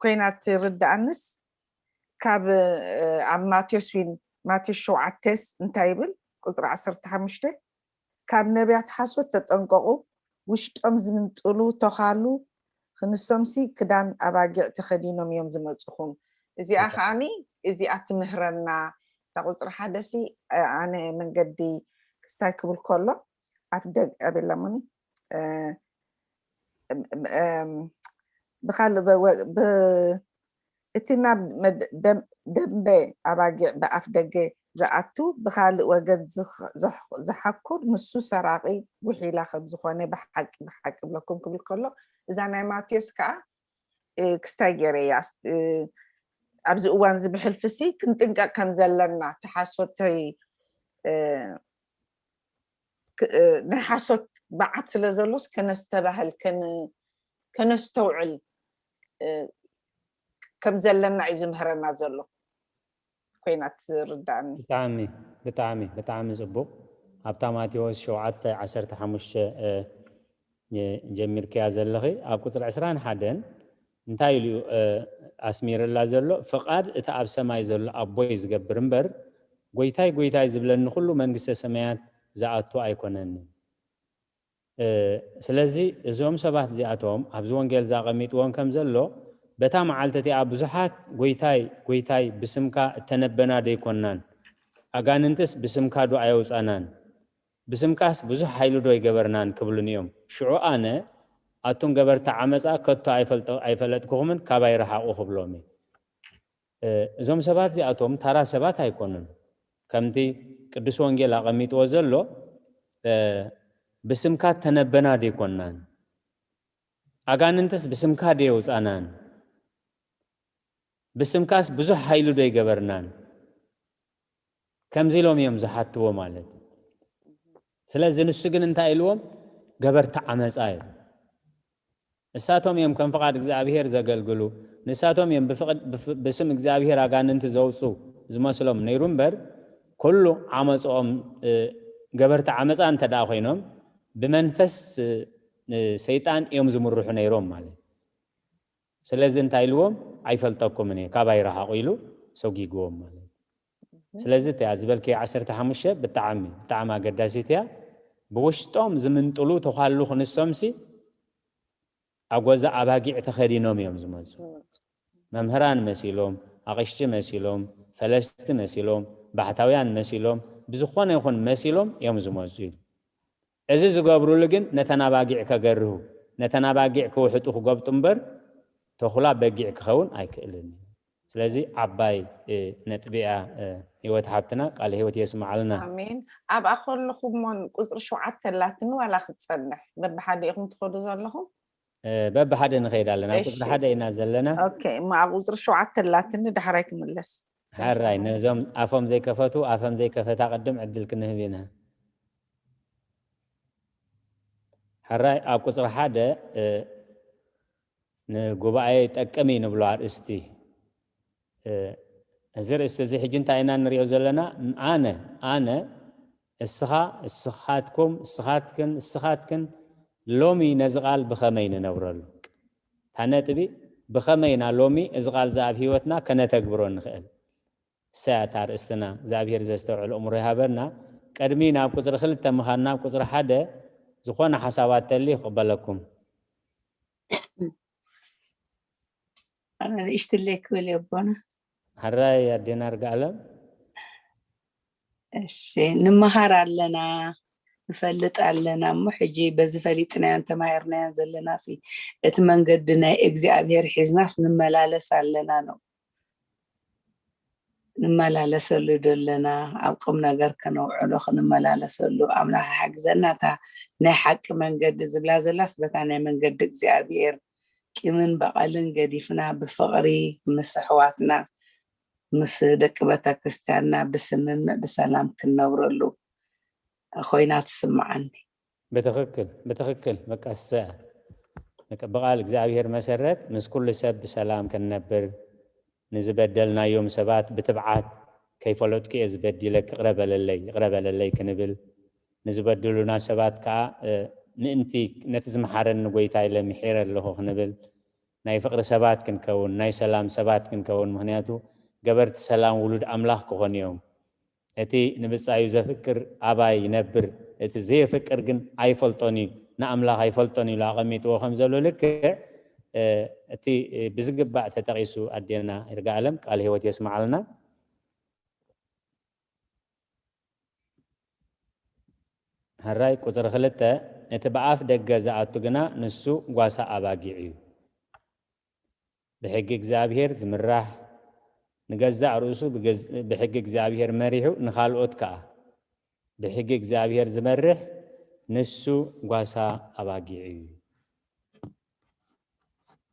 ኮይና ትርድኣንስ ካብ ኣብ ማቴዎስ ዊን ማቴዎስ ሸውዓተስ እንታይ ይብል ቁፅሪ ዓሰርተ ሓሙሽተ ካብ ነቢያት ሓሶት ተጠንቀቑ፣ ውሽጦም ዝምንጥሉ ተዃሉ፣ ክንሶምሲ ክዳን ኣባጊዕ ተኸዲኖም እዮም ዝመፁኹም። እዚኣ ከዓኒ እዚኣ ትምህረና። እታ ቁፅሪ ሓደሲ ኣነ መንገዲ ክስታይ ክብል ከሎ ኣፍ ደግ ኣቤላሞኒ ብካል እቲ ናብ ደንበ ኣባጊዕ ብኣፍ ደገ ዝኣቱ ብኻልእ ወገን ዝሓኩር ንሱ ሰራቒ ጉሒላ ከም ዝኾነ ብሓቂ ብሓቂ ብለኩም ክብል ከሎ እዛ ናይ ማቴዎስ ከዓ ክስታይ ገይረ እያ ኣብዚ እዋን እዚ ብሕልፊ ሲ ክንጥንቀቕ ከም ዘለና ተሓሶተይ ናይ ሓሶት በዓት ስለ ዘሎስ ከነስተባህል ከነስተውዕል ከም ዘለና እዩ ዝምህረና ዘሎ ኮይና ትርዳእኒ። ብጣዕሚ ብጣዕሚ ብጣዕሚ ፅቡቅ። ኣብታ ማቴዎስ ሸውዓተ ዓሰርተ ሓሙሽተ ጀሚርክያ ዘለኺ ኣብ ቁፅሪ ዕስራን ሓደን እንታይ ኢሉ ኣስሚርላ ዘሎ? ፍቓድ እቲ ኣብ ሰማይ ዘሎ ኣቦይ ዝገብር እምበር ጎይታይ ጎይታይ ዝብለኒ ኩሉ መንግስተ ሰማያት ዝኣቱ ኣይኮነንን። ስለዚ እዞም ሰባት እዚኣቶም ኣብዚ ወንጌል ዘቐሚጥዎም ከም ዘሎ በታ መዓልቲ እቲኣ ብዙሓት ጎይታይ ጎይታይ ብስምካ እተነበና ደይኮናን ኣጋንንትስ ብስምካ ዶ ኣየውፃናን ብስምካስ ብዙሕ ሓይሊ ዶ ይገበርናን ክብሉን እዮም። ሽዑ ኣነ ኣቱም ገበርቲ ዓመፃ ከቶ ኣይፈለጥኩኹምን ካባይ ረሓቑ ክብሎም እዩ። እዞም ሰባት እዚኣቶም ታራ ሰባት ኣይኮኑን። ከምቲ ቅዱስ ወንጌል ኣቐሚጥዎ ዘሎ ብስምካ ተነበና ደይኮናን ኣጋንንትስ ብስምካ ደየውፃናን ብስምካስ ብዙሕ ሓይሉ ዶ ይገበርናን ከምዚ ኢሎም እዮም ዝሓትዎ ማለት። ስለዚ ንሱ ግን እንታይ ኢልዎም? ገበርቲ ዓመፃ እዮም። ንሳቶም እዮም ከም ፍቓድ እግዚኣብሔር ዘገልግሉ። ንሳቶም እዮም ብስም እግዚኣብሔር ኣጋንንቲ ዘውፁ ዝመስሎም ነይሩ እምበር ኩሉ ዓመፅኦም ገበርቲ ዓመፃ እንተ ደኣ ኮይኖም ብመንፈስ ሰይጣን እዮም ዝምርሑ ነይሮም ማለት። ስለዚ እንታይ ኢልዎም? ኣይፈልጠኩምን እየ፣ ካባይ ረሓቑ ኢሉ ሰጒግዎም ማለት እዩ። ስለዚ እቲያ ዝበልክያ ዓሰርተ ሓሙሽተ ብጣዕሚ ብጣዕሚ ኣገዳሲት እያ። ብውሽጦም ዝምንጥሉ ተኳሉ ክንሶምሲ ኣጎዛ ኣባጊዕ ተኸዲኖም እዮም ዝመፁ። መምህራን መሲሎም፣ ኣቕሽቲ መሲሎም፣ ፈለስቲ መሲሎም፣ ባሕታውያን መሲሎም፣ ብዝኾነ ይኹን መሲሎም እዮም ዝመፁ እዩ። እዚ ዝገብሩሉ ግን ነተን ኣባጊዕ ከገርሁ፣ ነተን ኣባጊዕ ክውሕጡ ክገብጡ እምበር ተኹላ በጊዕ ክኸውን ኣይክእልን እዩ። ስለዚ ዓባይ ነጥቢ እያ። ህይወት ሓብትና ቃል ህይወት የስማዓልና። ኣሜን። ኣብኣ ከለኹም እሞ ቁፅሪ ሸውዓተ ኣላትኒ ዋላ ክትፀንሕ በብሓደ ኢኹም ትኸዱ ዘለኹም? በብሓደ ንኸይድ ኣለና። ኣብ ቁፅሪ ሓደ ኢና ዘለና። ኦኬ፣ እሞ ኣብ ቁፅሪ ሸውዓተ ኣላትኒ ዳሕራይ ክምለስ። ሓራይ ነዞም ኣፎም ዘይከፈቱ ኣፈም ዘይከፈታ ቅድም ዕድል ክንህብ ኢና። ሕራይ ኣብ ቁፅሪ ሓደ ንጉባኤ ይጠቅም እዩ ንብሎ ኣርእስቲ። እዚ ርእስቲ እዚ ሕጂ እንታይ ኢና ንሪኦ ዘለና? ኣነ ኣነ እስኻ እስኻትኩም እስኻትክን እስኻትክን ሎሚ ነዚ ቃል ብኸመይ ንነብረሉ? እታ ነጥቢ ብኸመይ ኢና ሎሚ እዚ ቃል እዚ ኣብ ህይወትና ከነተግብሮ ንኽእል? እሳ እያ እታ ኣርእስትና። እግዚኣብሔር ዘስተውዕል እምሮ ይሃበና። ቅድሚ ናብ ቁፅሪ ክልተ ምኻድና ኣብ ቁፅሪ ሓደ ዝኾነ ሓሳባት ተልዩ ክቕበለኩም። ኣነ ንእሽትለይ ክብል የቦና። ሕራይ ኣዴና ርግኣለም። እሺ፣ ንመሃር ኣለና፣ ንፈልጥ ኣለና እሞ ሕጂ በዚ ፈሊጥናዮን ተማሂርናዮን ዘለና ሲ እቲ መንገዲ ናይ እግዚኣብሔር ሒዝናስ ንመላለስ ኣለና ነው። ንመላለሰሉ ደለና ኣብ ቁም ነገር ከነውዕሎ ክንመላለሰሉ ኣምላኽ ሓግዘና። እታ ናይ ሓቂ መንገዲ ዝብላ ዘላስ በታ ናይ መንገዲ እግዚኣብሔር ቂምን በቐልን ገዲፍና ብፍቕሪ ምስ ኣሕዋትና ምስ ደቂ ቤተክርስትያንና ብስምምዕ ብሰላም ክንነብረሉ ኮይና ትስምዓኒ። ብትኽክል ብትኽክል በቃ እሰ በቃ ብቓል እግዚኣብሔር መሰረት ምስ ኩሉ ሰብ ብሰላም ክንነብር ንዝበደልናዮም ሰባት ብትብዓት ከይፈለጥኩ እየ ዝበዲለኪ ይቕረ በለለይ ይቕረ በለለይ ክንብል ንዝበድሉና ሰባት ከዓ ምእንቲ ነቲ ዝመሓረኒ ጎይታ ኢለ ምሒረ ኣለኹ ክንብል ናይ ፍቕሪ ሰባት ክንከውን ናይ ሰላም ሰባት ክንከውን ምኽንያቱ ገበርቲ ሰላም ውሉድ ኣምላኽ ክኾኑ እዮም። እቲ ንብጻዩ ዘፍቅር ኣባይ ይነብር፣ እቲ ዘየፍቅር ግን ኣይፈልጦን እዩ፣ ንኣምላኽ ኣይፈልጦን ኢሉ ኣቐሚጥዎ ከም ዘሎ ልክዕ እቲ ብዝግባእ ተጠቒሱ ኣዴና ይርጋኣለም ቃል ህይወት የስምዓልና። ሕራይ ቁፅሪ ክልተ እቲ ብኣፍ ደገ ዝኣቱ ግና ንሱ ጓሳ ኣባጊዕ እዩ። ብሕጊ እግዚኣብሔር ዝምራሕ ንገዛእ ርእሱ ብሕጊ እግዚኣብሔር መሪሑ ንኻልኦት ከኣ ብሕጊ እግዚኣብሔር ዝመርሕ ንሱ ጓሳ ኣባጊዕ እዩ።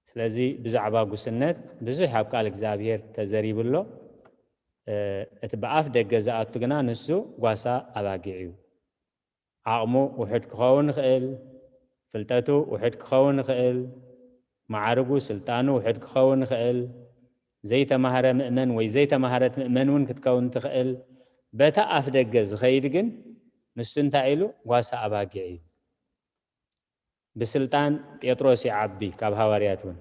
ስለዚ ብዛዕባ ጉስነት ብዙሕ ኣብ ቃል እግዚኣብሔር ተዘሪቡ ኣሎ። እቲ ብኣፍ ደገ ዝኣቱ ግና ንሱ ጓሳ ኣባጊዕ እዩ። ዓቕሙ ውሑድ ክኸውን ይኽእል፣ ፍልጠቱ ውሑድ ክኸውን ይኽእል፣ ማዕርጉ ስልጣኑ ውሑድ ክኸውን ይኽእል፣ ዘይተማህረ ምእመን ወይ ዘይተማህረት ምእመን እውን ክትከውን ትኽእል። በታ ኣፍ ደገ ዝኸይድ ግን ንሱ እንታይ ኢሉ ጓሳ ኣባጊዕ እዩ። ብስልጣን ጴጥሮስ ይዓቢ፣ ካብ ሃዋርያት እውን።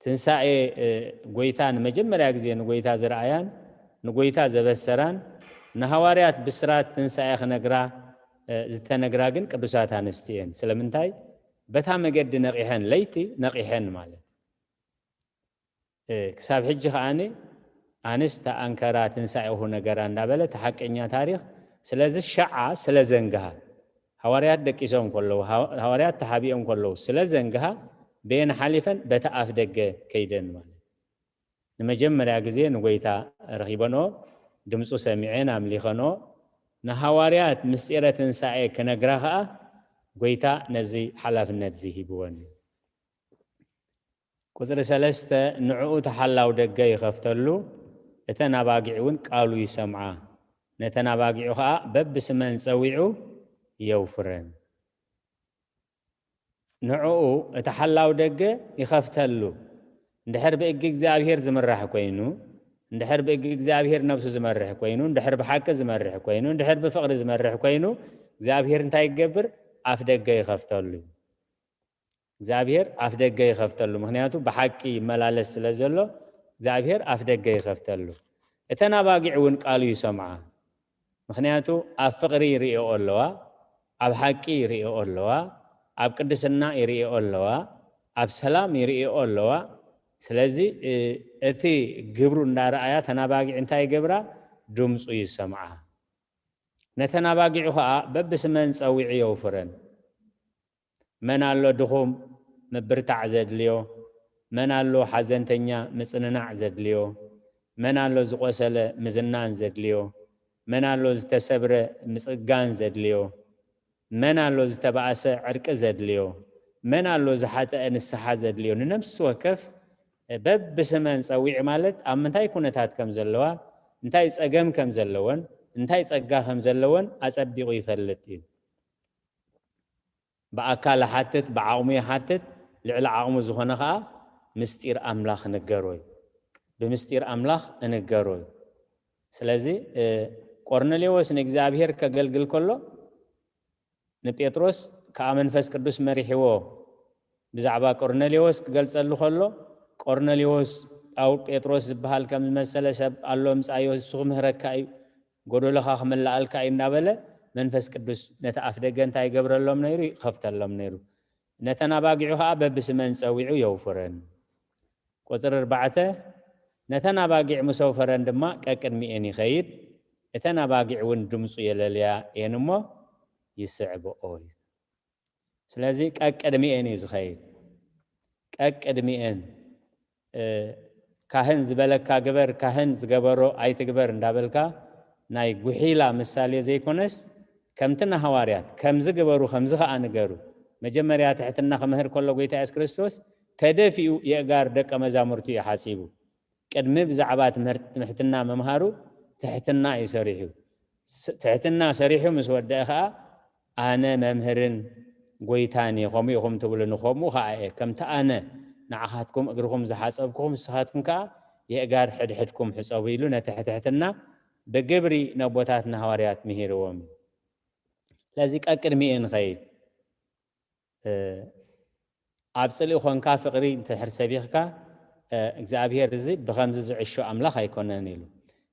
ትንሳኤ፣ እ፣ ጎይታ ንመጀመርያ ግዜ ንጎይታ ዝረኣያን ንጎይታ ዘበሰራን ንሃዋርያት ብስራት ትንሳኤ ክነግራ፣ እ፣ ዝተነግራ ግን ቅዱሳት ኣንስቲ እየን። ስለምንታይ? በታ መገዲ ነቒሐን፣ ለይቲ ነቒሐን ማለት። እ፣ ክሳብ ሕጂ ከኣኒ ኣንስቲ ኣንከራ ትንሳኤሁ ነገራ እንዳበለ እቲ ሓቀኛ ታሪኽ ስለዚ ሸዓ ስለ ዘንግሃ፣ ሃዋርያት ደቂሶም ከለዉ፣ ሃ-፣ ሃዋርያት ተሓቢኦም ከለዉ ስለ ዘንግሃ፣ በየን ሓሊፈን? በቲ ኣፍ ደገ ከይደን ማለት። ንመጀመርያ ግዜ ንጎይታ ረኺበንኦ፣ ድምፁ ሰሚዐን ኣምሊኸንኦ። ንሃዋርያት ምስጢረ ትንሳኤ ክነግራ ከኣ ጎይታ ነዚ ሓላፍነት እዚ ሂብወን እዩ። ቁጽሪ ሰለስተ፣ ንዕኡ ተሓላው ደገ ይኸፍተሉ፣ እተን ኣባጊዕ እውን ቃሉ ይሰምዓ፣ ነተን ኣባጊዑ ኸኣ በብስመን ጸዊዑ የውፍረን። ንዕኡ እቲ ሓላው ደገ ይኸፍተሉ። እንድሕር ብእጊ እግዚኣብሔር ዝምራሕ ኮይኑ፣ እንድሕር ብእጊ እግዚኣብሔር ነብሱ ዝመርሕ ኮይኑ፣ እንድሕር ብሓቂ ዝመርሕ ኮይኑ፣ እንድሕር ብፍቕሪ ዝመርሕ ኮይኑ፣ እግዚኣብሔር እንታይ ይገብር? ኣፍ ደገ ይኸፍተሉ እዩ። እግዚኣብሔር ኣፍ ደገ ይኸፍተሉ። ምኽንያቱ ብሓቂ ይመላለስ ስለ ዘሎ፣ እግዚኣብሔር ኣፍ ደገ ይኸፍተሉ። እተን ኣባጊዕ እውን ቃሉ ይሰምዓ። ምኽንያቱ ኣብ ፍቕሪ ይርእኦ ኣለዋ፣ ኣብ ሓቂ ይርእኦ ኣለዋ፣ ኣብ ቅድስና ይርእኦ ኣለዋ፣ ኣብ ሰላም ይርእኦ ኣለዋ። ስለዚ፣ እ፣ እቲ ግብሩ እንዳረኣያ፣ እተን ኣባጊዕ እንታይ ይገብራ? ድምፁ ይሰምዓ። ነተን ኣባጊዑ ኸኣ በብስመን ጸዊዑ የውፍረን። መን ኣሎ ድኹም ምብርታዕ ዘድልዮ? መን ኣሎ ሓዘንተኛ ምጽንናዕ ዘድልዮ? መን ኣሎ ዝቖሰለ ምዝናን ዘድልዮ? መን ኣሎ ዝተሰብረ ምጽጋን ዘድልዮ? መን ኣሎ ዝተባእሰ ዕርቂ ዘድልዮ? መን ኣሎ ዝሓጠአ ንስሓ ዘድልዮ? ንነፍሲ ወከፍ በብስመን ጸዊዑ ማለት ኣብ ምንታይ ኩነታት ከም ዘለዋ፣ እንታይ ጸገም ከም ዘለወን፣ እንታይ ጸጋ ከም ዘለወን ኣጸቢቑ ይፈልጥ እዩ። ብኣካል ይሓትት፣ ብዓቕሙ ይሓትት፣ ልዕሊ ዓቕሙ ዝኾነ ኸኣ ምስጢር ኣምላኽ ንገሮ እዩ። ብምስጢር ኣምላኽ እንገሮ እዩ። ስለዚ፣ እ፣ ቆርኔሌዎስ ንእግዚኣብሔር ከገልግል ከሎ፣ ንጴጥሮስ ከኣ መንፈስ ቅዱስ መሪሕዎ። ብዛዕባ ቆርኔሌዎስ ክገልጸሉ ከሎ፣ ቆርኔሌዎስ፣ ጳው-፣ ጴጥሮስ ዝበሃል ከም ዝመሰለ ሰብ ኣሎ፣ ምጻዮ፣ እሱ ክምህረካ እዩ፣ ጎደሎኻ ክምልኣልካ እዩ እንዳበለ፣ መንፈስ ቅዱስ ነቲ ኣፍ ደገ እንታይ ይገብረሎም ነይሩ? ይኸፍተሎም ነይሩ። ነተን ኣባጊዑ ኸኣ በብስመን ጸዊዑ የውፍረን። ቁጽሪ ኣርባዕተ፣ ነተን ኣባጊዕ ምስ ኣውፈረን ድማ ቀቅድሚኤን ይኸይድ፣ እተን ኣባጊዕ እውን ድምፁ የለልያ እየን እሞ ይስዕብኦ እዩ። ስለዚ ቀቅድሚኤን እዩ ዝኸይድ። ቀቅድሚኤን፣ እ፣ ካህን ዝበለካ ግበር፣ ካህን ዝገበሮ ኣይትግበር እንዳበልካ ናይ ጉሒላ ምሳሌ ዘይኮነስ፣ ከምቲ ንሃዋርያት ከምዚ ግበሩ፣ ከምዚ ኸኣ ንገሩ። መጀመርያ ትሕትና ክምህር ከሎ ጎይታ የሱስ ክርስቶስ ተደፊኡ የእጋር ደቀ መዛሙርቱ እዩ ሓጺቡ። ቅድሚ ብዛዕባ ትምህርት-፣ ትሕትና ምምሃሩ ትሕትና እዩ ሰሪሑ። ስ-፣ ትሕትና ሰሪሑ ምስ ወደአ ኸኣ፣ ኣነ መምህርን ጎይታን እየ፣ ከምኡ ኢኹም ትብሉኒ፣ ከምኡ ኸኣ እየ። ከምቲ ኣነ ንዓኻትኩም እግርኹም ዝሓጸብኩኹም፣ ንስኻትኩም ከኣ የእጋር ሕድሕድኩም ሕጸቡ ኢሉ ነቲ ትሕትና ብግብሪ ነቦታትና ሃዋርያት ምሂርዎም እዩ። ስለዚ ቀቅድሚኡ ንኸይድ። እ፣ ኣብ ጽልኢ ኾንካ ፍቕሪ እንድሕር ሰቢኽካ፣ እ፣ እግዚኣብሔር እዚ ብኸምዚ ዝዕሾ ኣምላኽ ኣይኮነን ኢሉ።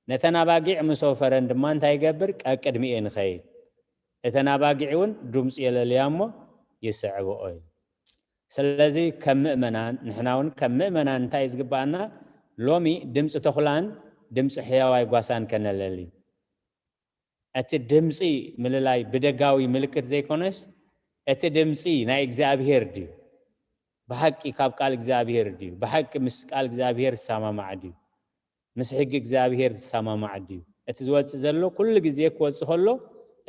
ነተን ኣባጊዕ ምስ ወፈረን ድማ እንታይ ይገብር? ቀቅድሚኤን ይኸይድ። እተን ኣባጊዕ እውን ድምፂ የለልያ እሞ ይስዕብኦ እዩ። ስለዚ ከም ምእመናን፣ ንሕና እውን ከም ምእመናን እንታይ እዩ ዝግብኣና? ሎሚ ድምፂ ተኹላን ድምፂ ሕያዋይ ጓሳን ከነለሊ። እቲ ድምፂ ምልላይ ብደጋዊ ምልክት ዘይኮነስ፣ እቲ ድምፂ ናይ እግዚኣብሔር ድዩ? ብሓቂ ካብ ቃል እግዚኣብሔር ድዩ? ብሓቂ ምስ ቃል እግዚኣብሔር ዝሰማማዕ ድዩ? ምስ ሕጊ እግዚኣብሔር ዝሰማማዕ ድዩ? እቲ ዝወፅእ ዘሎ ኩሉ ግዜ ክወፅእ ከሎ፣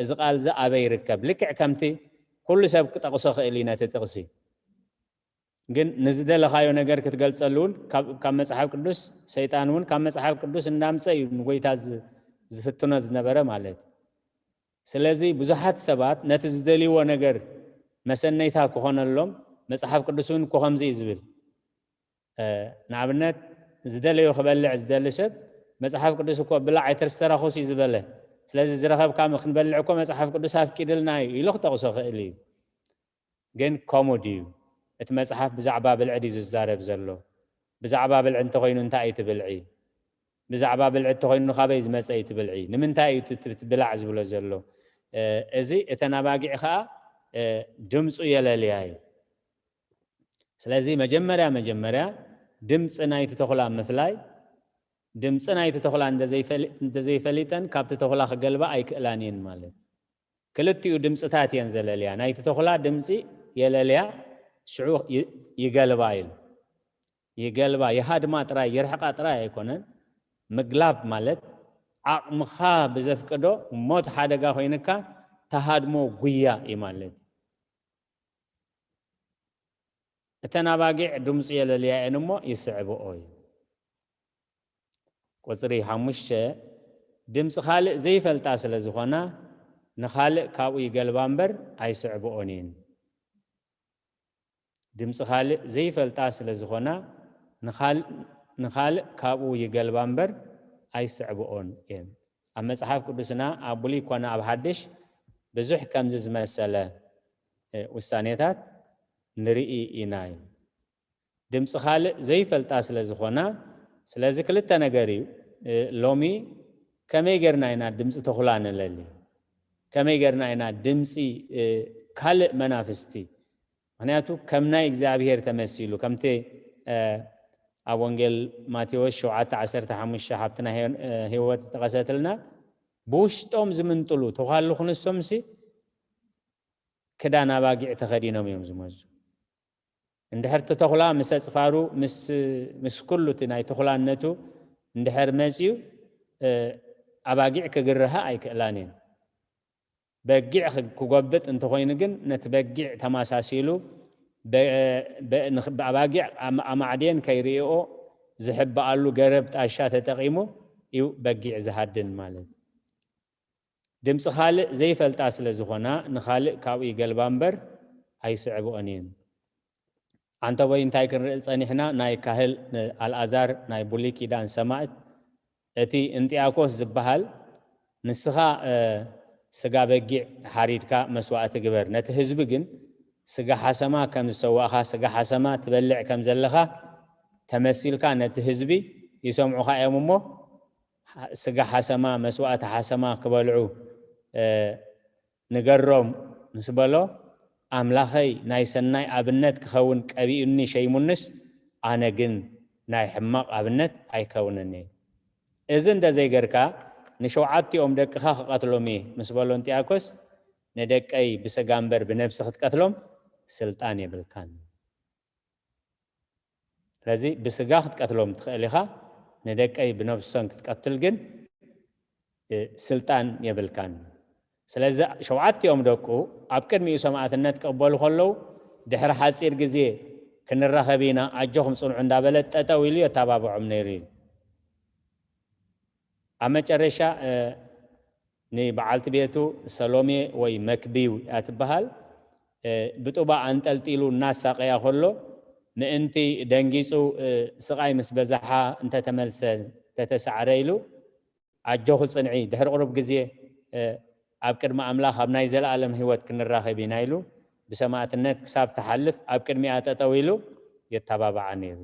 እዚ ቃል እዚ ኣበይ ይርከብ? ልክዕ ከምቲ ኩሉ ሰብ ክጠቕሶ ክእል እዩ ነቲ ጥቕሲ። ግን ንዝደለኻዮ ነገር ክትገልጸሉ እውን ካብ፣ ካብ መጽሓፍ ቅዱስ፣ ሰይጣን እውን ካብ መጽሓፍ ቅዱስ እንዳምጸ እዩ ንጎይታ ዝ-፣ ዝፍትኖ ዝነበረ ማለት። ስለዚ ብዙሓት ሰባት ነቲ ዝደልይዎ ነገር መሰነይታ ክኾነሎም መጽሓፍ ቅዱስ እውን እኮ ከምዚ እዩ ዝብል። እ፣ ንኣብነት ዝደለዮ ክበልዕ ዝደሊ ሰብ መጽሓፍ ቅዱስ እኮ ብላዕ ኣይተስተራኹስ እዩ ዝበለ። ስለዚ ዝረኸብካ ክንበልዕ እኮ መጽሓፍ ቅዱስ ኣፍቂድልና እዩ ኢሉ ክጠቕሶ ክእል እዩ። ግን ከምኡ ድዩ? እቲ መጽሓፍ ብዛዕባ ብልዒ ድዩ ዝዛረብ ዘሎ? ብዛዕባ ብልዒ እንተኾይኑ እንታይ እዩ እቲ ብልዒ? ብዛዕባ ብልዒ እንተኾይኑ ካበይ ዝመጸ እዩ እቲ ብልዒ? ንምንታይ እዩ እቲ እቲ ብላዕ ዝብሎ ዘሎ? እ፣ እዚ እተን ኣባጊዕ ኸኣ፣ እ፣ ድምፁ የለልያ እዩ። ስለዚ መጀመርያ መጀመርያ ድምፂ ናይቲ ተኹላ ምፍላይ፣ ድምፂ ናይቲ ተኹላ እንተዘይፈሊ-፣ እንተዘይፈሊጠን ካብቲ ተኹላ ክገልባ ኣይክእላን እየን ማለት። ክልቲኡ ድምፅታት እየን ዘለልያ። ናይቲ ተኹላ ድምፂ የለልያ፣ ሽዑ ይ-፣ ይገልባ ኢሉ። ይገልባ፣ ይሃድማ ጥራይ፣ ይርሕቃ ጥራይ ኣይኮነን። ምግላብ ማለት ዓቕምኻ ብዘፍቅዶ ሞት ሓደጋ ኮይንካ ተሃድሞ ጉያ እዩ ማለት። እተን ኣባጊዕ ድምፁ የለልያ እየን እሞ ይስዕብኦ እዩ። ቁፅሪ ሓሙሽተ፣ ድምፂ ካልእ ዘይፈልጣ ስለ ዝኾና ንኻልእ ካብኡ ይገልባ እምበር ኣይስዕብኦን እየን። ድምፂ ካልእ ዘይፈልጣ ስለ ዝኾና ንኻል-፣ ንኻልእ ካብኡ ይገልባ እምበር ኣይስዕብኦን እየን። ኣብ መጽሓፍ ቅዱስና ኣብ ብሉይ ኮነ ኣብ ሓድሽ ብዙሕ ከምዚ ዝመሰለ፣ እ፣ ውሳኔታት ንርኢ ኢና እዩ። ድምፂ ካልእ ዘይፈልጣ ስለ ዝኾና፣ ስለዚ ክልተ ነገር እዩ። እ፣ ሎሚ ከመይ ጌርና ኢና ድምፂ ተኹላ ንለሊ? ከመይ ጌርና ኢና ድምፂ፣ እ፣ ካልእ መናፍስቲ? ምኽንያቱ ከም ናይ እግዚኣብሔር ተመሲሉ፣ ከምቲ፣ እ፣ ኣብ ወንጌል ማቴዎስ ሸውዓተ ዓሰርተ ሓሙሽተ ሓብትና ሄ-፣ እ፣ ህይወት ዝጠቐሰትልና፣ ብውሽጦም ዝምንጥሉ ተዃሉ ክንሶምሲ ክዳን ኣባጊዕ ተኸዲኖም እዮም ዝመዙ። እንድሕር እቲ ተኹላ ምስ ኣጽፋሩ፣ ምስ፣ ምስ ኩሉ እቲ ናይ ተኹላነቱ እንድሕር መጽዩ፣ እ፣ ኣባጊዕ ክግርሃ ኣይክእላን እየን። በጊዕ ክ-፣ ክጎብጥ እንተኾይኑ ግን ነቲ በጊዕ ተመሳሲሉ በ-፣ በ-፣ ንኽ-፣ ብኣባጊዕ ኣም-፣ ኣማዕድየን ከይርእይኦ ዝሕብኣሉ ገረብ ጣሻ ተጠቒሙ እዩ በጊዕ ዝሃድን ማለት። ድምፂ ካልእ ዘይፈልጣ ስለ ዝኾና ንኻልእ ካብኡ ይገልባ እምበር ኣይስዕብኦን እየን። ኣንተቦይ እንታይ ክንርኢ ጸኒሕና? ናይ ካህል ንኣልኣዛር ናይ ብሉይ ኪዳን ሰማዕት፣ እቲ እንጥያኮስ ዝበሃል፣ ንስኻ፣ እ፣ ስጋ በጊዕ ሓሪድካ መስዋእቲ ግበር፣ ነቲ ህዝቢ ግን ስጋ ሓሰማ ከም ዝሰዋእኻ፣ ስጋ ሓሰማ ትበልዕ ከም ዘለኻ ተመሲልካ ነቲ ህዝቢ ይሰምዑኻ እዮም እሞ፣ ስጋ ሓሰማ፣ መስዋእቲ ሓሰማ ክበልዑ፣ እ፣ ንገሮም ምስ በሎ፣ ኣምላኸይ ናይ ሰናይ ኣብነት ክኸውን ቀቢኡኒ ሸይሙንስ፣ ኣነ ግን ናይ ሕማቕ ኣብነት ኣይከውንን እየ። እዚ እንተ ዘይገርካ፣ ንሸውዓቲኦም ደቅኻ ክቐትሎም እየ ምስ በሎ እንጥያኮስ፣ ንደቀይ ብስጋ እምበር ብነብሲ ክትቀትሎም ስልጣን የብልካን። ስለዚ ብስጋ ክትቀትሎም ትኽእል ኢኻ፣ ንደቀይ ብነብሶም ክትቀትል ግን፣ እ፣ ስልጣን የብልካን። ስለዚ ሸውዓቲኦም ደቁ ኣብ ቅድሚኡ ሰማዕትነት ክቕበሉ ከለዉ፣ ድሕሪ ሓጺር ግዜ ክንራኸብ ኢና፣ ኣጆኹም ጽንዑ እንዳበለ ጠጠው ኢሉ የተባብዖም ነይሩ እዩ። ኣብ መጨረሻ፣ እ፣ ንበዓልቲ ቤቱ ሰሎሜ ወይ መክቢው እያ ትበሃል፣ እ፣ ብጡባ ኣንጠልጢሉ እናሳቐያ ከሎ፣ ምእንቲ ደንጊጹ፣ እ፣ ስቓይ ምስ በዛሓ እንተተመልሰ፣ እንተተሳዕረ ኢሉ፣ ኣጆኹ ጽንዒ፣ ድሕሪ ቁሩብ ግዜ፣ እ፣ ኣብ ቅድሚ ኣምላኽ ኣብ ናይ ዘለኣለም ህይወት ክንራኸብ ኢና ኢሉ፣ ብሰማዕትነት ክሳብ ትሓልፍ ኣብ ቅድሚኣ ጠጠው ኢሉ የተባብዓ ነይሩ።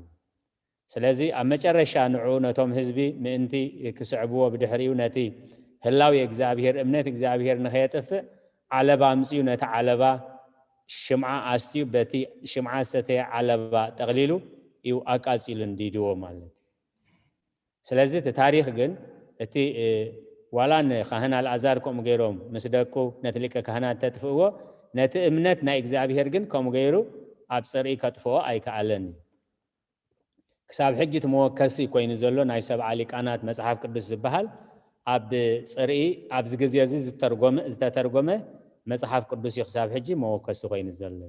ስለዚ ኣብ መጨረሻ ንዕኡ ነቶም ህዝቢ ምእንቲ ክስዕብዎ፣ ብድሕሪኡ ነቲ ህላዌ እግዚኣብሔር፣ እምነት እግዚኣብሔር ንኸየጥፍእ ዓለባ ኣምጺኡ፣ ነቲ ዓለባ ሽምዓ ኣስትዩ፣ በቲ ሽምዓ ዝሰተየ ዓለባ ጠቕሊሉ እዩ ኣቃጺሉ እንዲድዎ ማለት እዩ። ስለዚ እቲ ታሪኽ ግን እቲ፣ እ፣ ዋላ ንካህን ኣልኣዛር ከምኡ ገይሮም ምስ ደቁ ነቲ ሊቀ ካህናት ተጥፍእዎ፣ ነቲ እምነት ናይ እግዚኣብሔር ግን ከምኡ ገይሩ ኣብ ጽርኢ ከጥፍኦ ኣይከኣለን እዩ። ክሳብ ሕጂ እቲ መወከሲ ኮይኑ ዘሎ ናይ ሰብዓ ሊቃናት መጽሓፍ ቅዱስ ዝበሃል ኣብ ጽርኢ ኣብዚ ግዜ እዚ ዝተርጎመ፣ ዝተተርጎመ መጽሓፍ ቅዱስ እዩ ክሳብ ሕጂ መወከሲ ኮይኑ ዘሎ።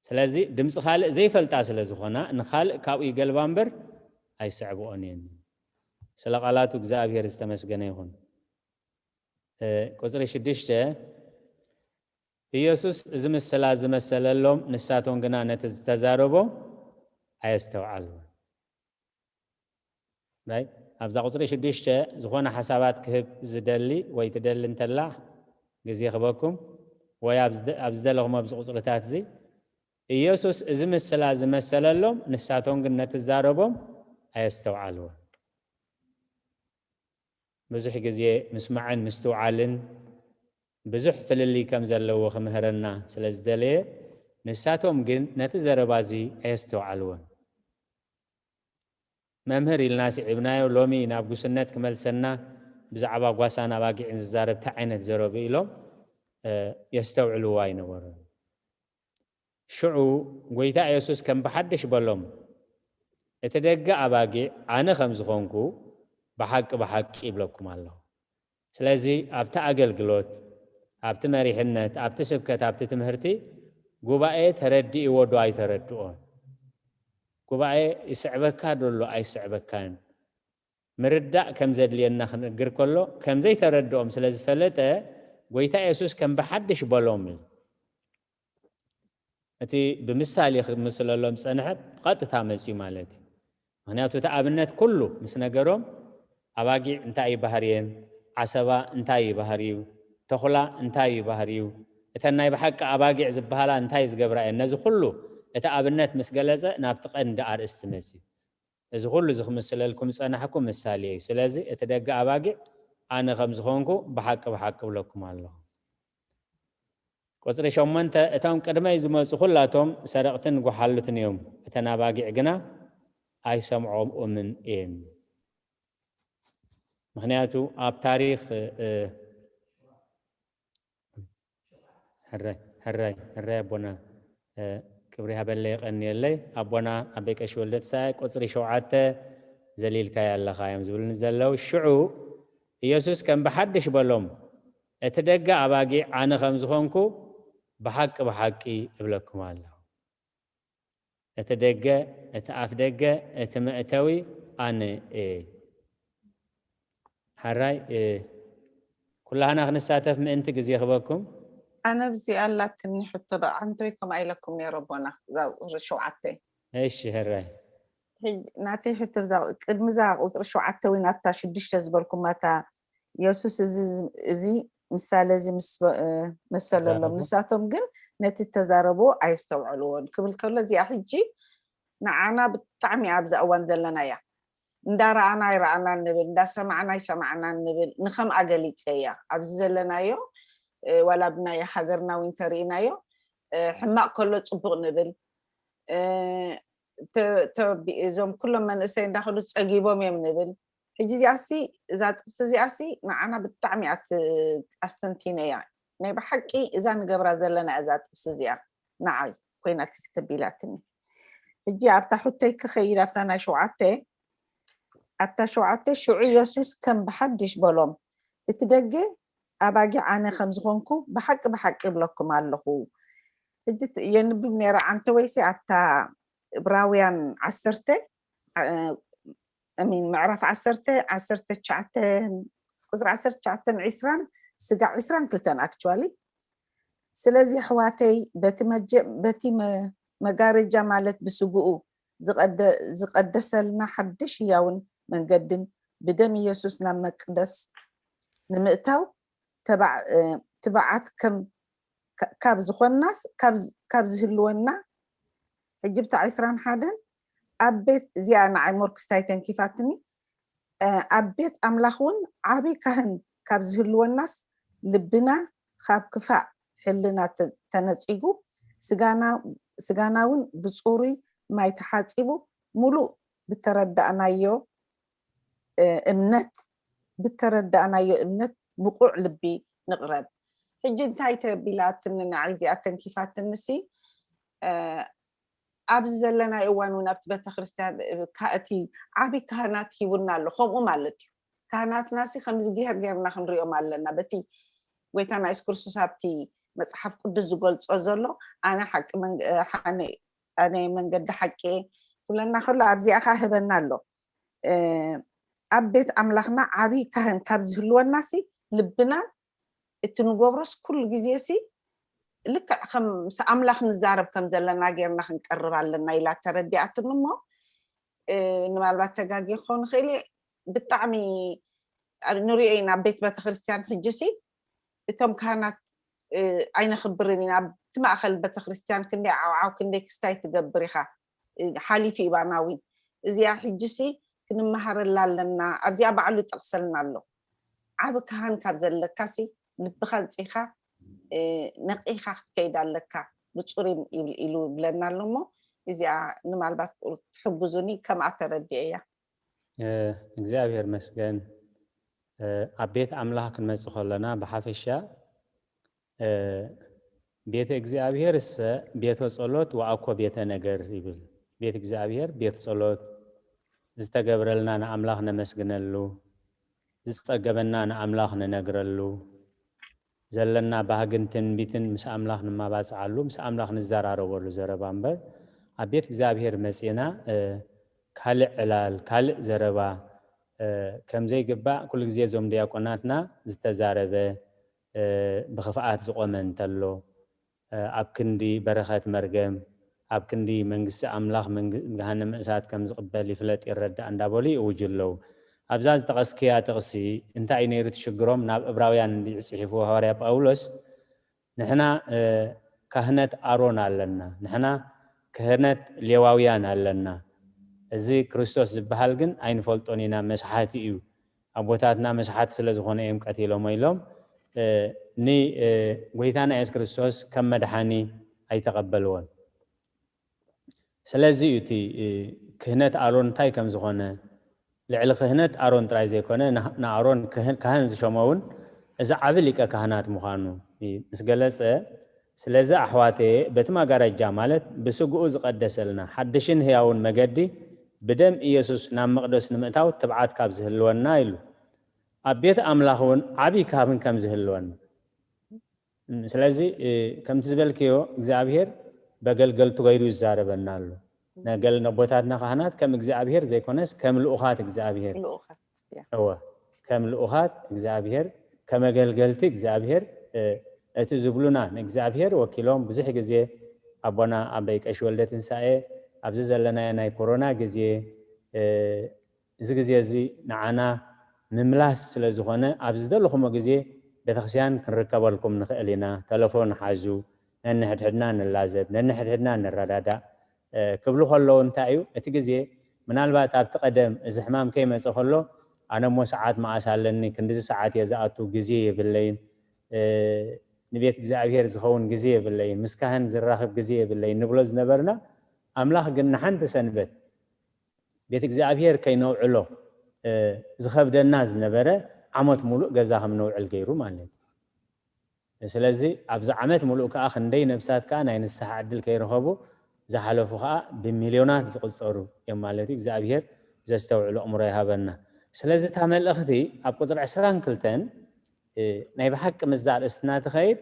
ስለዚ ድምፂ ካልእ ዘይፈልጣ ስለ ዝኾና ንኻልእ ካብኡ ይገልባ እምበር ኣይስዕብኦን እየን። ስለ ቃላቱ እግዚኣብሔር ዝተመስገነ ይኹን። እ፣ ቁፅሪ ሽዱሽተ፣ ኢየሱስ እዚ ምስላ ዝመሰለሎም፣ ንሳቶም ግና ነቲ ዝተዛረቦ ኣየስተውዓልዎን። ናይ፣ ኣብዛ ቁፅሪ ሽዱሽተ ዝኾነ ሓሳባት ክህብ ዝደሊ ወይ ትደሊ እንተላ ግዜ ክበኩም። ወይ ኣብ ዝደ- ኣብ ዝደለኹም ኣብዚ ቁፅርታት እዚ ኢየሱስ እዚ ምስላ ዝመሰለሎም፣ ንሳቶም ግን ነቲ ዛረቦም ኣየስተውዓልዎን። ብዙሕ ግዜ ምስማዕን ምስትውዓልን ብዙሕ ፍልልይ ከም ዘለዎ ክምህረና ስለ ዝደለየ፣ ንሳቶም ግን ነቲ ዘረባ እዚ ኣየስተውዓልዎን። መምህር ኢልና ስዒብናዮ፣ ሎሚ ናብ ጉስነት ክመልሰና፣ ብዛዕባ ጓሳን ኣባጊዕን ዝዛረብ እንታይ ዓይነት ዘረብ ኢሎም የስተውዕልዎ ኣይነበሩን። ሽዑ ጎይታ የሱስ ከም ብሓድሽ በሎም፣ እቲ ደገ ኣባጊዕ ኣነ ከም ዝኾንኩ ብሓቂ ብሓቂ ይብለኩም ኣለኹ። ስለዚ ኣብቲ ኣገልግሎት፣ ኣብቲ መሪሕነት፣ ኣብቲ ስብከት፣ ኣብቲ ትምህርቲ ጉባኤ ተረዲእዎ ዶ ኣይተረድኦን? ጉባኤ ይስዕበካ ዶ ኣሎ ኣይስዕበካን? ምርዳእ ከም ዘድልየና ክንእግር ከሎ ከም ዘይተረድኦም ስለ ዝፈለጠ ጎይታ የሱስ ከም ብሓድሽ በሎም እዩ። እቲ ብምሳሌ ክምስለሎም ዝጸንሐ ብቐጥታ መጺኡ ማለት እዩ። ምክንያቱ እቲ ኣብነት ኩሉ ምስ ነገሮም ኣባጊዕ እንታይ እዩ ባህርየን፣ ዓሰባ እንታይ እዩ ባህርዩ፣ ተኹላ እንታይ እዩ ባህርዩ፣ እተን ናይ ብሓቂ ኣባጊዕ ዝበሃላ እንታይ ዝገብራ እየን፣ ነዚ ኩሉ እቲ ኣብነት ምስ ገለጸ ናብቲ ቀንዲ ኣርእስቲ መጺኡ። እዚ ኩሉ እዚ ክምስለልኩም ዝጸናሕኩ ምሳሌ እዩ። ስለዚ እቲ ደገ ኣባጊዕ ኣነ ከም ዝኾንኩ ብሓቂ ብሓቂ እብለኩም ኣለኹ። ቁጽሪ ሸሞንተ፣ እቶም ቅድመይ ዝመጹ ኩላቶም ሰረቕትን ጓሓሉትን እዮም፣ እተን ኣባጊዕ ግና ኣይሰምዖምኡምን እየን። ምክንያቱ ኣብ ታሪኽ እ፣ ሕራይ ሕራይ ሕራይ ኣቦና እ፣ ክብሪ ሃበለይ የቐንየለይ። ኣቦና ኣበይ ቀሺ ወልደ ትንሳኤ ቁጽሪ ሸውዓተ ዘሊልካያ ኣለኻ እዮም ዝብልኒ ዘለዉ። ሽዑ ኢየሱስ ከም ብሓድሽ በሎም፣ እቲ ደገ ኣባጊዕ ኣነ ከም ዝኾንኩ ብሓቂ ብሓቂ እብለኩም ኣለኹ። እቲ ደገ፣ እቲ ኣፍ ደገ፣ እቲ መእተዊ ኣነ እየ። ሓራይ እ፣ ኩላህና ክንሳተፍ ምእንቲ ግዜ ክበኩም። ኣነ ብዚኣ ኣላትኒ ሕቶ ዶ ዓንተወይ ከምኣ ኢለኩም ነይረ ኣቦና እዛ ቁፅሪ ሸውዓተ። እሺ ሕራይ። ሕጂ ናተይ ሕቶ እዛ ቅድሚ እዛ ቁፅሪ ሸውዓተ ወይ ናብታ ሽዱሽተ ዝበልኩም ማታ የሱስ እዚ እዚ ምሳሌ እዚ ምስ በ- እ፣ መሰለሎም ተዛረቡ። ንሳቶም ግን ነቲ ተዛረብዎ ኣየስተውዕልዎን ክብል ከሎ እዚኣ ሕጂ ንዓና ብጣዕሚ ኣብዛ እዋን ዘለና እያ። እንዳረኣና ኣይረኣናን ንብል፣ እንዳሰማዕና ኣይሰማዕናን ንብል። ንኸምኣ ገሊፀ እያ ኣብዚ ዘለናዮ እ፣ ዋላ ብናይ ሃገርና እውን እንተርኢናዮ እ፣ ሕማቕ ከሎ ፅቡቕ ንብል እ፣ ተ- ተቢ- እዞም ኩሎም መንእሰይ እንዳኸዱ ፀጊቦም እዮም ንብል። ሕጂ እዚኣሲ እዛ ጥቅሲ እዚኣሲ ንዓና ብጣዕሚ እያ ት- ኣስተንቲነ እያ። ናይ ብሓቂ እዛ ንገብራ ዘለና እዛ ጥቅሲ እዚኣ ንዓይ ኮይና ክልተ ቢላትኒ። ሕጂ ኣብታ ሕቶይ ክኸይድ ኣብታ ናይ ሸውዓተ ኣብታ ሸውዓተ ሽዑ የሱስ ከም ብሓድሽ በሎም፣ እቲ ደገ ኣባጊዕ ኣነ ከም ዝኾንኩ ብሓቂ ብሓቂ እብለኩም ኣለኹ። ሕጂ ት- የንብብ ነይረ ዓንተ ወይሲ ኣብታ ዕብራውያን ዓሰርተ ዓ- I mean ምዕራፍ ዓሰርተ ዓሰርተ ትሽዓተ ቁፅሪ ዓሰርተ ትሽዓተ ን ዒስራን ስጋዕ ዒስራን ክልተን actually ስለዚ ኣሕዋተይ በቲ መጀ- በቲ መ- መጋረጃ ማለት ብስግኡ ዝቐደ- ዝቐደሰልና ሓድሽ ህያውን መንገድን ብደም ኢየሱስ ናብ መቅደስ ንምእታው ተባዕ- እ፣ ትባዓት ከም ካ- ካብ ዝኾንናስ ካብ ዝ- ካብ ዝህልወና ሕጂ ብታ ዒስራን ሓደን ኣብ ቤት እዚኣ ንዓይ ሞርክስታይ ተንኪፋትኒ እ፣ ኣብ ቤት ኣምላኽ እውን ዓቢ ካህን ካብ ዝህልወናስ ልብና ካብ ክፋእ ሕልና ተ- ተነጺጉ ስጋና ስጋና እውን ብጽሩይ ማይ ተሓጺቡ ምሉእ ብተረዳእናዮ እ፣ እምነት ብተረዳእናዮ እምነት ብቑዕ ልቢ ንቕረብ። ሕጂ እንታይ ተቢላትኒ ንዓይ እዚኣ ተንኪፋትንሲ እ፣ ኣብዚ ዘለናዮ እዋን እውን ኣብቲ ቤተክርስትያን እ፣ ካ- እቲ ዓቢ ካህናት ሂቡና ኣሎ ከምኡ ማለት እዩ። ካህናትና ሲ ከምዚ ጌር ጌርና ክንሪኦም ኣለና በቲ ጎይታና የሱስ ክርስቶስ ኣብቲ መፅሓፍ ቅዱስ ዝገልፆ ዘሎ ኣነ ሓቂ መንገ- ኣነ ኣነ መንገዲ ሓቂ እየ ክብለና ከሎ ኣብዚኣ ከዓ ህበና ኣሎ ኣብ ቤት ኣምላኽና ዓብዪ ካህን ካብ ዝህልወና ሲ ልብናን እቲ ንገብሮስ ኩሉ ግዜ ሲ ልክዕ ከም ምስ ኣምላኽ ንዛረብ ከም ዘለና ጌርና ክንቀርብ ኣለና ኢላ ተረዲኣትኒ እሞ ምናልባት ተጋጊ ክኸውን ይኽእል እየ ብጣዕሚ ንሪኦ ኢና ኣብ ቤት ቤተክርስትያን ሕጂ ሲ እቶም ካህናት ኣይነኽብርን ኢና። ኣብቲ ማእኸል ቤተክርስትያን ክንደይ ዓውዓው ክንደይ ክስታይ ትገብር ኢኻ። ሓሊፉ እዩ ባና እውን። እዚኣ ሕጅሲ ክንመሃረላ ኣለና። ኣብዚኣ ባዕሉ ይጠቕሰልና ኣሎ። ዓብ ካህን ካብ ዘለካሲ ልብኻ ኣንጺኻ ነቒኻ ክትከይድ ኣለካ፣ ብጹር ኢሉ ይብለና ኣሎ። እሞ እዚኣ ንማልባት ትሕግዙኒ ከምኣ ተረዲኤያ። እግዚኣብሔር መስገን። ኣብ ቤት ኣምላኽ ክንመጽእ ከለና ብሓፈሻ ቤተ እግዚኣብሔር እሰ ቤተ ጸሎት ወአኮ ቤተ ነገር ይብል። ቤት እግዚኣብሔር ቤት ጸሎት፣ ዝተገብረልና ንኣምላኽ ነመስግነሉ፣ ዝጸገበና ንኣምላኽ ንነግረሉ፣ ዘለና ባህግን ትንቢትን ምስ ኣምላኽ ንማባጽዓሉ፣ ምስ ኣምላኽ ንዘራረበሉ ዘረባ እምበር፣ ኣብ ቤት እግዚኣብሔር መጺና ካልእ ዕላል ካልእ ዘረባ ከምዘይግባእ ኩሉ ግዜ እዞም ዲያቆናትና ዝተዛረበ፣ ብኽፍኣት ዝቖመ እንተሎ፣ ኣብ ክንዲ በረኸት መርገም፣ ኣብ ክንዲ መንግስቲ ኣምላኽ ገሃነመ እሳት ከም ዝቕበል ይፍለጥ ይረዳእ እንዳበሉ ይእውጁ ኣለዉ። ኣብዛ ዝጠቐስክያ ጥቕሲ እንታይ እዩ ነይሩ እቲ ሽግሮም? ናብ እብራውያን እንዲዩ ጽሒፍዎ ሃዋርያ ጳውሎስ፣ ንሕና ካህነት ኣሮን ኣለና፣ ንሕና ክህነት ሌዋውያን ኣለና፣ እዚ ክርስቶስ ዝበሃል ግን ኣይንፈልጦን ኢና፣ መስሓቲ እዩ፣ ኣቦታትና መስሓቲ ስለ ዝኾነ እዮም ቀቲሎሞ ኢሎም ንጎይታና የሱስ ክርስቶስ ከም መድሓኒ ኣይተቐበልዎን። ስለዚ እዩ እቲ ክህነት ኣሮን እንታይ ከም ዝኾነ፣ ልዕሊ ክህነት ኣሮን ጥራይ ዘይኮነ ንኣሮን ካህን ዝሸሞ እውን እዚ ዓቢ ሊቀ ካህናት ምዃኑ ምስ ገለጸ፣ ስለዚ ኣሕዋተየ በቲ ማጋረጃ ማለት ብስግኡ ዝቐደሰልና ሓድሽን ህያውን መገዲ ብደም ኢየሱስ ናብ መቕደስ ንምእታው ትብዓት ካብ ዝህልወና ኢሉ ኣብ ቤት ኣምላኽ እውን ዓቢ ካብን ከም ዝህልወና። ስለዚ ከምቲ ዝበልክዮ እግዚኣብሔር በገልገልቱ ገይሩ ይዛረበና ኣሎ። ነቦታትና ካህናት ከም እግዚኣብሔር ዘይኮነስ ከም ልኡኻት እግዚኣብሔር እወ ከም ልኡኻት እግዚኣብሔር ከመገልገልቲ እግዚኣብሔር እቲ ዝብሉና ንእግዚኣብሔር ወኪሎም ብዙሕ ግዜ ኣቦና ኣበይ ቀሺ ወልደ ትንሳኤ ኣብዚ ዘለናዮ ናይ ኮሮና ግዜ እዚ ግዜ እዚ ንዓና ምምላስ ስለ ዝኾነ ኣብ ዝደለኹሞ ግዜ ቤተክርስትያን ክንርከበልኩም ንኽእል ኢና። ተለፎን ሓዙ፣ ነንሕድሕድና ንላዘብ፣ ነንሕድሕድና ንረዳዳእ ክብሉ ከለዉ እንታይ እዩ እቲ ግዜ ምናልባት ኣብቲ ቀደም እዚ ሕማም ከይመፀ ከሎ ኣነ እሞ ሰዓት መዓስ ኣለኒ ክንድዚ ሰዓት እየ ዝኣቱ ግዜ የብለይን ንቤት እግዚኣብሔር ዝኸውን ግዜ የብለይን ምስ ካህን ዝራኽብ ግዜ የብለይን ንብሎ ዝነበርና ኣምላኽ ግን ንሓንቲ ሰንበት ቤት እግዚኣብሔር ከይነውዕሎ ዝኸብደና ዝነበረ ዓመት ሙሉእ ገዛ ከም ነውዕል ገይሩ ማለት እዩ። ስለዚ ኣብዚ ዓመት ሙሉእ ከዓ ክንደይ ነብሳት ከዓ ናይ ንስሓ ዕድል ከይረኸቡ ዝሓለፉ ከዓ ብሚልዮናት ዝቁፀሩ እዮም ማለት እዩ። እግዚኣብሔር ዘስተውዕሉ ኣእምሮ ይሃበና። ስለዚ እታ መልእኽቲ ኣብ ቁፅሪ ዕስራን ክልተን ናይ ብሓቂ ምስዛ ኣርእስትና ትኸይድ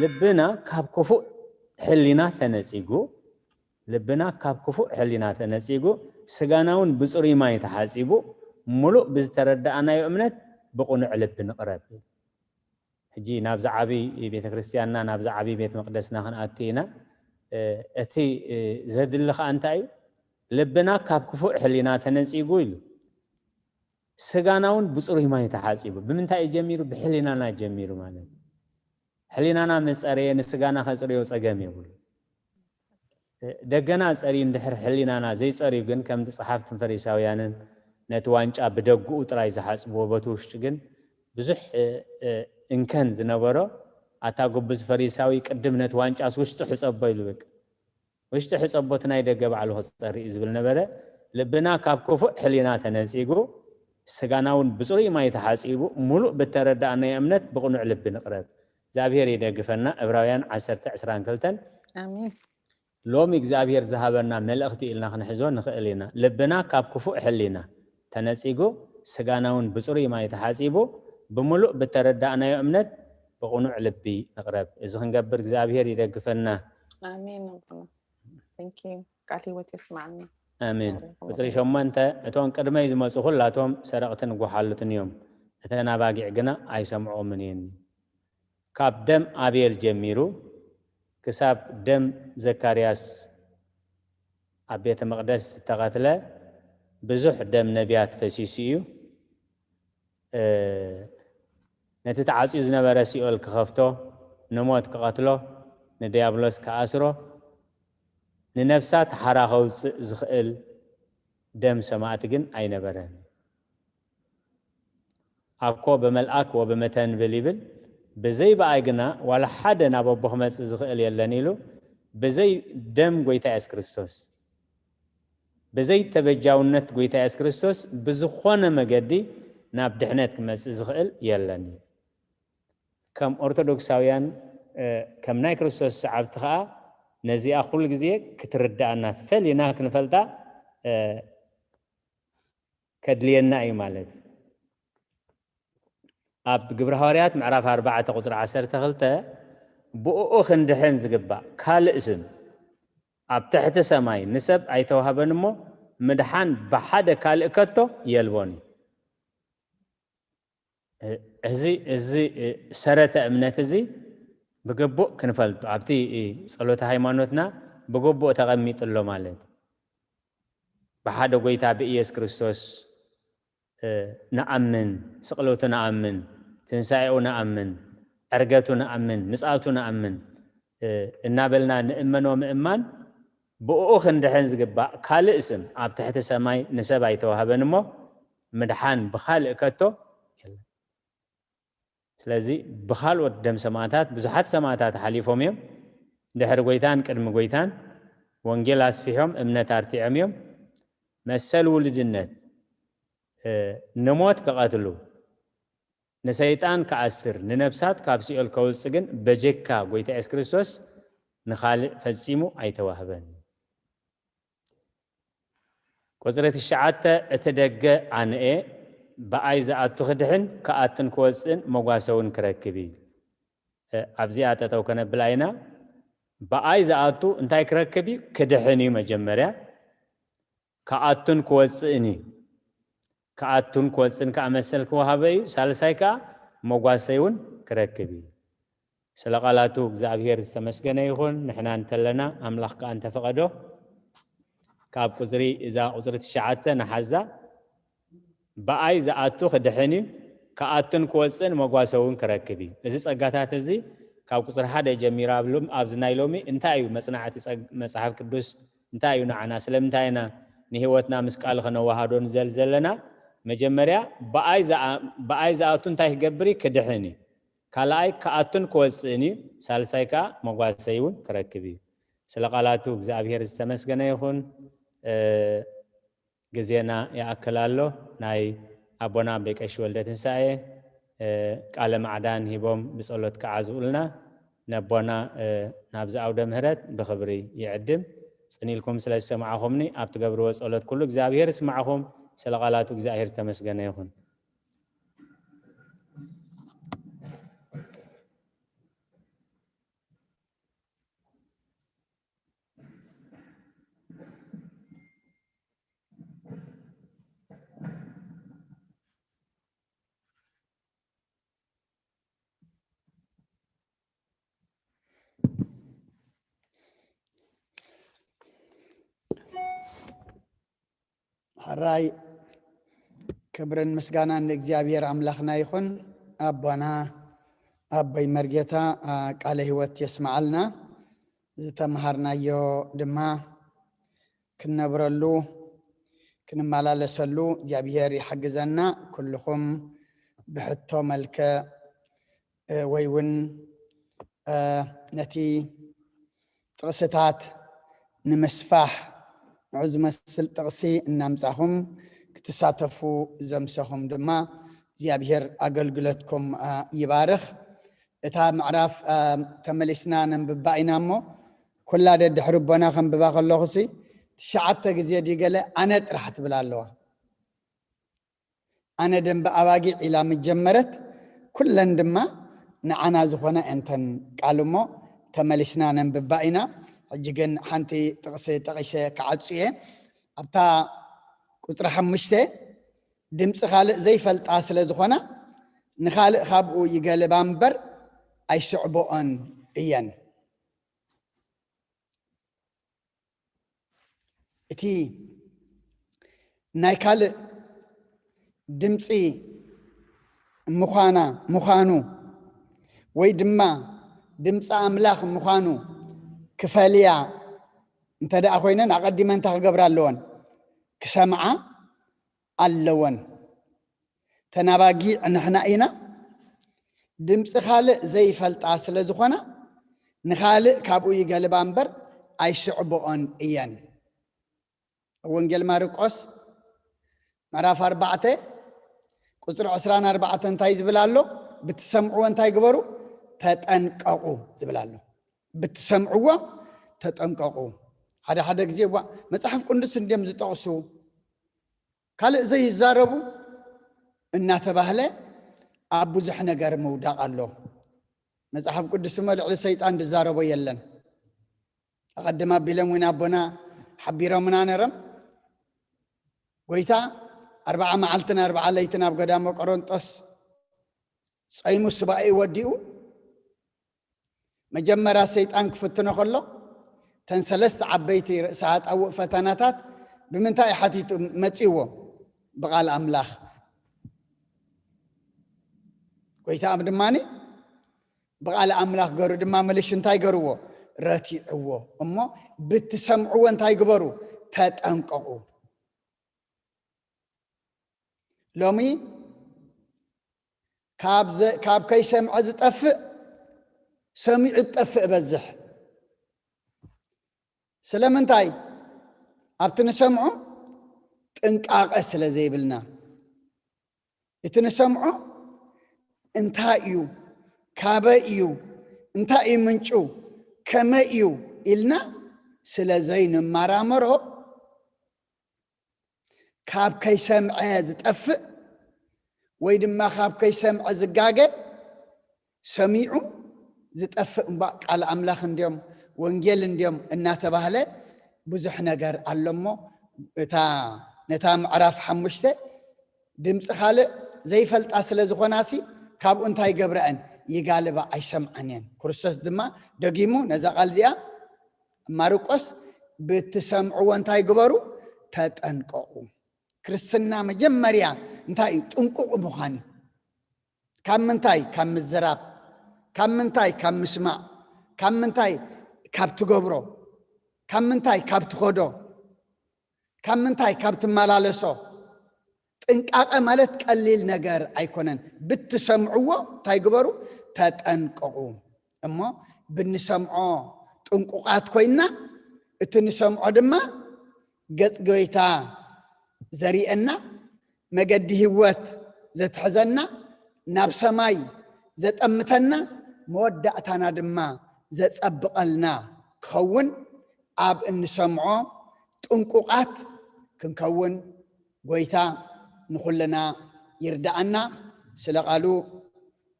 ልብና ካብ ክፉእ ሕሊና ተነፂጉ ልብና ካብ ክፉእ ሕሊና ተነፂጉ ስጋና እውን ብፅሩይ ማይ ተሓፂቡ ሙሉእ ብዝተረዳእናዮ እምነት ብቕኑዕ ልቢ ንቕረብ። ሕጂ ናብዚ ዓብይ ቤተክርስትያንና ናብዚ ዓብይ ቤት መቅደስና ክንኣቱ ኢና። እቲ ዘድሊ ከዓ እንታይ እዩ? ልብና ካብ ክፉእ ሕሊና ተነፂጉ ኢሉ ስጋና እውን ብፅሩይ ማይ ተሓፂቡ። ብምንታይ እዩ ጀሚሩ? ብሕሊናና ጀሚሩ ማለት እዩ። ሕሊናና ምስ ጸረየ ንስጋና ከጽርዮ ጸገም የብሉ። ደገና ጸርዩ እንድሕር ሕሊናና ዘይጸርዩ ግን ከምቲ ጸሓፍትን ፈሪሳውያንን ነቲ ዋንጫ ብደግኡ ጥራይ ዝሓጽብዎ በቲ ውሽጢ ግን ብዙሕ እንከን ዝነበሮ ኣታ ጉብዝ ፈሪሳዊ ቅድም ነቲ ዋንጫስ ውሽጡ ሕጸቦ ኢሉ በቃ ውሽጢ ሕጸቦ እቲ ናይ ደገ ባዕሉ ክጸሪ እዩ ዝብል ነበረ። ልብና ካብ ክፉእ ሕሊና ተነጺጉ ስጋና እውን ብጽሩይ ማይ ተሓጺቡ ሙሉእ ብተረዳእናዮ እምነት ብቕኑዕ ልቢ ንቕረብ። እግዚኣብሔር ይደግፈና። ዕብራውያን ዓሰርተ ዕስራን ክልተን ኣሜን። ሎሚ እግዚኣብሔር ዝሃበና መልእኽቲ ኢልና ክንሕዞ ንኽእል ኢና። ልብና ካብ ክፉእ ሕሊና ተነጺጉ ስጋና እውን ብጽሩይ ማይ ተሓጺቡ ብምሉእ ብተረዳእናዮ እምነት ብቕኑዕ ልቢ ንቕረብ። እዚ ክንገብር እግዚኣብሔር ይደግፈና። ኣሜን ኣቦና። Thank you. ቃል ህይወት የስማዕና። ኣሜን። ቁፅሪ ሸሞንተ እቶም ቅድመይ ዝመፁ ኩላቶም ሰረቕትን ጓሓሉትን እዮም፣ እተን ኣባጊዕ ግና ኣይሰምዖምን እየን። ካብ ደም ኣቤል ጀሚሩ ክሳብ ደም ዘካርያስ ኣብ ቤተ መቕደስ ዝተቐትለ ብዙሕ ደም ነቢያት ፈሲሱ እዩ። ነቲ ተዓፅዩ ዝነበረ ሲኦል ክኸፍቶ ንሞት ክቐትሎ፣ ንድያብሎስ ክኣስሮ፣ ንነፍሳት ሓራ ከውፅእ ዝኽእል ደም ሰማእቲ ግን ኣይነበረን። ኣኮ በመልኣክ ወበመተንብል ይብል፣ ብዘይ ብኣይ ግና ዋላ ሓደ ናብ ኣቦ ክመጽእ ዝኽእል የለን ኢሉ፣ ብዘይ ደም ጎይታ የሱስ ክርስቶስ፣ ብዘይ ተበጃውነት ጎይታ የሱስ ክርስቶስ ብዝኾነ መገዲ ናብ ድሕነት ክመጽእ ዝኽእል የለን። ከም ኦርቶዶክሳውያን፣ እ፣ ከም ናይ ክርስቶስ ሰዓብቲ ኸኣ ነዚኣ ኩሉ ግዜ ክትርድኣና፣ ፈሊና ክንፈልጣ፣ እ፣ ከድልየና እዩ ማለት እዩ። ኣብ ግብረ ሃዋርያት ምዕራፍ ኣርባዕተ ቁጽሪ ዓሰርተ ክልተ፣ ብእኡ ክንድሕን ዝግባእ ካልእ ስም ኣብ ትሕቲ ሰማይ ንሰብ ኣይተዋህበን እሞ፣ ምድሓን ብሓደ ካልእ ከቶ የልቦን እዩ። እ-፣ እዚ፣ እዚ፣ እ፣ ሰረተ እምነት እዚ ብግቡእ ክንፈልጦ፣ ኣብቲ፣ እ፣ ጸሎተ ሃይማኖትና ብግቡእ ተቐሚጡ ኣሎ ማለት እዩ። ብሓደ ጎይታ ብኢየሱስ ክርስቶስ፣ እ፣ ንኣምን፣ ስቕለቱ ንኣምን፣ ትንሳኤኡ ንኣምን፣ ዕርገቱ ንኣምን፣ ምጽኣቱ ንኣምን፣ እ፣ እናበልና ንእመኖ ምእማን፣ ብእኡ ክንድሕን ዝግባእ ካልእ ስም ኣብ ትሕቲ ሰማይ ንሰብ ኣይተዋህበን እሞ፣ ምድሓን ብኻልእ ከቶ የለን። ስለዚ ብኻልኦት ደም ሰማእታት ብዙሓት ሰማእታት ሓሊፎም እዮም። ድሕሪ ጎይታን ቅድሚ ጎይታን ወንጌል ኣስፊሖም እምነት ኣርቲዖም እዮም። መሰል ውሉድነት፣ እ፣ ንሞት ክቐትሉ፣ ንሰይጣን ክኣስር፣ ንነፍሳት ካብ ሲኦል ከውጽእ ግን በጀካ ጎይታ የሱስ ክርስቶስ ንኻልእ ፈጺሙ ኣይተዋህበን። ቁጽሪ ትሽዓተ፣ እቲ ደገ ኣነ'የ፣ ብኣይ ዝኣቱ ክድሕን ክኣቱን ክወጽእን መጓሰውን ክረክብ እዩ። እ፣ ኣብዚኣ ጠጠው ከነብላ ኢና። ብኣይ ዝኣቱ እንታይ ክረክብ እዩ? ክድሕን እዩ መጀመርያ። ክኣቱን ክወጽእን እዩ። ክኣቱን ክወጽእን ከኣ መሰል ክወሃቦ እዩ። ሳልሳይ ከኣ መጓሰይ እውን ክረክብ እዩ። ስለ ቃላቱ እግዚኣብሔር ዝተመስገነ ይኹን። ንሕና እንተለና ኣምላኽ ከኣ እንተፈቐዶ፣ ካብ ቁጽሪ፣ እዛ ቁጽሪ ትሽዓተ ንሓዛ፣ ብኣይ ዝኣቱ ክድሕን እዩ፣ ክኣቱን ክወጽእን መጓሰ እውን ክረክብ እዩ። እዚ ጸጋታት እዚ ካብ ቁጽሪ ሓደ ጀሚሩ ኣብ ሎም-፣ ኣብዚ ናይ ሎሚ እንታይ እዩ መጽናዕቲ ጸግ-፣ መጽሓፍ ቅዱስ እንታይ እዩ ንዓና? ስለምንታይ ኢና ንህይወትና ምስ ቃል ከነወሃዶ ንዘል ዘለና? መጀመርያ ብኣይ ዝኣ-፣ ብኣይ ዝኣቱ እንታይ ክገብር እዩ? ክድሕን እዩ። ካልኣይ ክኣቱን ክወጽእን እዩ። ሳልሳይ ከኣ መጓሰይ እውን ክረክብ እዩ። ስለ ቃላቱ እግዚኣብሔር ዝተመስገነ ይኹን። እ፣ ግዜና ይኣክል ኣሎ። ናይ ኣቦና ኣቦይ ቀሺ ወልደ ትንሳኤ፣ እ፣ ቃለ ማዕዳን ሂቦም ብጸሎት ክዓዝኡልና ነቦና፣ እ፣ ናብዚ ኣውደ ምህረት ብኽብሪ ይዕድም። ጽን ኢልኩም ስለ ዝሰማዕኹምኒ ኣብ ትገብርዎ ጸሎት ኩሉ እግዚኣብሔር ይስማዕኹም። ስለ ቃላቱ እግዚኣብሔር ዝተመስገነ ይኹን። ሕራይ ክብርን ምስጋናን ንእግዚኣብሔር ኣምላኽና ይኹን። ኣቦና ኣቦይ መርጌታ፣ አ፣ ቃለ ህይወት የስምዓልና። ዝተምሃርናዮ ድማ ክንነብረሉ፣ ክንመላለሰሉ እግዚኣብሔር ይሓግዘና። ኩልኹም ብሕቶ መልክዕ፣ እ፣ ወይ እውን፣ እ፣ ነቲ ጥቕስታት ንምስፋሕ ንዑ ዝመስል ጥቕሲ እናምጻኹም ክትሳተፉ ዘምሰኹም ድማ እግዚኣብሔር ኣገልግሎትኩም፣ እ፣ ይባርኽ። እታ ምዕራፍ፣ እ፣ ተመሊስና ነንብባ ኢና እሞ፣ ኩላ ደድሕሪ ኣቦና ከንብባ ከለኹሲ፣ ትሽዓተ ግዜ ድዩ ገለ ኣነ ጥራሕ ትብል ኣለዋ። ኣነ ደንበ ኣባጊዕ ኢላ ምጀመረት፣ ኩለን ድማ ንዓና ዝኾና እንተን ቃል እሞ፣ ተመሊስና ነንብባ ኢና። ሕጂ ግን ሓንቲ ጥቕሲ ጠቒሰ ክዓጹ እየ። ኣብታ ቁጽሪ ሓሙሽተ፣ ድምጺ ካልእ ዘይፈልጣ ስለ ዝኾና፣ ንኻልእ ካብኡ ይገልባ እምበር ኣይስዕብኦን እየን። እቲ ናይ ካልእ ድምጺ ምዃና፣ ምዃኑ፣ ወይ ድማ ድምፂ ኣምላኽ ምዃኑ ክፈልያ እንተ ደኣ ኮይነን ኣቐዲመን እንታይ ክገብራ ኣለወን? ክሰምዓ ኣለወን። ተናባጊዕ ንሕና ኢና። ድምፂ ካልእ ዘይፈልጣ ስለ ዝኾና ንኻልእ ካብኡ ይገልባ እምበር ኣይስዕብኦን እየን። ወንጌል ማርቆስ ምዕራፍ ኣርባዕተ ቁፅሪ ዕስራን ኣርባዕተን እንታይ ዝብል ኣሎ? ብትሰምዕዎ እንታይ ግበሩ? ተጠንቀቑ ዝብል ኣሎ። ብትሰምዕዎ ተጠንቀቑ። ሓደ ሓደ ግዜ ዋ መፅሓፍ ቅዱስ እንድዮም ዝጠቕሱ ካልእ ዘይዛረቡ እናተባህለ ኣብ ብዙሕ ነገር ምውዳቕ ኣሎ። መፅሓፍ ቅዱስ እሞ ልዕሊ ሰይጣን ዝዛረቦ የለን። ኣቐድም ኣቢሎም እውን ኣቦና ሓቢሮምና ነይሮም። ጎይታ ኣርባዓ መዓልትን ኣርባዓ ለይትን ኣብ ገዳመ ቆሮንጦስ ጸይሙ ሱባኤ ወዲኡ መጀመርያ ሰይጣን ክፍትኖ ከሎ እተን ሰለስተ ዓበይቲ ርእሰ ሃጣውእ ፈተናታት ብምንታይ እዩ ሓቲቱ መጺዎ? ብቓል ኣምላኽ። ጎይታ ኣብ ድማኒ ብቓል ኣምላኽ ገሩ ድማ መለሽ እንታይ ገርዎ? ረቲዕዎ። እሞ ብትሰምዕዎ እንታይ ግበሩ? ተጠንቀቑ። ሎሚ ካብ ከይሰምዐ ዝጠፍእ ሰሚዑ ዝጠፍእ እበዝሕ። ስለምንታይ? ኣብቲ ንሰምዖ ጥንቃቐ ስለ ዘይብልና። እቲ ንሰምዖ እንታይ እዩ? ካበይ እዩ? እንታይ እዩ ምንጩ? ከመይ እዩ? ኢልና ስለ ዘይንመራመሮ ካብ ከይሰምዐ ዝጠፍእ ወይ ድማ ካብ ከይሰምዐ ዝጋገ ሰሚዑ ዝጠፍእ እምባ ቃል ኣምላኽ እንድዮም ወንጌል እንድዮም እናተባህለ ብዙሕ ነገር ኣሎ እሞ እታ ነታ ምዕራፍ ሓሙሽተ ድምፂ ካልእ ዘይፈልጣ ስለ ዝኾናሲ ካብኡ እንታይ ገብረአን ይጋልባ ኣይሰምዓን እየን። ክርስቶስ ድማ ደጊሙ ነዛ ቃል እዚኣ ማርቆስ ብትሰምዕዎ እንታይ ግበሩ? ተጠንቀቑ። ክርስትና መጀመርያ እንታይ እዩ? ጥንቁቕ ምዃን እዩ። ካብ ምንታይ? ካብ ምዝራብ። ካብ ምንታይ? ካብ ምስማዕ። ካብ ምንታይ? ካብ ትገብሮ። ካብ ምንታይ? ካብ ትኸዶ። ካብ ምንታይ? ካብ ትመላለሶ። ጥንቃቐ ማለት ቀሊል ነገር ኣይኮነን። ብትሰምዕዎ እንታይ ግበሩ? ተጠንቀቑ። እሞ ብንሰምዖ ጥንቁቓት ኮይንና እቲ ንሰምዖ ድማ ገጽ ጎይታ ዘርእየና መገዲ ህይወት ዘትሕዘና ናብ ሰማይ ዘጠምተና መወዳእታና ድማ ዘጸብቐልና ክኸውን ኣብ እንሰምዖ ጥንቁቓት ክንከውን ጎይታ ንኹልና ይርዳኣና። ስለ ቃሉ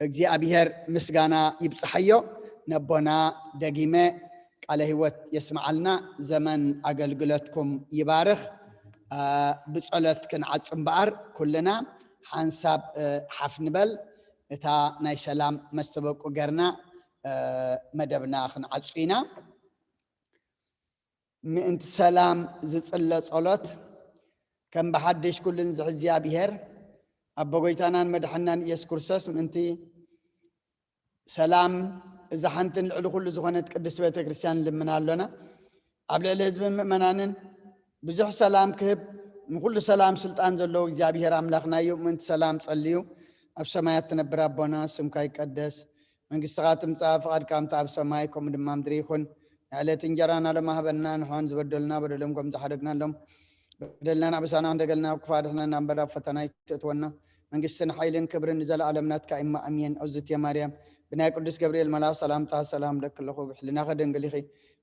እግዚኣብሔር ምስጋና ይብጽሓዮ። ነቦና ደጊመ ቃለ ህይወት የስምዓልና። ዘመን ኣገልግሎትኩም ይባርኽ። ብጸሎት ክንዓጹ እምበኣር ኩልና ሓንሳብ ሓፍ ንበል። እታ ናይ ሰላም መስተበቁ ገርና መደብና ክንዓጹ ኢና። ምእንቲ ሰላም ዝጽለ ጸሎት ከም ብሓድሽ ኩሉን ዝሕዚ እግዚኣብሔር ኣቦ ጎይታናን መድሓናን ኢየሱስ ክርስቶስ ምእንቲ ሰላም እዛ ሓንትን ልዕሊ ኩሉ ዝኾነት ቅድስት ቤተ ክርስቲያን ንልምና ኣሎና። ኣብ ልዕሊ ህዝብን ምእመናንን ብዙሕ ሰላም ክህብ ንኩሉ ሰላም ስልጣን ዘለዎ እግዚኣብሔር ኣምላኽና እዩ። ምእንቲ ሰላም ጸልዩ። ኣብ ሰማያት ትነብር ኣቦና ስምካ ይቀደስ፣ መንግስትኻ ትምጻእ፣ ፍቓድካ ከምቲ ኣብ ሰማይ ከምኡ ድማ ምድሪ ይኹን። ንዕለት እንጀራና ሎሚ ሃበና፣ ንሕናን ዝበደሉና በደሎም ከም ዝሓደግናሎም በደልናን ኣበሳናን ደገልና ኣብ ክፉእ ኣድሕነና እምበር ኣብ ፈተና ኣይትእትወና፣ መንግስትን ሓይልን ክብርን ንዘለኣለም ናትካ እማ ኣሜን። ኦዝትየ ማርያም ብናይ ቅዱስ ገብርኤል መልኣኽ ሰላምታ ሰላም ለኪ ኣለኹ፣ ብሕልናኺ ድንግል ኢኺ፣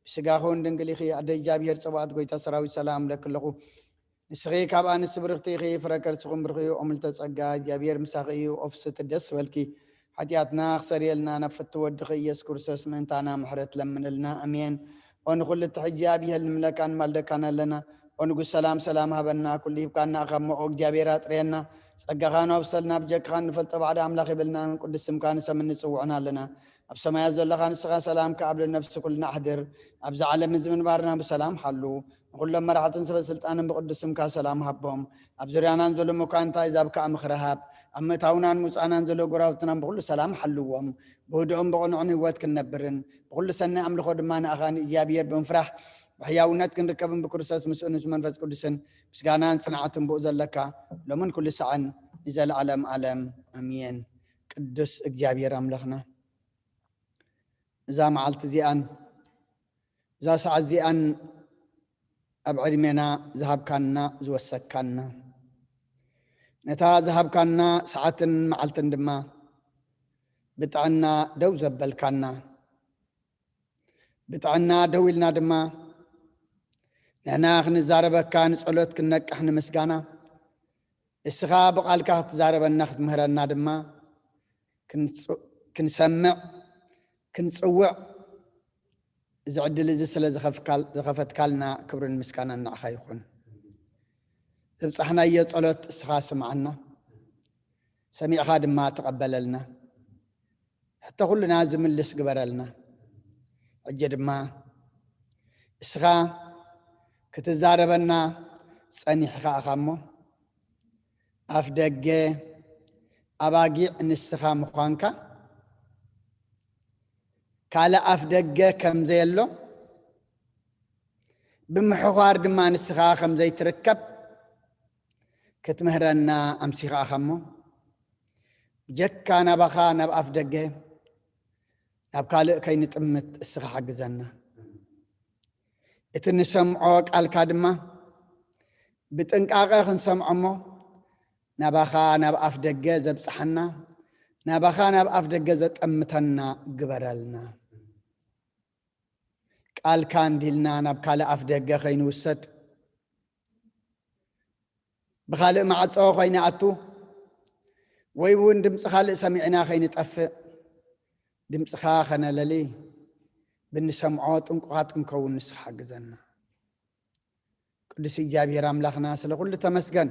ብስጋኺ እውን ድንግል ኢኺ። ኣደ እግዚኣብሔር ጸባኦት ጎይታ ሰራዊት ሰላም ለኪ ኣለኹ። ንስኺ ካብ ኣንስቲ ብርኽቲ ኢኺ፣ ፍረ ከርስኹም ብርኽ እዩ። ኦምልተ ጸጋ እግዚኣብሔር ምሳኺ እዩ። ኦፍስቲ ደስ በልኪ፣ ሓጢኣትና ክሰርየልና ናብ ፍትው ወድኺ ኢየሱስ ክርስቶስ ምእንታና ምሕረት ለምንልና። ኣሜን። ኦ ንኹሉ እትሕጂ እግዚኣብሔር ንምለካን ማልደካን ኣለና። ኦ ንጉስ ሰላም፣ ሰላም ሃበና። ኩሉ ሂብካና ካብ ሞኦ እግዚኣብሔር ኣጥርየና። ጸጋኻ ንዋብሰልና፣ ብጀካኻ ንፈልጦ ባዕዲ ኣምላኽ የብልናን። ቅዱስ ስምካ ንሰምን ንጽውዕን ኣለና። ኣብ ሰማያት ዘለኻ ንስኻ ሰላም ከኣብለ ነፍሲ ኩልና ኣሕድር። ኣብዚ ዓለም እዚ ምንባርና ብሰላም ሓሉ። ንኹሎም መራሕትን ሰበ ስልጣንን ብቅዱስ ስምካ ሰላም ሃቦም። ኣብ ዙርያናን ዘሎ መኳንንታ ኣሕዛብ ከኣ ምኽሪ ሃብ። ኣብ ምእታውናን ምውጻእናን ዘሎ ጎራብትናን ብኹሉ ሰላም ሓልዎም። ብህድኦም ብቕኑዕን ህይወት ክንነብርን ብኹሉ ሰናይ ኣምልኾ ድማ ንኣኻ ንእግዚኣብሔር ብምፍራሕ ብሕያውነት ክንርከብን ብክርስቶስ ምስኡ ንሱ መንፈስ ቅዱስን ምስጋናን ጽንዓትን ብኡ ዘለካ ሎምን ኩሉ ሳዕን ንዘለዓለም ዓለም ኣሜን። ቅዱስ እግዚኣብሔር ኣምላኽና፣ እዛ መዓልቲ እዚኣን እዛ ሰዓት እዚኣን ኣብ ዕድሜና ዝሃብካና ዝወሰካና፣ ነታ ዝሃብካና ሰዓትን መዓልትን ድማ ብጥዕና ደው ዘበልካና፣ ብጥዕና ደው ኢልና ድማ ንሕና ክንዛረበካ፣ ንጸሎት ክንነቅሕ፣ ንምስጋና እስኻ ብቓልካ ክትዛረበና ክትምህረና ድማ ክንጽ-፣ ክንሰምዕ ክንጽውዕ እዚ ዕድል እዚ ስለ ዝኸፍካል-፣ ዝኸፈትካልና ክብርን ምስጋናን ንዓኻ ይኹን። ዘብጻሕናዮ ጸሎት እስኻ ስምዓና፣ ሰሚዕኻ ድማ ተቐበለልና። ሕቶ ኩልና ዝምልስ ግበረልና። ሕጂ ድማ እስኻ ክትዛረበና ጸኒሕኻ ኢኻ እሞ፣ ኣፍ ደገ ኣባጊዕ ንስኻ ምዃንካ፣ ካልእ ኣፍ ደገ ከም ዘየሎ፣ ብምሕዃር ድማ ንስኻ ከም ዘይትርከብ ክትምህረና ኣምሲኻ ኢኻ እሞ፣ ብጀካ ናባኻ ናብ ኣፍ ደገ ናብ ካልእ ከይንጥምት እስኻ ሓግዘና። እቲ ንሰምዖ ቃልካ ድማ ብጥንቃቐ ክንሰምዖ እሞ፣ ናባኻ ናብ ኣፍ ደገ ዘብጽሓና፣ ናባኻ ናብ ኣፍ ደገ ዘጠምተና ግበረልና። ቃልካ እንዲልና ናብ ካልእ ኣፍ ደገ ከይንውሰድ፣ ብኻልእ ማዕጾ ከይንኣቱ፣ ወይ እውን ድምጺ ካልእ ሰሚዕና ከይንጠፍእ፣ ድምጽኻ ከነለሊ ብንሰምዖ ጥንቁቓት ክንከውን ንስኻ ሓግዘና። ቅዱስ እግዚኣብሔር ኣምላኽና፣ ስለ ኩሉ ተመስገን።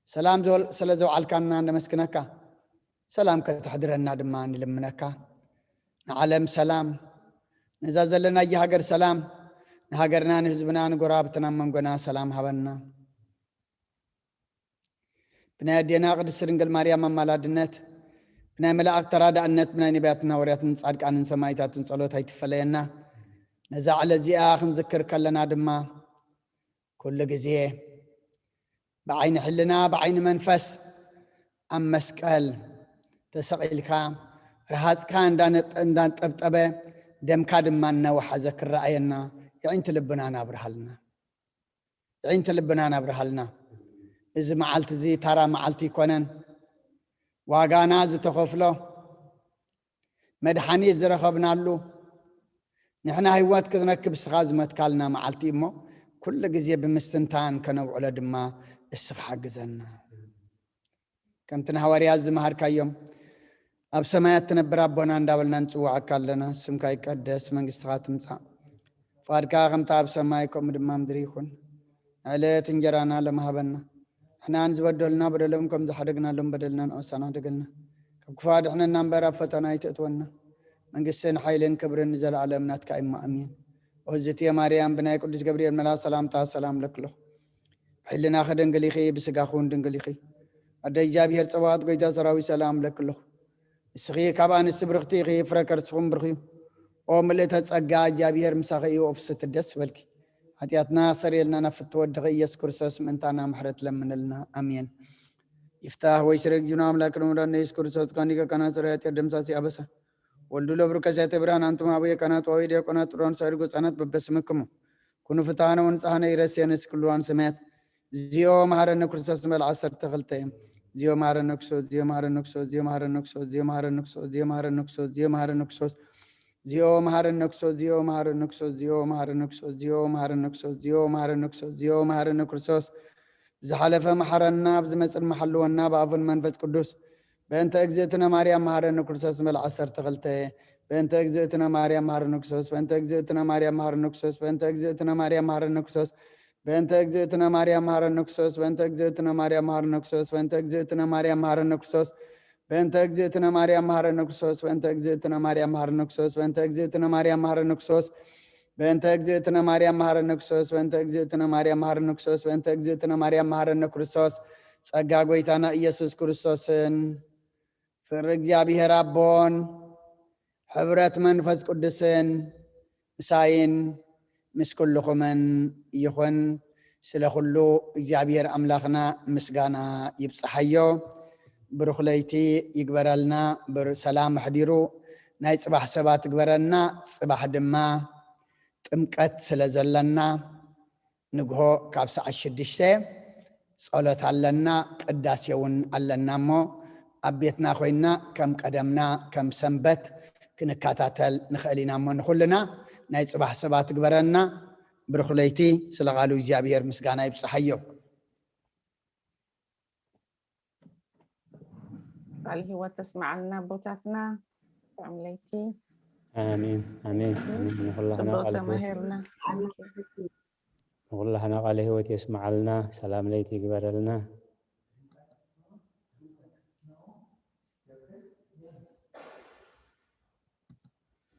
ሰላም ዘወል-፣ ስለ ዘውዓልካና ነመስግነካ። ሰላም ከተሕድረና ድማ ንልምነካ። ንዓለም ሰላም፣ ነዛ ዘለናያ ሃገር ሰላም፣ ንሃገርና፣ ንህዝብና፣ ንጎረባብትና፣ መንጎና ሰላም ሃበና። ብናይ ኣዴና ቅድስት ድንግል ማርያም ኣማላድነት፣ ብናይ መላእክት ተራዳእነት፣ ብናይ ነቢያትን ሃዋርያትን ጻድቃንን ሰማዕታትን ጸሎት ኣይትፈለየና። ነዛ ዕለት እዚኣ ክንዝክር ከለና ድማ ኩሉ ግዜ ብዓይኒ ሕልና፣ ብዓይኒ መንፈስ ኣብ መስቀል ተሰቒልካ፣ ረሃጽካ እንዳነ-፣ እንዳንጠብጠበ፣ ደምካ ድማ እናወሓዘ ክረኣየና የዒንቲ ልብናና ኣብርሃልና። የዒንቲ ልብናና ኣብርሃልና። እዚ መዓልቲ እዚ ታራ መዓልቲ ኣይኮነን። ዋጋና ዝተኸፍሎ፣ መድሓኒት ዝረኸብናሉ፣ ንሕና ህይወት ክንረክብ እስኻ ዝመትካልና መዓልቲ እሞ፣ ኩሉ ግዜ ብምስትንታን ከነውዕሎ ድማ እስኻ ሓግዘና። ከምቲ ንሃዋርያት ዝመሃርካዮም፣ ኣብ ሰማያት ትነብር ኣቦና እንዳበልና ንጽውዓካ ኣለና። ስምካ ይቀደስ፣ መንግስትኻ ትምጻእ፣ ፍቓድካ ከምቲ ኣብ ሰማይ ከምኡ ድማ ምድሪ ይኹን። ንዕለት እንጀራና ሎም ሃበና። ንሕና ንዝበደሉና በደሎም ከም ዝሓደግናሎም በደልና ንኦሳና ሓደገልና። ካብ ክፉእ ኣድሕነና እምበር ኣብ ፈተና ኣይተእትወና። መንግስትን ሓይልን ክብርን ንዘለኣለም ናትካ እሞ ኣሜን። ኦዝትየ ማርያም ብናይ ቅዱስ ገብርኤል መልኣክ ሰላምታ ሰላም ለክሎ። ብሕልናኺ ድንግል ኢኺ፣ ብስጋኺ እውን ድንግል ኢኺ። ኣደ እግዚኣብሔር ጸባኦት ጎይታ ሰራዊት ሰላም ለክሎ። ንስኺ ካብ ኣንስቲ ብርኽቲ ኢኺ፣ ፍረ ከርስኹም ብርኽ እዩ። ኦ ምልእተ ጸጋ እግዚኣብሔር ምሳኺ እዩ፣ ኦፍስቲ ደስ በልኪ። ሓጢኣትና ሰሪየልና ናብ ፍትወ ወድኺ ኢየሱስ ክርስቶስ ምእንታና ምሕረት ለምንልና። ኣሜን። ይፍታህ ወይ ስረግ ጅኖ ኣምላክ ለምዳን ኢየሱስ ክርስቶስ ካኒከ ካና ስራያት ደምሳሲ ኣበሳ ወልዱ ለብሩ ከሳተ ብርሃን ኣንቱም ኣቡየ ካህናት ወአበው ዲያቆናት ጥሩያን ሳይርጉ ህጻናት በበስምክሙ ኩኑ ፍትሐነ ወንጽሐነ ይረስየነ ስክልዋን ሰማያት። እግዚኦ መሐረነ ክርስቶስ ንበል ዓሰርተ ክልተ እዮም። እግዚኦ መሐረነ ክርስቶስ፣ እግዚኦ መሐረነ ክርስቶስ፣ እግዚኦ መሐረነ ክርስቶስ፣ እግዚኦ መሐረነ ክርስቶስ፣ እግዚኦ መሐረነ ክርስቶስ፣ እግዚኦ መሐረነ ክርስቶስ፣ እግዚኦ መሐረነ ክርስቶስ፣ እግዚኦ መሐረነ ክርስቶስ፣ እግዚኦ መሐረነ ክርስቶስ፣ እግዚኦ መሐረነ ክርስቶስ፣ እግዚኦ መሐረነ ክርስቶስ። ብዝሓለፈ መሐረና፣ ብዝመጽእ መሐልወና፣ ብኣቡን መንፈስ ቅዱስ። በእንተ እግዝእትነ ማርያም መሐረነ ክርስቶስ ንበል ዓሰርተ ክልተ። በእንተ እግዝእትነ ማርያም መሐረነ ክርስቶስ፣ በእንተ እግዝእትነ ማርያም መሐረነ ክርስቶስ፣ በእንተ እግዝእትነ ማርያም መሐረነ ክርስቶስ፣ በእንተ እግዝእትነ ማርያም መሐረነ ክርስቶስ። በእንተ እግዝእትነ ማርያም መሐረነ ክርስቶስ። በእንተ እግዝእትነ ማርያም መሐረነ ክርስቶስ። በእንተ እግዝእትነ ማርያም መሐረነ ክርስቶስ። በእንተ እግዝእትነ ማርያም መሐረነ ክርስቶስ። በእንተ እግዝእትነ ማርያም መሐረነ ክርስቶስ። በእንተ እግዝእትነ ማርያም መሐረነ ክርስቶስ። በእንተ እግዝእትነ ማርያም መሐረነ ክርስቶስ። በእንተ እግዝእትነ ማርያም መሐረነ ክርስቶስ። ጸጋ ጎይታና ኢየሱስ ክርስቶስን ፍቅሪ እግዚኣብሔር ኣቦን ሕብረት መንፈስ ቅዱስን ምሳይን ምስ ኩልኹምን ይኹን። ስለ ኩሉ እግዚኣብሔር ኣምላኽና ምስጋና ይብጽሓዮ። ብሩኽ ለይቲ ይግበረልና። ብር-፣ ሰላም ኣሕዲሩ ናይ ጽባሕ ሰባት ግበረና። ጽባሕ ድማ ጥምቀት ስለ ዘለና ንግሆ ካብ ሰዓት ሽዱሽተ ጸሎት ኣለና፣ ቅዳሴ እውን ኣለና እሞ ኣብ ቤትና ኮይና ከም ቀደምና ከም ሰንበት ክንከታተል ንኽእል ኢና እሞ ንኹልና ናይ ጽባሕ ሰባት ግበረና። ብሩኽ ለይቲ። ስለ ቃሉ እግዚኣብሔር ምስጋና ይብጽሓዮ። ቃል ህይወት ተስማዓልና ኣቦታትና። ጥዑም ለይቲ። ኣሜን ኣሜን ኣሜን። ንኹላህና ጽቡቅ ቃል ህይወት ተማሂርና። ንኹላህና ቃል ህይወት የስማዓልና። ሰላም ለይቲ ይግበረልና።